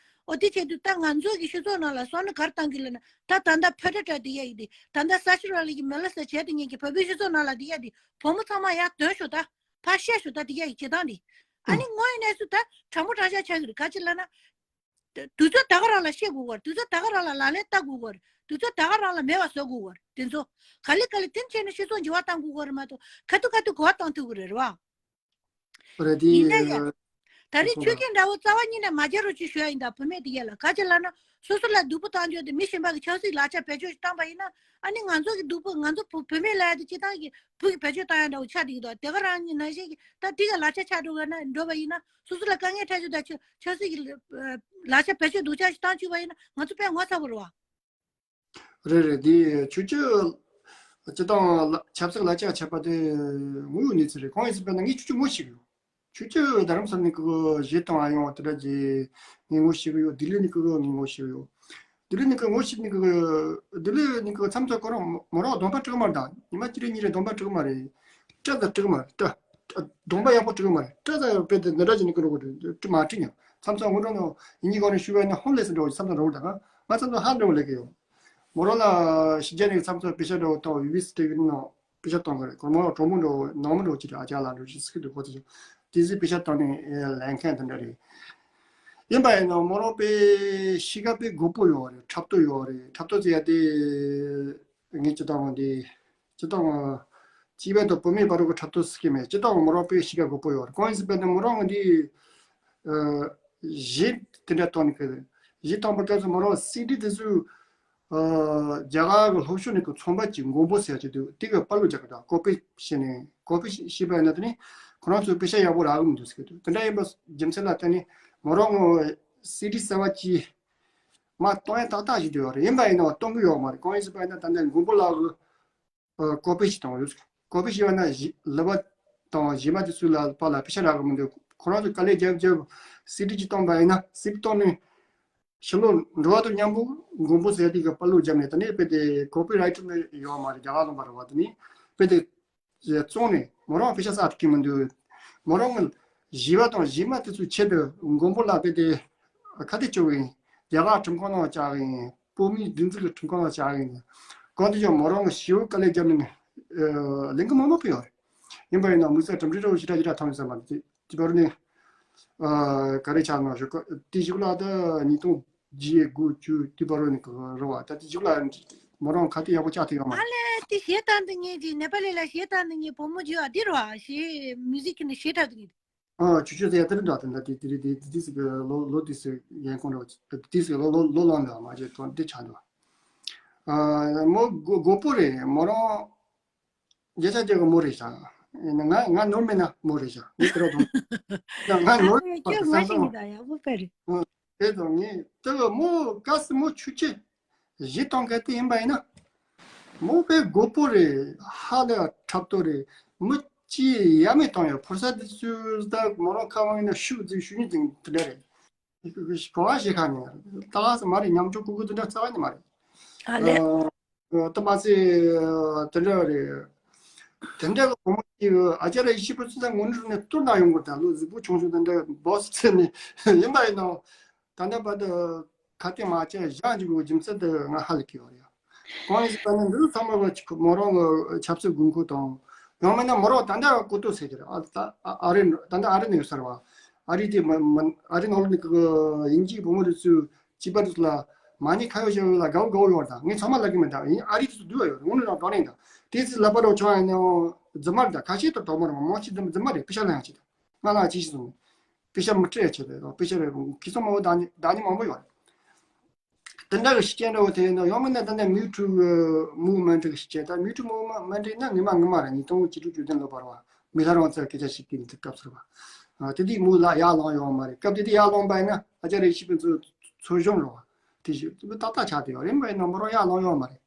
ཨོ་དེ་བྱེད་དུས་ད་ང་ཚོ་གི་སྤྱི་ཚོགས་ནང་ལ་བསམ་བློ་ག་རེ་བཏང་གི་ལབ་ན་ད་ད་ལྟ་ཕོ་ཊ་ཊ་དེ་ཡ་ཡིན་དེ་ད་ལྟ་ས་ཆུ་ར་ལི་གི་མེ་ལ་ས་བྱས་དེ་ངེད་ཀྱི་བོད་པའི་སྤྱི་ཚོགས་ནང་ལ་དེ་ཡ་དེ་བུ་མོ་ཚང་མ་ཡར་དོན་ཤོག་ད་ཕར་བཤད་ཤོག་ད་དེ་ཡ་ཡི་བྱེད་སྟངས་དེ་ཨ་ནི་དངོས་གནས་སུ་ད་དྲང་པོ་དྲང་བཞག་ཆགས་ཀྱི་རེད། ག་ཅི་ལབ་ན། དུས་ཚོད་ད་ག་རང་ལ་བཤད་དགོས་གོ་རེད། དུས་ཚོད་ད་ག་རང་ལ་ལག་ལེན་བསྟར་དགོས་གོ་རེད། དུས་ཚོད་ད་ག་རང་ལ་མེད་པ་བཟོ་དགོས་གོ་རེད། དེ་ཚོ་ག་ལེ་ག་ལེ་དེ་བྱས་ནས་སྤྱི་ཚོགས་འགྱུར་བ་གཏང་དགོས་གོ་རེད་མ་གཏོགས་ག་དུས་ག་དུས་གོ་བ་གཏང་ཐུབ་གི་རེད་བ། རེད་དེ། ཡིན་ད་ཡ། ད་རེས་ཆོས་སྐད་འདྲ་བོ་རྩ་བ་ཉིད་ནས་མ་སྦྱར་རོགས་ཅེས་ཞུ་ཡ་ཡིན་ད་བུད་མེད་དེ་ཡ་ལ་ག་ཅི་ལབ་ན། སོ་སོ་ལ་སྡུག་པོ་བཏང་རྒྱུ་དེ་མི་གཞན་པ་གི་ཆབ་སྲིད་ལག་ཆ་བེད་སྤྱོད་བཏང་པ་ཡིན་ན་ཨ་ནི་ང་ཚོ་གི་སྡུག་པོ་ང་ཚོ་བུ་བུད་མེད་ལ་ཡ་དེ་སྤྱི་བཏང་གི་བུ་གི་བེད་སྤྱོད་བཏང་ཡ་འདྲ་བོ་ཆགས་བསྡད་ཀྱི་འདུག་དེ་ག་རང་ཉིད་ནང་བཞིན་གྱི་ད་དེ་ག་ལག་ཆ་ཆགས་འགྲོ་ག་ན་འགྲོ་བ་ཡིན་ན་སོ་སོ་ལ་དཀའ་ངལ་འཕྲད་རྒྱུ་ད་ཆོས་ཆབ་སྲིད་ཀྱི་ལག་ཆ་བེད་སྤྱོད་སྡུག་ཅག་ཞིག་བཏང་བཅུག་པ་ཡིན་ན་ང་ཚོ་དཔེ་ངོ་ཚ་པོ་རེད་བ། རེད་རེད། འདི་ཆུ་སྐྱེས་སྤྱི་བཏང་ལ་ཆབ་སྲིད་ལག་ཆ་ཆད་པ་དེ་དངོས་ཡོད་གནས་ཚུལ་རེད། གང་ཡིན་ཟེར་བ་ན་ངས་ཆུ་སྐྱེས་ངོ་ཤེས་ཀྱི་ཡོད། ཆུ་སྐྱེས་རྡ་རམ་ས་ལ་ནས་ཀི་གཞས་བཏང་ཡོང་དེ་འདྲ་ཅིག་ངས་ངོ་ཤེས་ཀྱི་ཡོད། ལྡི་ལི་ནས་ཀི་ངས་ངོ་ཤེས་ཀྱི་ཡོད། ལྡི་ལི་ནས་ཀི་ངོ་ཤེས་ནས་ཀི་ལྡི་ལི་ནས་ཀི་མཚམས་མཚམས་ཁོ་རང་མོ་རང་གདོང་པ་སྤྲུག་མ་རེད། ད་ཉི་མ་གཅིག་རེ་གཉིས་རེ་གདོང་པ་སྤྲུག་མ་རེད། སྐྲ་དང་སྤྲུག་མ་རེད། སྐྲ་གདོང་པ་ཡག་པོ་སྤྲུག་མ་རེད། སྐྲ་དང་དཔེ་དེ་འདི་འདྲ་ཅིག་ནས་ཀི་རོ་གོ་རེད། སྤྲུག་མ་སྤྲུག་ཉམས་མཚམས་མཚམས་ཁོ་རང་ནང་ཡིན་གྱི་གོ་རེ་ཞུ་བས་ནས་ཧོམ་ལེ་སི་འདྲ་བོ་མཚམས་མཚམས་རོ་ད་ང་མཚམས་མཚམས་ཧ་འདྲ་བོ་ལས་ཀི་ཡོད། མོ་རང་ལ་ཕྱི་རྒྱལ་ནས་མཚམས་མཚམས་པེ་ཤ་འདྲ་བོ་བཏང་བ་ཡུ་བི་སི་ཏེ་གི་ནང་པེ་ཤ་བཏང་གི་རེད། ཁོ་མོ་གྲོགས་མོ་འདྲ་བོ་ནང་མི་འདྲ་བོ་ཅིག་རེད། ཨ་ཅག་ལ་འགྲོ་ཅིག་སི་ཁི་འདུག་ཁོ་ཚོ་ཅིག་དེ་ཚོས་པེ་ཤ་བཏང་ནས་ལེན་མཁན་དེ་འདྲ་རེད། ཡིན་པ་ཡིན་ནོ་མོ་རང་པེ་ཤི་ག་པེ་དགོས་པོ་ཡོད་རེད། འཁྲབ་སྟོན་ཡོད་རེད། འཁྲབ་སྟོན་ཟེར་ཡ་དེ་ངས་ཅི་ལྟ་བ་འདི་ཅི་ལྟ་བ་སྤྱི་པའི་དང་བུད་མེད་བར་གྱི་འཁྲབ་སྟོན་སི་ཁེ་མེད་ཅི་ལྟ་བ་མོ་རང་པེ་ཤི་ག་དགོས་པོ་ཡོད་རེད། གང་ཡིན་ཟེར་བས་ན་མོ་རང་ང་འདི་གཞས་དེ་འདྲ་བཏང་ནས་ཁེ་གཞས་བཏང་པ་སྐབས་སུ་མོ་རང་སི་ཌི་དེ་ཚོས། རྒྱ་གར་གྱི་ལྷོ་ཕྱོགས་ནས་ཀྱི་ཚོང་པ་གཅིག་མགོན་པོ་ཟེར་གྱི་འདུག་དེ་གི་པར་བླུགས་རྒྱག་གི་འདུག་ཀོ་པི་བྱས་ནས་ཀོ་པི་བྱས་པ་ཡིན་ན་དེ་ནི་ཁོ་རང་ཚོའི་པེ་ཤ་ཡག་པོ་རག་གི་མི་འདུག་ཟེར་གྱི་འདུག་དེ་འདྲ་ཡིན་པ་རྒྱུ་མཚན་ལ་བརྟེན་ནས་མོ་རང་ངོ་སི་ཌི་གསར་བ་གཅིག་མར་གཏོང་ཡ་ཏག་ཏག་ཞིག་འདུག་ཡོད་རེད། ཡིན་པ་ཡིན་ན་གཏོང་གི་ཡོད་མ་རེད། གང་ཡིན་ཟེར་བ་ཡིན་ན་ད་ལྟ་མགོན་པོ་ལགས་ཀྱི་ཀོ་པི་ཞིག་བཏང་བ་ཡོད། ཀོ་པི་ཞིག་བ་ན་གཞས་ལབ་པ་དང་གཞས་མ་དེ་ཚོ་ལ་པ་ལ་པེ་ཤ་རག་གི་མི་འདུག་ཁོ་རང་ཚོ་དཀའ་ལས་རྒྱབ་རྒྱབ་སི་ཌི་གཅིག་བཏང་པ་ཡིན་ན་སི་ཌི་བཏང་ནས། ཕྱི་ལོགས་འགྲོ་བ་དང་མཉམ་པོ་མགོན་པོ་ཟེར་དེ་གི་པར་བླུགས་བརྒྱབ་ནས་དེ་ནས་དཔེ་དེ་ཀོ་པི་རའི་ཊར་མི་ཡོད་མ་རེད། རྒྱ་གར་ལུང་པ་རེད་བ། དེ་ནས་དཔེ་དེ་བཙོང་ནས་མོ་རང་པེ་ཤ་བསགས་ཐུབ་ཀྱི་མི་འདུག་མོ་རང་གི་བཞི་པ་དང་བཞི་མ་དེ་ཚོའི་ཆེད་དུ་མགོན་པོ་ལ་དཔེ་དེ་ཁ་གཏད་གཅོག་གི་ཡིན། རྒྱ་གར་ཁྲིམས་ཁང་ནང་བཅག་གི་ཡིན། བོད་མིའི་སྒྲིག་འཛུགས་ཀྱི་ཁྲིམས་ཁང་ནང་བཅག་གི་ཡིན། གང་དེ་ཀྱང་མོ་རང་གི་ཞི་བའི་དཀའ་ལས་བརྒྱབ་ནས་ལེན་གི་མང་མང་ཕུལ་ཡོད་རེད། ཡིན་པ་ཡིན་ན་དམིགས་བསལ་གྲུབ་འབྲས་འདྲ་བོ་ཞེ་དྲག་ཞེ་དྲག་ཐོན་ཡོད་ས་མ་རེད། དེ་བར་ནས། ཨ། ག་རེ་ཆགས་ན་ཞུ་ག་དེ་གཞུག་ལ་ད་ཉིས་སྟོང་བརྒྱད་དགུ་བཅུ་དེ་བར་ནས་ག་རེ་བ་ད་དེ་གཞུག་ལ་མོ་རང་ག་དུས་ཡག་པོ་ཆགས་ཐུབ་ཡོད་མ་ཨ་རེད། ལས་དེ་གཞས་བཏང་འདི་ངེད་ཀྱི་ནེ་པ་ལི་ལ་གཞས་བཏང་འདི་ངེད་བུ་མོ་བརྒྱུད་ཨ་དེ་རུ་ཨ་གཞས་མིའུ་ཟིག་གི་ནི་གཞས་བཏང་འདི་ངེད། ཨ་ཆུ་ཆུ་ཟེར་ཡ་དེ་རིང་འདྲ་དེ་འདྲ་དེ་དེ་རེད། དེ་དེ་དེ་ཟིག་གི་ལོ་ལོ་དེ་ཟིག་ཡན་གོང་འདྲ་དེ་ཟིག་ལོ་ལོ་ལོ་ལོན་འདྲ་མ་བྱེད་དོན་དེ་ཆགས་འདུག་ཨ་མོ་དགོ་དགོ་པོ་རེད། མོ་རང་བརྒྱ་ཆ་བརྒྱ་གི་མོ་རེད་ཤག་ང་ང་ནོར་མེད་ན་མོ་རེད་ཤག་ངས་དེ་རོགས་དང་། ཡང་ང་ནོར་ཨ་ཁྱོད་ང་ཤེས་ཀྱི་ད་ཡག་པོ་དཔེ་རེད། དེ་དང་ངས་དེ་གི་མོ་ག་སི་མོ་ཆུ་ཆེ་གཞས་གཏོང་མཁན་དེ་ཡིན་པ་ཡིན་ན། མོ་དཔེ་དགོ་པོ་རེད། ཧ་ལས་འཁྲབ་སྟོན་རེད། མི་གཅིག་ཡ་མེད་གཏོང་ཡ་ཕུར་ས་དེ་ཚོས་ད་མོ་རང་ཁ་བ་ཡིན་ན་ཤུགས་རྫིག་ཤུགས་རྙིང་རྫིག་དེ་འདྲ་རེད། གོ་བ་ཞིག་ཁ་ནས་ད་ག་ས་མ་རེད། ཉམས་ཆུང་ཀུ་ཀུ་དེ་འདྲ་རྩ་བ་ནས་མ་རེད། ཨ་ལས། ཨ་ད་མ་ཚད་དེ་འདྲ་རེད། དེ་འདྲ་གི་བུ་མོ་གཅིག་ཨ་ཅར་ཡེ་ཤེས་ཕུན་ཚོགས་ད་དངོས་གནས་ནས་བསྟུར་ན་ཡོང་གི་ད་ལོ་གཟུགས་པོ་ཆུང་ཆུང་དེ་འདྲ་སྦོ་སི་ཚེ་ནས་ཡིན་པ་ཡིན་ནོ། ད་ལྟ་བར་དུ་ཁ་གཏད་མ་བྱས་བཞག་འཇུག་གི་རྒྱུ་མཚན་དེ་ང་ཧ་ལས་ཀྱི་ཡོད་རེད། གང་ཡིན་ཟེར་ན་འདི་ཚང་མ་གི་མོ་རང་གི་ཆབ་སྲིད་དགོས་མཁོ་དང་། ཡང་མིན་ན་མོ་རང་ད་ལྟ་ཀོ་ཏོ་ཟེར་གྱི་རེད། ཨ་ད་ཨ་ཨ་རི་ད་ལྟ་ཨ་རི་ནས་ཡོད་ས་རེད་བ། ཨ་རི་དེ་མ་མ་ཨ་རི་ནང་ལོགས་ནས་གི་དབྱིན་ཇིའི་བུ་མོ་དེ་ཚོས་བྱིས་པ་དེ་ཚོ་ལ་མ་ཎི་ཁ་ཡོག་བྱེད་ཡོད་ལ་དགའ་བོ་དགའ་བོ་ཡོད་རེད། ད་ངས་ཚང་མ་ལབ་གི་མེད། ད་ཡིན་ཨ་རི་དེ་ཚོ་སྡུག་བ་ཡོད་རེད། དངོས་གནས་རང་བགྲོ་གླེང་དང་དེ་ཚོ་ལབ་པ་རོགས་བྱུང་ཡང་ནས་རྫུན་མ་རེད། ད་ཁ་ཤས་དང་གྲོགས་མོ་རེད། མ་མང་ཆེ་རྫུན་རྫུན་མ་རེད། པེ་ཤ་ལེན་ཡང་ཆེ་ད། ང་ལ་ཅི་ཞིག་སོང་། པེ་ཤ་མི་སྤྲད་ཡང་ཆེ་ད། པེ་ཤ་རེད། ཁྱི་སོང་མང་པོ་ད་ནི་ད་ནི་མང་པོ་ཡོད་རེད། དེ་འདྲ་གི་ཤི་རྐྱེན་འདྲ་བོ་དེ་ཡིན་ན་ཡང་མིན་ན་ད་ནི་མིའུ་ཊུ་མུ་ཝ་མེན་ཊི་གི་ཤི་རྐྱེན། ད་མིའུ་ཊུ་མུ་ཝ་མེན་ཊི་ན་ངེས་མ་ངེས་མ་རེད། ཉིས་སྟོང་བཅུ་དྲུག་བཅུ་བདུན་ལོ་བར་བ་མི་ལྷ་རང་ཚོ་སྐད་ཆ་ཞིག་གི་དུས་སྐབས་སུ་རེད་བ། དེ་དུས་མོ་ལ་ཡར་ལངས་ཡོད་མ་རེད། སྐབས་དེ་དུས་ཡར་ལངས་པ་ཡིན་ན་ཨ་ཅག་རེ་ཤི་པའི་ཚོ་ཚོ་གཞོན་རེད་བ། དེ་ཞིག་ཏག་ཏག་ཆགས་བསྡད་ཡོད་རེད། མ་ཡིན་ན་མོ་རང་ཡར་ལངས་ཡོད་མ་རེད།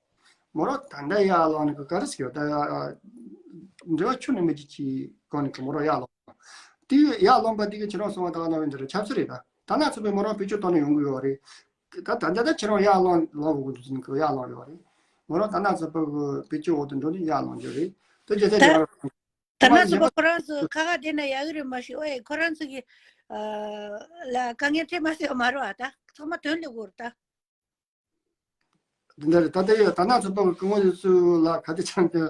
མོ་རང་ད་ལྟ་ཡར་ལངས་ནས་ག་རེ་ཟེར་ཡོད་ད། འབྲེལ་བ་ཁྱོན་ནས་མེད་ཀྱི་ཅིག་སྒང་ནས་མོ་རང་ཡར་ལངས། དེ་ཡར་ལངས་པ་དེ་གི་ཁྱེད་རང་གསུངས་པ་ད་ག་ནང་བཞིན་དེ་རེད། ཆབ་སྲིད་རེད། ད་ད་ན་ཚོད་པའི་མོ་རང་བེད་སྤྱོད་གཏོང་ནས་ཡོང་གི་ཡོད་རེད། ད་ད་ལྟ་ད་ཁྱེད་རང་ཡར་ལངས་ལངས་དགོས་ཀྱི་འདུག་ཟེར་ནས་ཡར་ལངས་ཡོད་རེད། མོ་རང་ད་ན་ཚོད་པ་གི་བེད་སྤྱོད་འོག་ཏུ་འགྲོ་ནས་ཡར་ལངས་རྒྱུ་རེད། དེ་རྒྱལ་ས་ད་རྒྱལ་བ་ད་ན་ཚོད་པ་ཁོ་རང་ཚོ་ཁ་ཁ་བསྡད་ན་ཡག་གི་རེད་མ་གཞི། ཨོ་ཡེ་ཁོ་རང་ཚོ་གི་ལ་དཀའ་ངལ་འཕྲད་མ་སྲིད་པ་མ་རེད་བ། ད་ཚང་མ་དོན་ལས་འགོར་ད། འདི་འདྲ་རེད། ད་ལྟ་ཡོད་ད་ན་ཚོད་པ་གི་སྐུ་ངོ་དེ་ཚོ་ལ་ག་དེ་ཆང་དེ་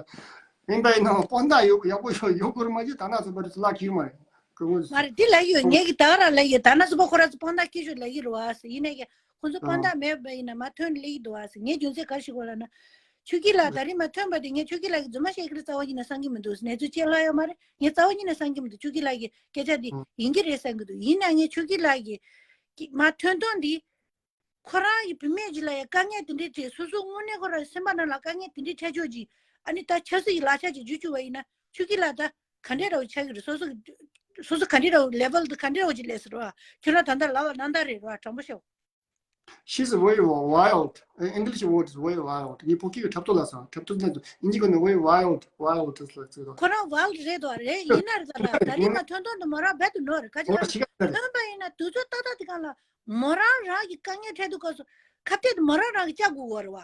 ཡིན་པ་ཡིན་ནའང་དཔང་རྟགས་ཡོད་ཡག་པོ་ཡོད་ཡོད་དགོས་རེད་མ་གཞི། ད་ན་ཚོད་པ་དེ་ཚོ་ལ་ཁྱེར་མ་རེད། སྐུ་ངོ་དེ་མ་ཚོ་རེད། འདི་ལ་ཡོད། ངས་ཀྱི་ད་ག་རང་ལ་ཡོད། ད་ན་ཚོད་པ་ཁོ་ར་ཚོ་དཔང་རྟགས་ཁྱེར་ཤོག་ལ་ཡོད་རེད་བ་ཟེར། ཡིན་ནའི་ཀྱི་ཁོ་ཚོ་དཔང་ཨང་རྟགས་མེད་པ་ཡིན་ན་མ་ཐོན་ལེ་ཡི་འདུག་བ་ཟེར། ངས་རྒྱུ་མཚན་ག་རེ་ཞིག་གོ་ལ་ན། ཆོས་སྐྱིད་ལགས་ད་རེས་མ་ཐོན་པ་དེ་ངས་ཆོས་སྐྱིད་ལགས་ཀྱི་རྫུན་མ་བཤད་ཀྱི་རེད་རྩ་བ་ཉིད་ནས་བསམ་གྱི་མི་འདུག། གནས་ཚུལ་ཕྱེད་ལྷག་ཡོད་མ་རེད། ངས་རྩ་བ་ཉིད་ནས་བསམ་གྱི་མི་འདུག། ཆོས་སྐྱིད་ལགས་ཀྱི་སྐད་ཆ་འདི་ཨང་ཡིན་གྱི་རེད་བསམ་གྱི་འདུག། ཡིན་ན་ངས་ཆོས་སྐྱིད་ལགས་ཀྱི་ཀྱི་མ་ཐོན་སྟངས་འདི། ཁོ་རང་གི་བུད་མེད་ཅིག་ལ་ཡང་དཀའ་ངལ་དེ་འདྲའི་འཕྲད། སོ་སོ་དངོས་གནས་ཁོ་རང་སེམས་པ་ནང་ལ་དཀའ་ངལ་དེ་འདྲའི་འཕྲད་ཕྱོགས་ཅིག། ཨ་ནི་ད་ཆབ་སྲིད་ཀྱི་ལག་ཆ་ཅིག་འཇུ་བཅུག་པ་ཡིན་ན་ཆོས་སྐྱིད་ལགས་ད་ག་འདྲའི་འདྲ་བོ་ཆགས་ཀྱི་རེད། སོ་སོ་སོ་སོ་ག་འདྲའི་འདྲ་བོ་ལེ་ཝལ་དུ་ག་འདྲའི་འདྲ་བོ་ཅིག་སླེབས་ཟེར་བ། ཁྱོད་རང་ད་ལྟ་ལག་ལ་སྣ་འདར་རེད་བ། དྲང་པོ་བཤད། She's very wild. English word is very wild. ངས་བོད་སྐད་ཀྱི་འཁྲབ་སྟོན་ལ་སང་འཁྲབ་སྟོན་ནས་དབྱིན་ཇི་གི་ནས་very wild, wild is like that. ཁོ་རང་ཝལ་རེད་དོ། རེད་ཡིན་ན་རེད་ད་ལ་ད་རེས་མ་ཐོན་ཐོན་དུ་མོ་རང་རྦད་དུ་ནོར་རེད། ཁ་ཅིག་ལ་ཐོན་པ་ཡིན་ན་དུས་ཚོད་ཏག་ཏག་དེ་གང་ལ་མོ་རང་རང་གི་དཀའ་ངལ་འཕྲད་དུས་སྐབས་སུ་ཁ་གཏད་དུ་མོ་རང་རང་གི་བཅག་དགོས་བོ་རེད་བ།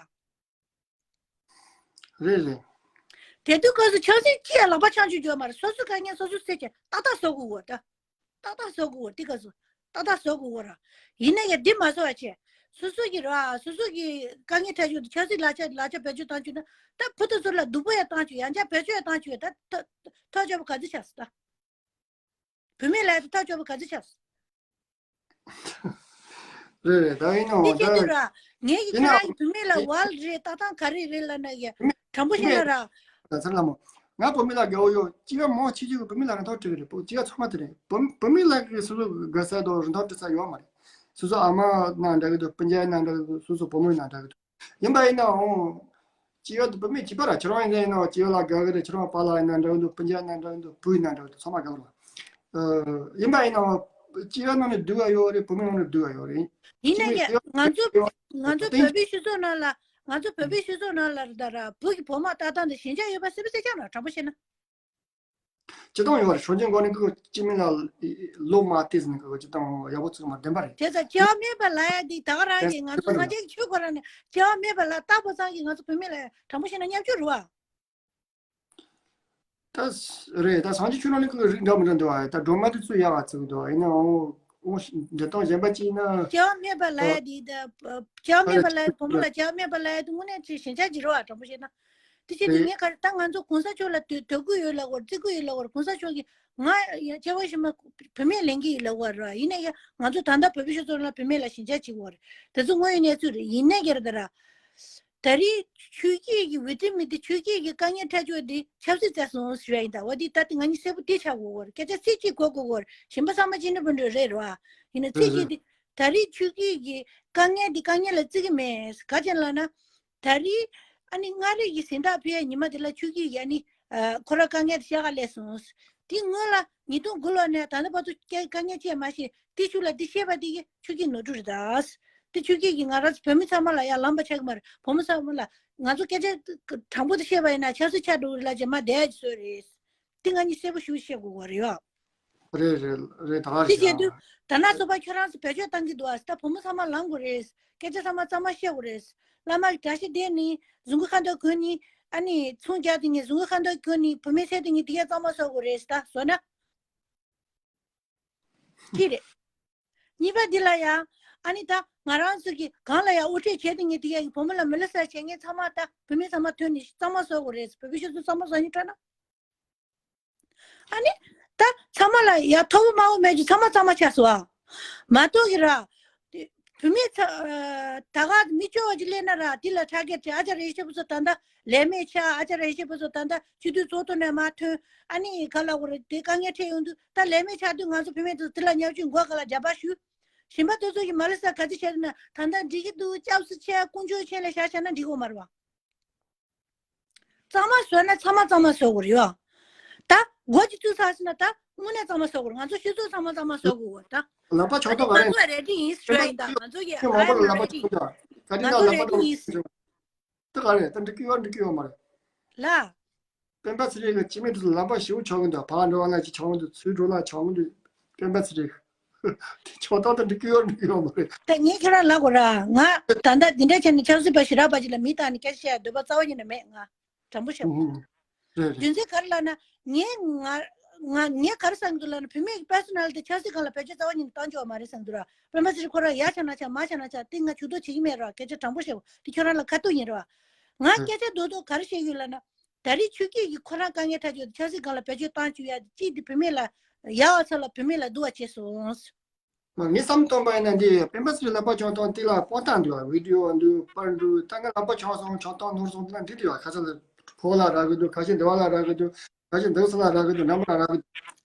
རེད་རེད། དེ་དུས་སྐབས་སུ་ཆབ་སྲིད་ཅི་ཡང་ལག་པ་འཆང་རྒྱུ་ཡོད་མ་རེད། སོ་སོ་དཀའ་ངལ་སོ་སོ་སེལ་གྱི་ཏག་ཏག་བཟོ་དགོས་བོ་ད། ཏག་ཏག་བཟོ་དགོས་བོ་དེ་སྐབས་སུ་ཏག་ཏག་བཟོ་དགོས་བོ་ར། ཡིན་ན་ཡང་འདི་མ་བཟོ་བ་བྱས། སོ་སོ་གི་ར་སོ་སོ་གི་དཀའ་ངལ་འཕྲད་རྒྱུ་དེ་ཆབ་སྲིད་ལག་ཆ་ལག་ཆ་བེད་སྤྱོད་བཏང་བཅུག་ན་ད་བུ་དེ་ཚོ་ལ་སྡུག་པོ་ཡང་བཏང་བཅུག། ཡང་བསྐྱར་བེད་སྤྱོད་ཡང་བཏང་བཅུག་ད་ཐག་ཐག་ཆོད་པོ་ག་ཚོད་ཆགས་སོང་ད། བུད་མེད་ལ་ཐག་ཆོད་པོ་ག་ཚོད་ཆགས། རེད་རེད། ད་ཡིན་ནའང་དེ་ད་བྱེད་དུས་ར་ངས་ཀྱི་ཡིན་ཁྱེད་རང་གི་ནའང་བུད་མེད་ལ་ཝལ་རེད་ལྟ་སྟངས་ག་རེ་རེད་ལབ་ན་ཡ་བུད་མེད་དྲང་པོ་བཤད་ན་ར། ད་ཚར་ལ་མོ། ང་བུད་མེད་ལ་དགའ་བོ་ཡོད། སྐྱེ་བ་མང་ཆེ་ཆེ་གི་བུད་མེད་ལ་རིན་ཐང་སྤྲད་གི་རེད། བུ་སྐྱེ་བ་ཚང་མ་དེ་རེད། བུད་བུད་མེད་ལ་གི་སོ་སོ་དགའ་ས་དང་རིན་ཐང་སྤྲད་ས་ཡོད་མ་རེད། སོ་སོ་ཨ་མ་ན་འདྲ་གི་འདུག། སྤུན་ཀྱག་ན་འདྲ་གི་འདུག། སོ་སོ་བུ་མོ་ན་འདྲ་གི་འདུག། ཡིན་པ་ཡིན་ནའང་། སྐྱེ་བ་དེ་བུད་མེད་གཅིག་པ་ར་ཁྱེད་རང་ཡིན་ན་ཡིན་ནའང་སྐྱེ་བ་ལ་དགའ་གི་རེད། ཁྱེད་རང་པཱ་ལགས་ཡིན་ན་འདྲ་གི་འདུག། སྤུན་ཀྱག་ཡིན་ན་འདྲ་གི་འདུག། བུ་ཡིན་ན་འདྲ་གི་འདུག། ཚང་མ་དགའ་བ་རེད། ཡིན་པ་ཡིན་ནའང་། སྐྱེ་བ་ནང་ནས་སྡུག་ག་ཡོད་རེད། བུད་མེད་ནང་ནས་སྡུག་ག་ཡོད་རེད། ཡིན་ན་ཡང་ང་ཚོ་ང་ཚོ་བོད་པའི་སྤྱི་ཚོགས་ནང་ལ་ང་ཚོ་བོད་པའི་སྤྱི་ཚོགས་ནང་ལ་ར་ད་ར་བུ་གི་བུ་མོ་ལྟ་སྟངས་དེ་ཞན་ཆ་ཡོད་པ་སེ་བ་སེ་ཆ་ན་དྲང་པོ་བཤད་ན། སྤྱི་བཏང་ཡོད་རེད། སྲོལ་རྒྱུན་སྒོ་ནས་ཀྱི་སྤྱི་མི་ལ་ལོ་མ་བལྟས་ཟིན་ཀྱི་སྤྱི་བཏང་ཡག་པོ་ཚུགས་མ་བདེན་པ་རེད། དེ་ཚ་སྐྱེ་བ་མེད་པ་ལ་ཡ་དེ་ད་ག་རང་གི་ང་ཚོ་སངས་རྒྱས་ཀྱི་ཆོས་ཁོ་རང་ནས་སྐྱེ་བ་མེད་པ་ལ་རྟག་པ་ཚང་གི་ང་ཚོ་བུད་མེད་ལ་དྲང་པོ་བཤད་ན་ཉམ་ཆུང་རེད་བ། ད་རེད། ད་སངས་རྒྱས་ཆོས་ནང་ནས་ཀྱི་རིགས་འདྲ་མི་འདྲ་འདུག་ཨ། ད་སྒྲོལ་མ་དེ་ཚོ་ཡག་ག་ཚུགས་འདུག་ཨ། ཡིན་ནའང་འོ་འོ་འདི་དང་གཞན་པ་ཅིག་ཡིན་ན། སྐྱེ་བ་མེད་པ་ལ་ཡ་དེ་ད་སྐྱེ་བ་མེད་པ་ལ་ཡ་བུ་མོ་ལ་སྐྱེ་བ་མེད་པ་ལ་ཡ་དེ་དངོས་གནས་ཅིག་ཞན་ཆ་ཅིག་རེད་བ། དྲང་པོ་བཤད་ན། དེ་བྱས་ཏེ་ངས་ག་རེ་ད་ང་ཚོ་གོང་ས་མཆོག་ལ་དོ་དོ་གུ་ཡོད་ལབ་དགོས་རེད། བརྩི་གུ་ཡོད་ལབ་དགོས་རེད། གོང་ས་མཆོག་གིས་ང་ཡ་སྐྱེ་བ་ཕྱི་མ་བུད་མེད་ལེན་གྱི་ཡོད་ལབ་དགོས་རེད་བ། ཡིན་ན་ཡང་ང་ཚོ་ད་ལྟ་བོད་པའི་སྤྱི་ཚོགས་ནང་བུད་མེད་ལ་ཞན་ཆ་ཅིག་ཡོད་རེད། དེ་ཚོ་དངོས་ཡོད་གནས་ཚུལ་རེད། ཡིན་ན་ཡང་ད་ར། ད་རེས་ཆོས་སྐྱིད་ཀྱི་འོས་འདེམས་མི་དེ་ཆོས་སྐྱིད་ཀྱི་དཀའ་ངལ་འཕྲད་ཕྱོགས་དེ་ཆབ་སྲིད་བཙལ་སོང་ཞུ་ཡ་ཡིན། ད་འོ་དེ་ད་དེ་ང་གཉིས་གསལ་པོ་དེ་ཆགས་དགོས་ཀྱི་ཡོད་རེད། སྐད་ཆ་ཚིག་གཅིག་གོ་དགོས་ཀྱི་ཡོད་རེད། གཞན་པ་ཚང་མ་ཅི་འདྲ་པོ་འདྲ་རེད་རེད་བ། ཡིན་ན་ཚིག་གཅིག་དེ་ད་རེས་ཆོས་སྐྱིད་ཀྱི་དཀའ་ངལ་དེ་དཀའ་ངལ་ལ་བརྩི་གི་མེད། ག་ཅན་ལབ་ན། ད་རེས་ཨ་ནི་མངའ་རིས་ཀྱི་གཟེངས་རྟགས་ཕུལ་ཡ་ཉི་མ་དེ་ལ་ཆོས་སྐྱིད་ཀྱིས་ཨ་ནི་ཁོ་རང་དཀའ་ངལ་དེ་བཤད་ག་སླེབས་སོང་། དེ་སྔོན་ལ་ཉིས་སྟོང་དགུ་ལོ་ནས་ད་ལྟ་བར་དུ་དཀའ་དཀའ་ངལ་ཅི་ཡང་མ་བཤད། དེ་ཤུགས་ལ་དེ་བཤད་པ་དེ་གི་ཆོས་སྐྱིད་ནོར་འཁྲུལ་རེད་ད། དེ་ཆོས་སྐྱིད་ཀྱིས་ང་རང་ཚོ་བོད་མི་ཚང་མ་ལ་ཡང་ལངས་པ་ཆགས་ཀྱི་མ་རེད། བུ་མོ་ཚང་མ་ལ་ང་ཚོ་སྐད་ཆ་དྲང་པོ་དེ་བཤད་པ་ཡིན་ན་ཆབ་སྲིད་ཆགས་འགྲོ་གི་རེད་ལབ་བྱས་མ་བསྡད་ཡ་ཅིག་བཟོས་རེད། དེ་ང་གཉིས་གསལ་པོ་ཞེ་པོ་བཤད་དགོས་པ་རེད་ཡ། རེད་རེད་རེད། ད་ག་དེ་རེད་བྱས་དུས་ཡ། ད་ན་སོ་པ་ཁྱོད་རང་ཚོ་བེད་སྤྱོད་བཏང་གི་འདུག་ཨ། ད་བུ་མོ་ཚང་མ་ལངས་དགོས་རེད། སྐད་ཆ་ཚང་མ་གཙང་མ་བཤད་དགོས་རེད། བླ་མ་གི་དགྲ་ཤ་དེ་ནི་གཟུགས་པོ་ཁ་མདོག་གོན་ནི་ཨ་ནི་ཚོང་རྒྱག་དེ་ནི་གཟུགས་པོ་ཁ་མདོག་གོན་ནི་བུད་མེད་ཚེ་དེ་ནི་དེ་གས་གཙང་མ་བཟོ་དགོས་རེད། ད་བཟོ་ན། ཅི་རེད། གཉིས་པ་འདི་ལ་ཡང་ ཨ་ནི་ད་ང་རང་ཚོ་གི་གང་ལ་ཡང་དབུ་ཁྲིད་བྱས་ཏེ་ངས་དེ་ཡ་གི་བུ་མོ་ལ་མི་ལ་ས་བྱེད་མཁན་ཚང་མ་ད་བུད་མེད་ཚང་མ་ཐོན་ནས་གཙང་མ་བཟོ་དགོས་རེད། བོད་པའི་སྤྱི་ཚོགས་གཙང་མ་བཟོ་སྙིང་བྲོ་ན། ཨ་ནི་ད་ཚང་མ་ལ་ཡ་མཐོ་པོ་དམའ་བོ་མེད་ཀྱི་ཚང་མ་གཙང་མ་ཆགས་སོང་ཨ། མ་གཏོགས་ཀྱི་ར། དེ་བུད་མེད་ཚ་ད་ག་མི་སྐྱོ་བ་ཅིག་སླེབས་ན་ར་དེ་ལ་ཁྲག་གེ་ཏྲེ་ཨ་ཅག་རེ་ཤེ་བུ་ཚོ་ད་ལྟ་ལས་མེད་ཆགས། ཨ་ཅག་རེ་ཤེ་བུ་ཚོ་ད་ལྟ་སྤྱི་འཐུས་ཚོགས་ཐོག་ནས་མར་ཐོན། ཨ་ནི་ག་ལ་འོ་རེད་དེ་དཀའ་ངལ་འཕྲད་ཡོང་དུས་ད་ལས་མེད་ཆགས་དུས་ང་ཚོ་བུད་མེད་ཚོ་དེ་ལ་ཉབ་ཆུང་མགོ་ག་ལ་རྒྱབ་པ་ཞུ། གཞན་པ་དེ་ཚོ་གི་མ་ལི་ས་ག་ཚོད་བྱས་ན་ད་ལྟ་འགྲིག་གི་འདུག་སྐྱབས་སུ་མཆི་དཀོན་མཆོག་མཁྱེན་ལ་བཞག་བྱས་ན་འགྲིག་གི་མ་རེད་བ། གཙང་མ་བཟོས་ན་ཚང་མ་གཙང་མ་བཟོ་དགོས་རེད་ཡ། ད་སྒོ་གཅིག་བཙུགས་ཚར་སོང་ན་ད་དངོས་གནས་གཙང་མ་བཟོ་དགོས་རེད། ང་ཚོ་སྤྱི་ཚོགས་ཚང་མ་གཙང་མ་བཟོ་དགོས་རེད་ད། ལག་པ་ཆག་ཐོག་ག་རེད། ང་ཚོ་ready་ཡིན་ཞུ་ཡ་ཡིན་ད། ང་ཚོ་གི་མང་པོ་ལ་ལག་པ་ཆག་ཐོག་ག་རེད་ད། ལག་པ་ready་ཡིན། ད་ག་རེད་ད། འགྲིག་གི་ཡོད་འགྲིག་གི་ཡོད་མ་རེད། ལ། སྤེན་པ་ཚེ་རིང་གི་སྐྱེ་དམན་དེ་ཚོ་ལག་པ་ཞེ་པོ་ཆག་གི་འདུག་ཕར་འགྲོ་བ་ལ་ཅིག་ཆག་གི་འདུག་ཚུར་འགྲོ་ལ་ཆག་གི་འདུག་སྤེན་པ་ཚེ་རིང་། དེ་ཆག་སྟངས་དང་འགྲིག་གི་ཡོད་འགྲིག་གི་ཡོད་མ་རེད། ད་ངས་ཁྱོད་རང་ལབ་དགོས་ར། ང་ད་ལྟ་འདི་འདྲ་བྱས་ནས་ཆབ་སྲིད་པ་ཞེ་དྲག་པ་ཅིག་ལ་མི་བཏང་ནས་སྐད་ཆ་བཤད་ཡ་འདོད་པ་རྩ་བ་ཉིད་ནས་མེད་ང་། དྲང་པོ་བཤད་དགོས། རེད་རེད། རྒྱུ་མཚན་ག་རེ་ལབ་ན་ངས་ང་ང་ངས་ག་རེ་བསམ་གྱི་འདུག་ལབ་ན་བུད་མེད་ཀྱི་personal་དེ་ཆབ་སྲིད་སྒང་ལ་བེད་སྤྱོད་རྩ་བ་ཉིད་ནས་གཏོང་རྒྱུ་མ་རེད་བསམ་གྱི་འདུག་ར། སྤེན་པ་ཚེ་རིང་ཁོ་རང་ཡ་ཆ་ན་ཆ་མ་ཆ་ན་ཆ་དེ་ང་ཇུས་གཏོགས་བྱེད་ཀྱི་མེད་ར། སྐད་ཆ་དྲང་པོ་བཤད་དགོས། དེ་ཁྱོད་རང་ལ་ཁ་ཐུག་ཡིན་ར། ང་སྐད་ཆ་རྡོག་རྡོག་ག་རེ་བཤད་ཡོད་ལབ་ན། ད་རེས་ཆོས་སྐྱིད་ཀྱིས་ཁོ་རང་དཀའ་ངལ་ཐག་ཆོད་ཆབ་སྲིད་སྒང་ལ་བེད་སྤྱོད་བཏང་བཅུག་ཡ་གཅིག་དེ་བུད་མེད་ལ་ཡག་པ་ཚོ་ལ་བུད་མེད་ལ་སྡུག་པ་བྱས་སོང་། ངས་བསམ་བཏང་པ་ཡིན་ན་འདི་སྤེན་པ་ཚེ་རིང་ལག་པ་ཆག་སྟངས་དེ་ལ་སྤོ་སྟངས་འདུག་བ། video་འདུག་པར་འདུག་ད་ངས་ལག་པ་ཆག་སོང་ཆག་སྟངས་ནོར་སོང་དེ་ན་འདི་འདུག་བ། ཁ་ཚ་ལ་ཕོ་ལ་རག་གི་འདུག་ཁ་ཤས་འདི་བ་ལ་རག་གི་འདུག་ཁ་ཤས་འདི་ས་ལ་རག་གི་འདུག་ནམ་ལ་རག་གི་འདུག་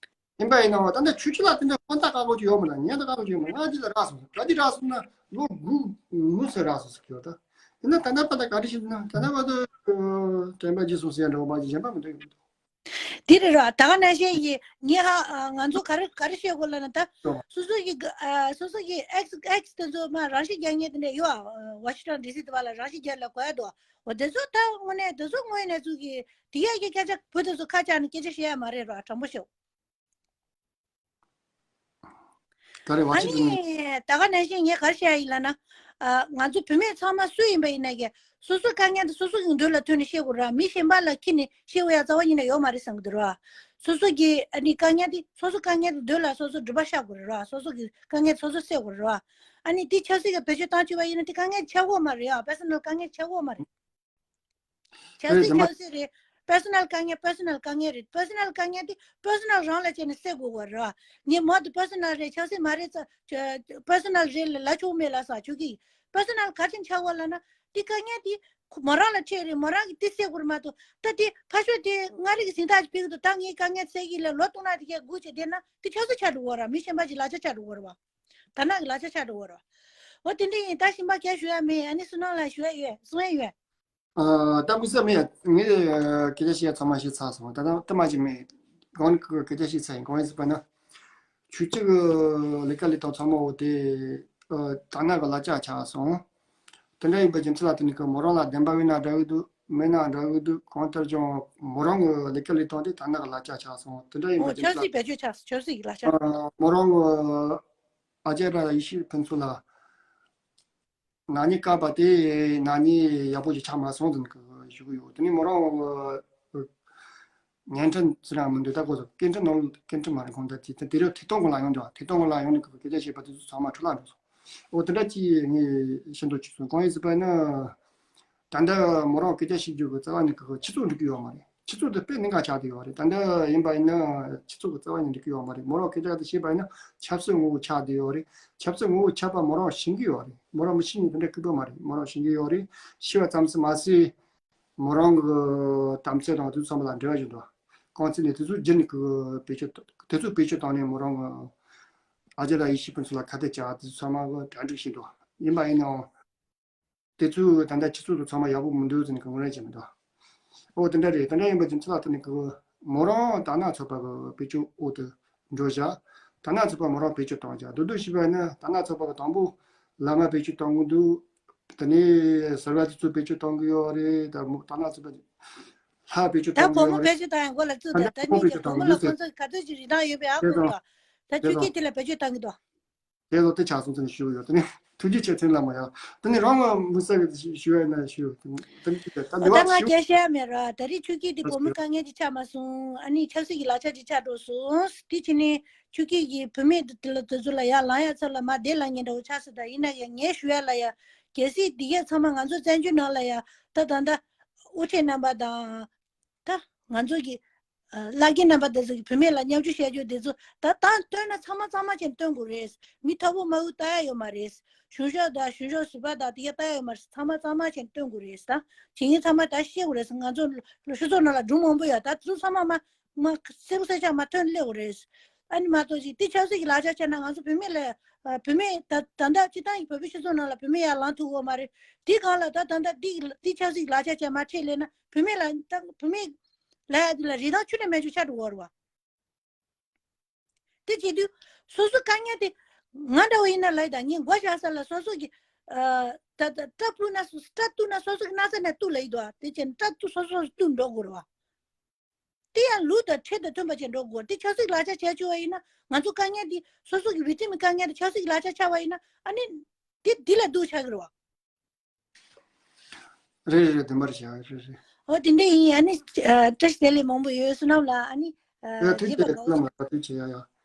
ཡིན་པ་ཡིན་ནའང་ད་ལྟ་ཆོས་སྐྱིད་ལ་དེ་འདྲ་དཔང་རྟགས་བཀག་འགོག་ཅིག་ཡོད་མ་རེད། ངས་ད་བཀག་འགོག་ཅིག་ཡོད་མ་རེད། ང་འདི་ལ་རག་སོང་། ག་འདི་རག་སོང་ན་ལོ་དགུ་མུ་མཐུད་རག་སོང་ཟེར་གྱི་ཡོད་ད། ཡིན་ན་ད་ལྟ་བར་དུ་ག་རེ་བྱེད་ན་ད་ལྟ་བར་དུ་དྲན་པ་བརྗེད་སོང་ཟེར་ཡ་འདྲ་བོ་མ་གཞི་གཞན་པ་མི་འདུག་འདི་རེད་ར། ད་ག་ནང་བཞིན་ཡིན་ངས་ཧ་ང་ཚོ་ག་རེ་ག་རེ་བཤད་དགོས་ལབ་ན་ད་སོ་སོ་གི་སོ་སོ་གི་X X་དེ་ཚོ་མ་རང་ཤི་རྒྱག་མཁན་དེ་འདྲ་ཡོད་ཨ། Washington D C་དེ་བ་ལ་རང་ཤི་རྒྱག་ལ་གོ་ཡ་འདུག་འོ་དེ་ཚོ་ད་དངོས་གནས་དེ་ཚོ་དངོས་གནས་ཚུལ་གི་དེ་ཡ་གི་སྐད་ཆ་བུ་དེ་ཚོ་ཁ་བཅག་ནས་སྐད་ཆ་བཤད་ཡ་མ་རེད་ར། དྲང་པོ་བཤད། ག་རེ་བ་ཨ་ཅི་ནི་ད་ག་ནང་བཞིན་ངས་ག་རེ་བཤད་ཡིན་ལབ་ན། ང་ཚོ་བུད་མེད་ཚང་མ་སུ་ཡིན་པ་ཡིན་ན་གི་སོ་སོའི་དཀའ་ངལ་དེ་སོ་སོ་གི་མདུན་ལ་ཐོན་ནས་བཤད་དགོས་ར། མི་གཞན་པ་ལ་ཁྱེར་ནས་བཤད་དགོས་ཡ་རྩ་བ་ཉིད་ནས་ཡོད་མ་རེད་བསམ་གི་འདུག་ར། སོ་སོ་གི་ཨ་ནི་དཀའ་ངལ་དེ་སོ་སོ་དཀའ་ངལ་དེ་མདུན་ལ་སོ་སོ་སྒྲུབ་པ་བཞག་དགོས་རེད་ར། སོ་སོ་གི་དཀའ་ངལ་སོ་སོ་སེལ་དགོས་རེད་ར། ཨ་ནི་དེ་ཆབ་སྲིད་ཀྱི་བེད་སྤྱོད་བཏང་བཅུག་པ་ཡིན་ན་དེ་དཀའ་ངལ་ཆགས་ཀྱི་ཡོད་མ་རེད་ཡ། personal་དཀའ་ངལ་ཆགས་ཀྱི་ཡོད་མ་རེད། ཆབ་སྲིད་ཆབ་སྲིད་རེད། personal་དཀའ་ངལ་personal་དཀའ་ངལ་རེད། personal་དཀའ་ངལ་དེ་personal་རང་ལ་བྱས་ནས་སེལ་དགོས་པ་རེད། ངས་མོ་དེ་personal་རེད་ཆབ་སྲིད་མ་རེད་ཙ་personal་རེད་ལ་ལབ་ཆོག་མེད་ལབ་ས་ཆོག་གི personal་ག་ཅིན་ཆགས་པ་ལབ་ན་དེ་དཀའ་ངལ་དེ་མོ་རང་ལ་འཕྲད་རེད། མོ་རང་གིས་དེ་སེལ་དགོས་རེད་མ་གཏོགས་ད་དེ་ཕར་ཕྱོགས་དེ་མངའ་རིས་ཀྱི་གཟེངས་རྟགས་ཅིག་ཕུལ་གི་འདུག་ད་ངའི་དཀའ་ངལ་སེལ་གི་ལ་ལོ་སྟོང་ཕྲག་དེ་གས་སྒུག་བྱས་བསྡད་ན་དེ་ཆབ་སྲིད་ཆགས་འགྲོ་གི་རེད། མི་གཞན་པ་ཅིག་ལག་ཆ་ཆགས་འགྲོ་གི་རེད། དར་ནག་གི་ལག་ཆ་ཆགས་འགྲོ་གི་རེད། འོ་དེ་འདྲ་ཡིན། ད་གཞན་པ་གས་ཞུ་ཡ་མེད། ཨ་ནི་བསོད་ནམས་ལགས་ཞུ་ཡ་ཡོད་གསུང་ཡ་ཡོད། ཨ། ད་དམིགས་བསལ་མེད། ངས་སྐད་ཆ་བཤད་ཚང་མ་བཤད་ཚར་སོང་། ད་ལྟ་ལྟ་མ་ཅིག་མེད། གང་ནས་སྐད་ཆ་བཤད་ཚར་ཡིན། གང་ཡིན་ཟེར་བ་ན། ཆུ་གཅིག་གི་ལས་ཀ་ལས་སྟངས་ཚང་མ་འོ་དེ་དར་ནག་གི་ལག་ཆ་ཆགས་སོང་། དེ་འདྲ་ཡིན་པའི་རྒྱུ་མཚན་ལ་བརྟེན་ནས་ཀྱི་མོ་རང་ལ་བདེན་པ་ཡོད་ན་འདྲ་གི་འདུག་མེད་ན་འདྲ་གི་འདུག་གང་ལྟར་ཀྱང་མོ་རང་གི་ལས་ཀ་ལས་སྟངས་དེ་དར་ནག་གི་ལག་ཆ་ཆགས་སོང་། དེ་འདྲ་ཡིན་པའི་རྒྱུ་མཚན་ལ་ཆབ་སྲིད་བེད་སྤྱོད་ཆགས་སོང་། ཆབ་སྲིད་ཀྱི་ལག་ཆ། མོ་རང་གི་ཨ་ཅེ་ར་ཡེ་ཤེས་ཕུན་ཚོགས་ལགས། ནག་ཉེས་བཀག་པ་དེ་ནག་ཉེས་ཡག་པོ་ཞིག་ཆགས་མ་སོང་ཟེར་ནས་ཞུ་གི་ཡོད། དེ་ནས་མོ་རང་བརྙན་འཕྲིན་ཟེར་ཡང་མི་འདུག་ད་ཁོ་ཚོ་སྐད་འཕྲིན་ནང་སྐད་འཕྲིན་མ་རེད། ཁོང་ད་དེ་དེ་རིང་ཐད་གཏོང་སྒང་ལ་ཡོང་འདུག་ཐད་གཏོང་སྒང་ལ་ཡོང་ནས་སྐད་ཆ་བཤད་པ་དེ་ཚོ་ཚང་མ་འཕྲོ་བརླག་འགྲོ་སོང་། འོ་དེ་འདྲ་ཅིག་ངས་ཤེས་འདོད་བྱུང་སོང་། གང་ཡིན་ཟེར་བ་ན་ད་ལྟ་མོ་རང་སྐད་ཆ་བཤད་རྒྱུ་གི་རྩ་བ་ནས་ཁོ་ཁོ་ཆུ་ཚོད་འགྲིག་གི་ཡོད་མ་རེད། ཆུ་ཚོད་དེ་དཔེ་གནད་འགག་ཆགས་བསྡད་ཡོད་རེད། ད་ལྟ་ཡིན་པ་ཡིན་ན་ཆུ་ཚོད་ཀྱི་རྩ་བ་ནས་འགྲིག་གི་ཡོད་མ་རེད། མོ་རང་སྐད་ཆ་དེ་བཤད་པ་ཡིན་ན་ཆབ་སྲིད་ངོ་བོ་ཆགས་བསྡད་ཡོད་རེད། ཆབ་སྲིད་ངོ་བོ་ཆགས་པ་མོ་རང་ཤེས་ཀྱི་ཡོད་རེད། མོ་རང་མི་ཤེས་མཁན་དེ་འདྲ་ལྐུགས་པ་མ་རེད། མོ་རང་ཤེས་ཀྱི་ཡོད་རེད། ཤེས་པ་ཙམ་ཟིག་མ་ཟད་མོ་རང་གི་དམ་ཚིག་དང་དེ་ཚོ་ཚང་མ་ལ་འབྲེལ་བ་ཡོད་འདུག་གང་ཚེ་ནས་དེ་ཚོ་བསྒྱུར་ནས་ཀྱི་བེད་སྤྱོད་དེ་ཚོ་བེད་སྤྱོད་བཏང་ནས་མོ་རང་གི་ཨ་ཅེ་ར་ཡེ་ཤེས་ཕུན་ཚོགས་ལ་ཁ་གཏད་བཅག་དེ་ཚོ་ཚང་མ་གི་གྲ་སྒྲིག་བྱས་འདུག་ཡིན་པ་ཡིན་ནའང་། དེ་ཚོའི་ད་ལྟ་ཆུ་ཚོད་དང་ཚང་མ་ཡག་པོ་མི་འདུག་ཟེར་ནས་ངོས་ལེན་བྱེད་མི་འདུག་འོ་དེ་འདྲ་རེད། དེ་འདྲ་ཡིན་པའི་རྒྱུ་མཚན་ལ་བརྟེན་ནས་ཀྱི་མོ་རང་དར་ནག་ཚོགས་པ་གི་བེད་སྤྱོད་འོག་ཏུ་འགྲོ་བཞག་དར་ནག་ཚོགས་པ་མོ་རང་བེད་སྤྱོད་བཏང་བཞག་རྡོག་རྡོག་བྱས་པ་ཡིན་ན་དར་ནག་ཚོགས་པ་གི་དང་པོ་བླ་མ་བེད་སྤྱོད་བཏང་གི་འདུག་དེ་ནས་ཟུར་པ་དེ་ཚོ་བེད་སྤྱོད་བཏང་གི་ཡོད་རེད། ད་མོ་དར་ནག་ཚོགས་པ་ལྷ་བེད་སྤྱོད་ད་བཏང་གི་བུ་མོ་ཡོད་རེད། བེད་སྤྱོད་བཏང་ཡང་མགོ་ལ་བཙུགས་ད་ད་ད་བུ་མོ་ནི་བེད་གི་སྤྱོད་བུ་མོ་བཏང་གི་ལ་འདུག་ཁོང་ཟེར། ཚོ་ག་ཚོད་ཅིག་རིན་ཐང་ཡོད་པའི་ཨ་དགོས་འདུག་ད་ཆོས་སྐད་དེ་ལ་བེད་སྤྱོད་བཏང་གི་འདུག་དེ་ལོ་དེ་ཆགས་སོང་ཟེར་ནས་ཞུ་གི་ཡོད། དེ་ནས་ ཐུགས་རྗེ་ཆེ་ཚེ་བླ་མ་ཡ། དེ་ནས་རང་མུ་ས་གི་ཞུ་ཡ་ན་ཞུ། དེ་ནས་ད་ད་འདི་ད་བ་ང་ཞུ། སྐད་བཤད་མེད་ར། ད་རེས་ཆོས་སྐྱིད་འདི་བུ་མོ་དཀའ་ངལ་ཅིག་ཆགས་མ་སོང་། ཨ་ནི་ཆབ་སྲིད་ཀྱི་ལག་ཆ་ཅིག་ཆགས་འགྲོ་སོང་། དེ་ཕྱི་ནས་ཆོས་སྐྱིད་ཀྱི་བུད་མེད་དེ་ལ་དེ་ཚོ་ལ་ཡ་ལངས་ཡ་ཚབ་ལ་མ་བསྡད་ལ་ཉེ་འདྲ་བོ་ཆགས་སོང་། ད་ཡིན་ན་ཡང་ངས་ཞུ་ཡ་ལ་ཡ། གལ་སྲིད་འདི་གས་ཚང་མ་ང་ཚོ་བཙན་བྱོལ་ནང་ལ་ཡ་ད་ད་ད་དབུ་ཁྲིད་རྣམ་པ་དང་། ད་ང་ཚོ་གི་ཨ་བླ་རྒན་རྣམ་པ་དེ་ཚོ་གི་བུད་མེད་ལ་མཉམ་ཞུགས་བྱ་རྒྱུ་དེ་ཚོ་ད་ད་སྟོན་ན་ཚང་མ་གཙང་མ་བྱས་ནས་སྟོན་དགོས་རེད། མི་ཐོག་པོ་མ་འུ་ལྟ་ཡ་ཡོད་མ་རེད། གཞུང་ཕྱོགས་དང་གཞུང་ཕྱོགས་ཟུར་པ་དང་དེ་ག་ལྟ་ཡ་ཡོད་མ་རེད། ཚང་མ་གཙང་མ་བྱས་ནས་སྟོན་དགོས་རེད། ད་དེ་ཡིན་ཚང་མ་ད་ཤེས་དགོས་རེད། ང་ཚོ་ལ་སྤྱི་ཚོགས་ནང་ལ་སྒྲུང་མང་པོ་ཡོད། ད་དེ་ཚོ་ཚང་མ་མ་མ་གསལ་པོ་གསལ་ཆགས་མ་ཐོན་སླེབས་དགོས་རེད། ཨ་ནི་མ་གཏོགས་ཅིག་དེ་ཆབ་སྲིད་ཀྱི་ལག་ཆ་བྱས་ན་ང་ཚོ་བུད་མེད་ལ་ཨ་བུད་མེད་ད་ད་ལྟ་སྤྱི་བཏང་གི་བོད་པའི་སྤྱི་ཚོགས་ནང་ལ་བུད་མེད་ཡར་ལངས་ཐུབ་ཡོད་མ་རེད། དེ་གང་ལ་ད་ད་ལྟ་དེ་དེ་ཆབ་སྲིད་ཀྱི་ལག་ཆ་བྱས་མ་ཁྲིད་ལས་ན་བུད་མེད་ལ་ད་བུད་མེད་ལ་ཡ་དེ་ལ་རིན་ཐང་ཆུ་ནས་མེད་ཆུ་ཆགས་འགྲོ་བ་རེད་བ། དེ་བྱེད་དུས་སོ་སོ་དཀའ་ངལ་དེ་ང་འདྲ་བོ་ཡིན་ན་ལབ་ད་ངས་མགོ་བཞག་ས་ལ་སོ་སོ་གི་ཨ་ད་ད་སྐྲ་སྤུ་ན་སོ་སྐྲ་གཏུག་ན་སོ་སོ་གི་སྣ་ས་ནས་གཏུག་ལ་ཡི་དོ། དེ་བྱས་ན་སྐྲ་གཏུག་སོ་སོ་གཏུག་འགྲོ་དགོས་རེད་བ། དེ་ཡང་ལུགས་དང་ཁྲིམས་དང་མཐུན་པ་ཅིག་འགྲོ་དགོས། དེ་ཆབ་སྲིད་ལག་ཆ་བྱས་བཅུག་པ་ཡིན་ན་ང་ཚོ་དཀའ་ངལ་འདི་སོ་སོ་གི་བི་ཀྲིམ་གི་དཀའ་ངལ་དེ་ཆབ་སྲིད་ཀྱི་ལག་ཆ་ཆགས་པ་ཡིན་ན་ཨ་ནི་དེ་འདི་ལ་སྡུག་ཆགས་ཀྱི་རེད་བ། རེད་རེད་རེད། དེ་མར་བྱས་རེད་རེད། ཨོ་དེ་འདྲ་ཡིན། ཨ་ནི་ཨ་བཀྲ་ཤིས་བདེ་ལེགས་མང་པོ་ཡོད། བསོད་ནམས་ལགས། ཨ་ནི་ཨ་ཡ་ཐུགས་རྗེ་ཆེ་རེད། བསོད་ནམས་ལགས་ཐུགས་རྗེ་ཆེ། ཡ་ཡ།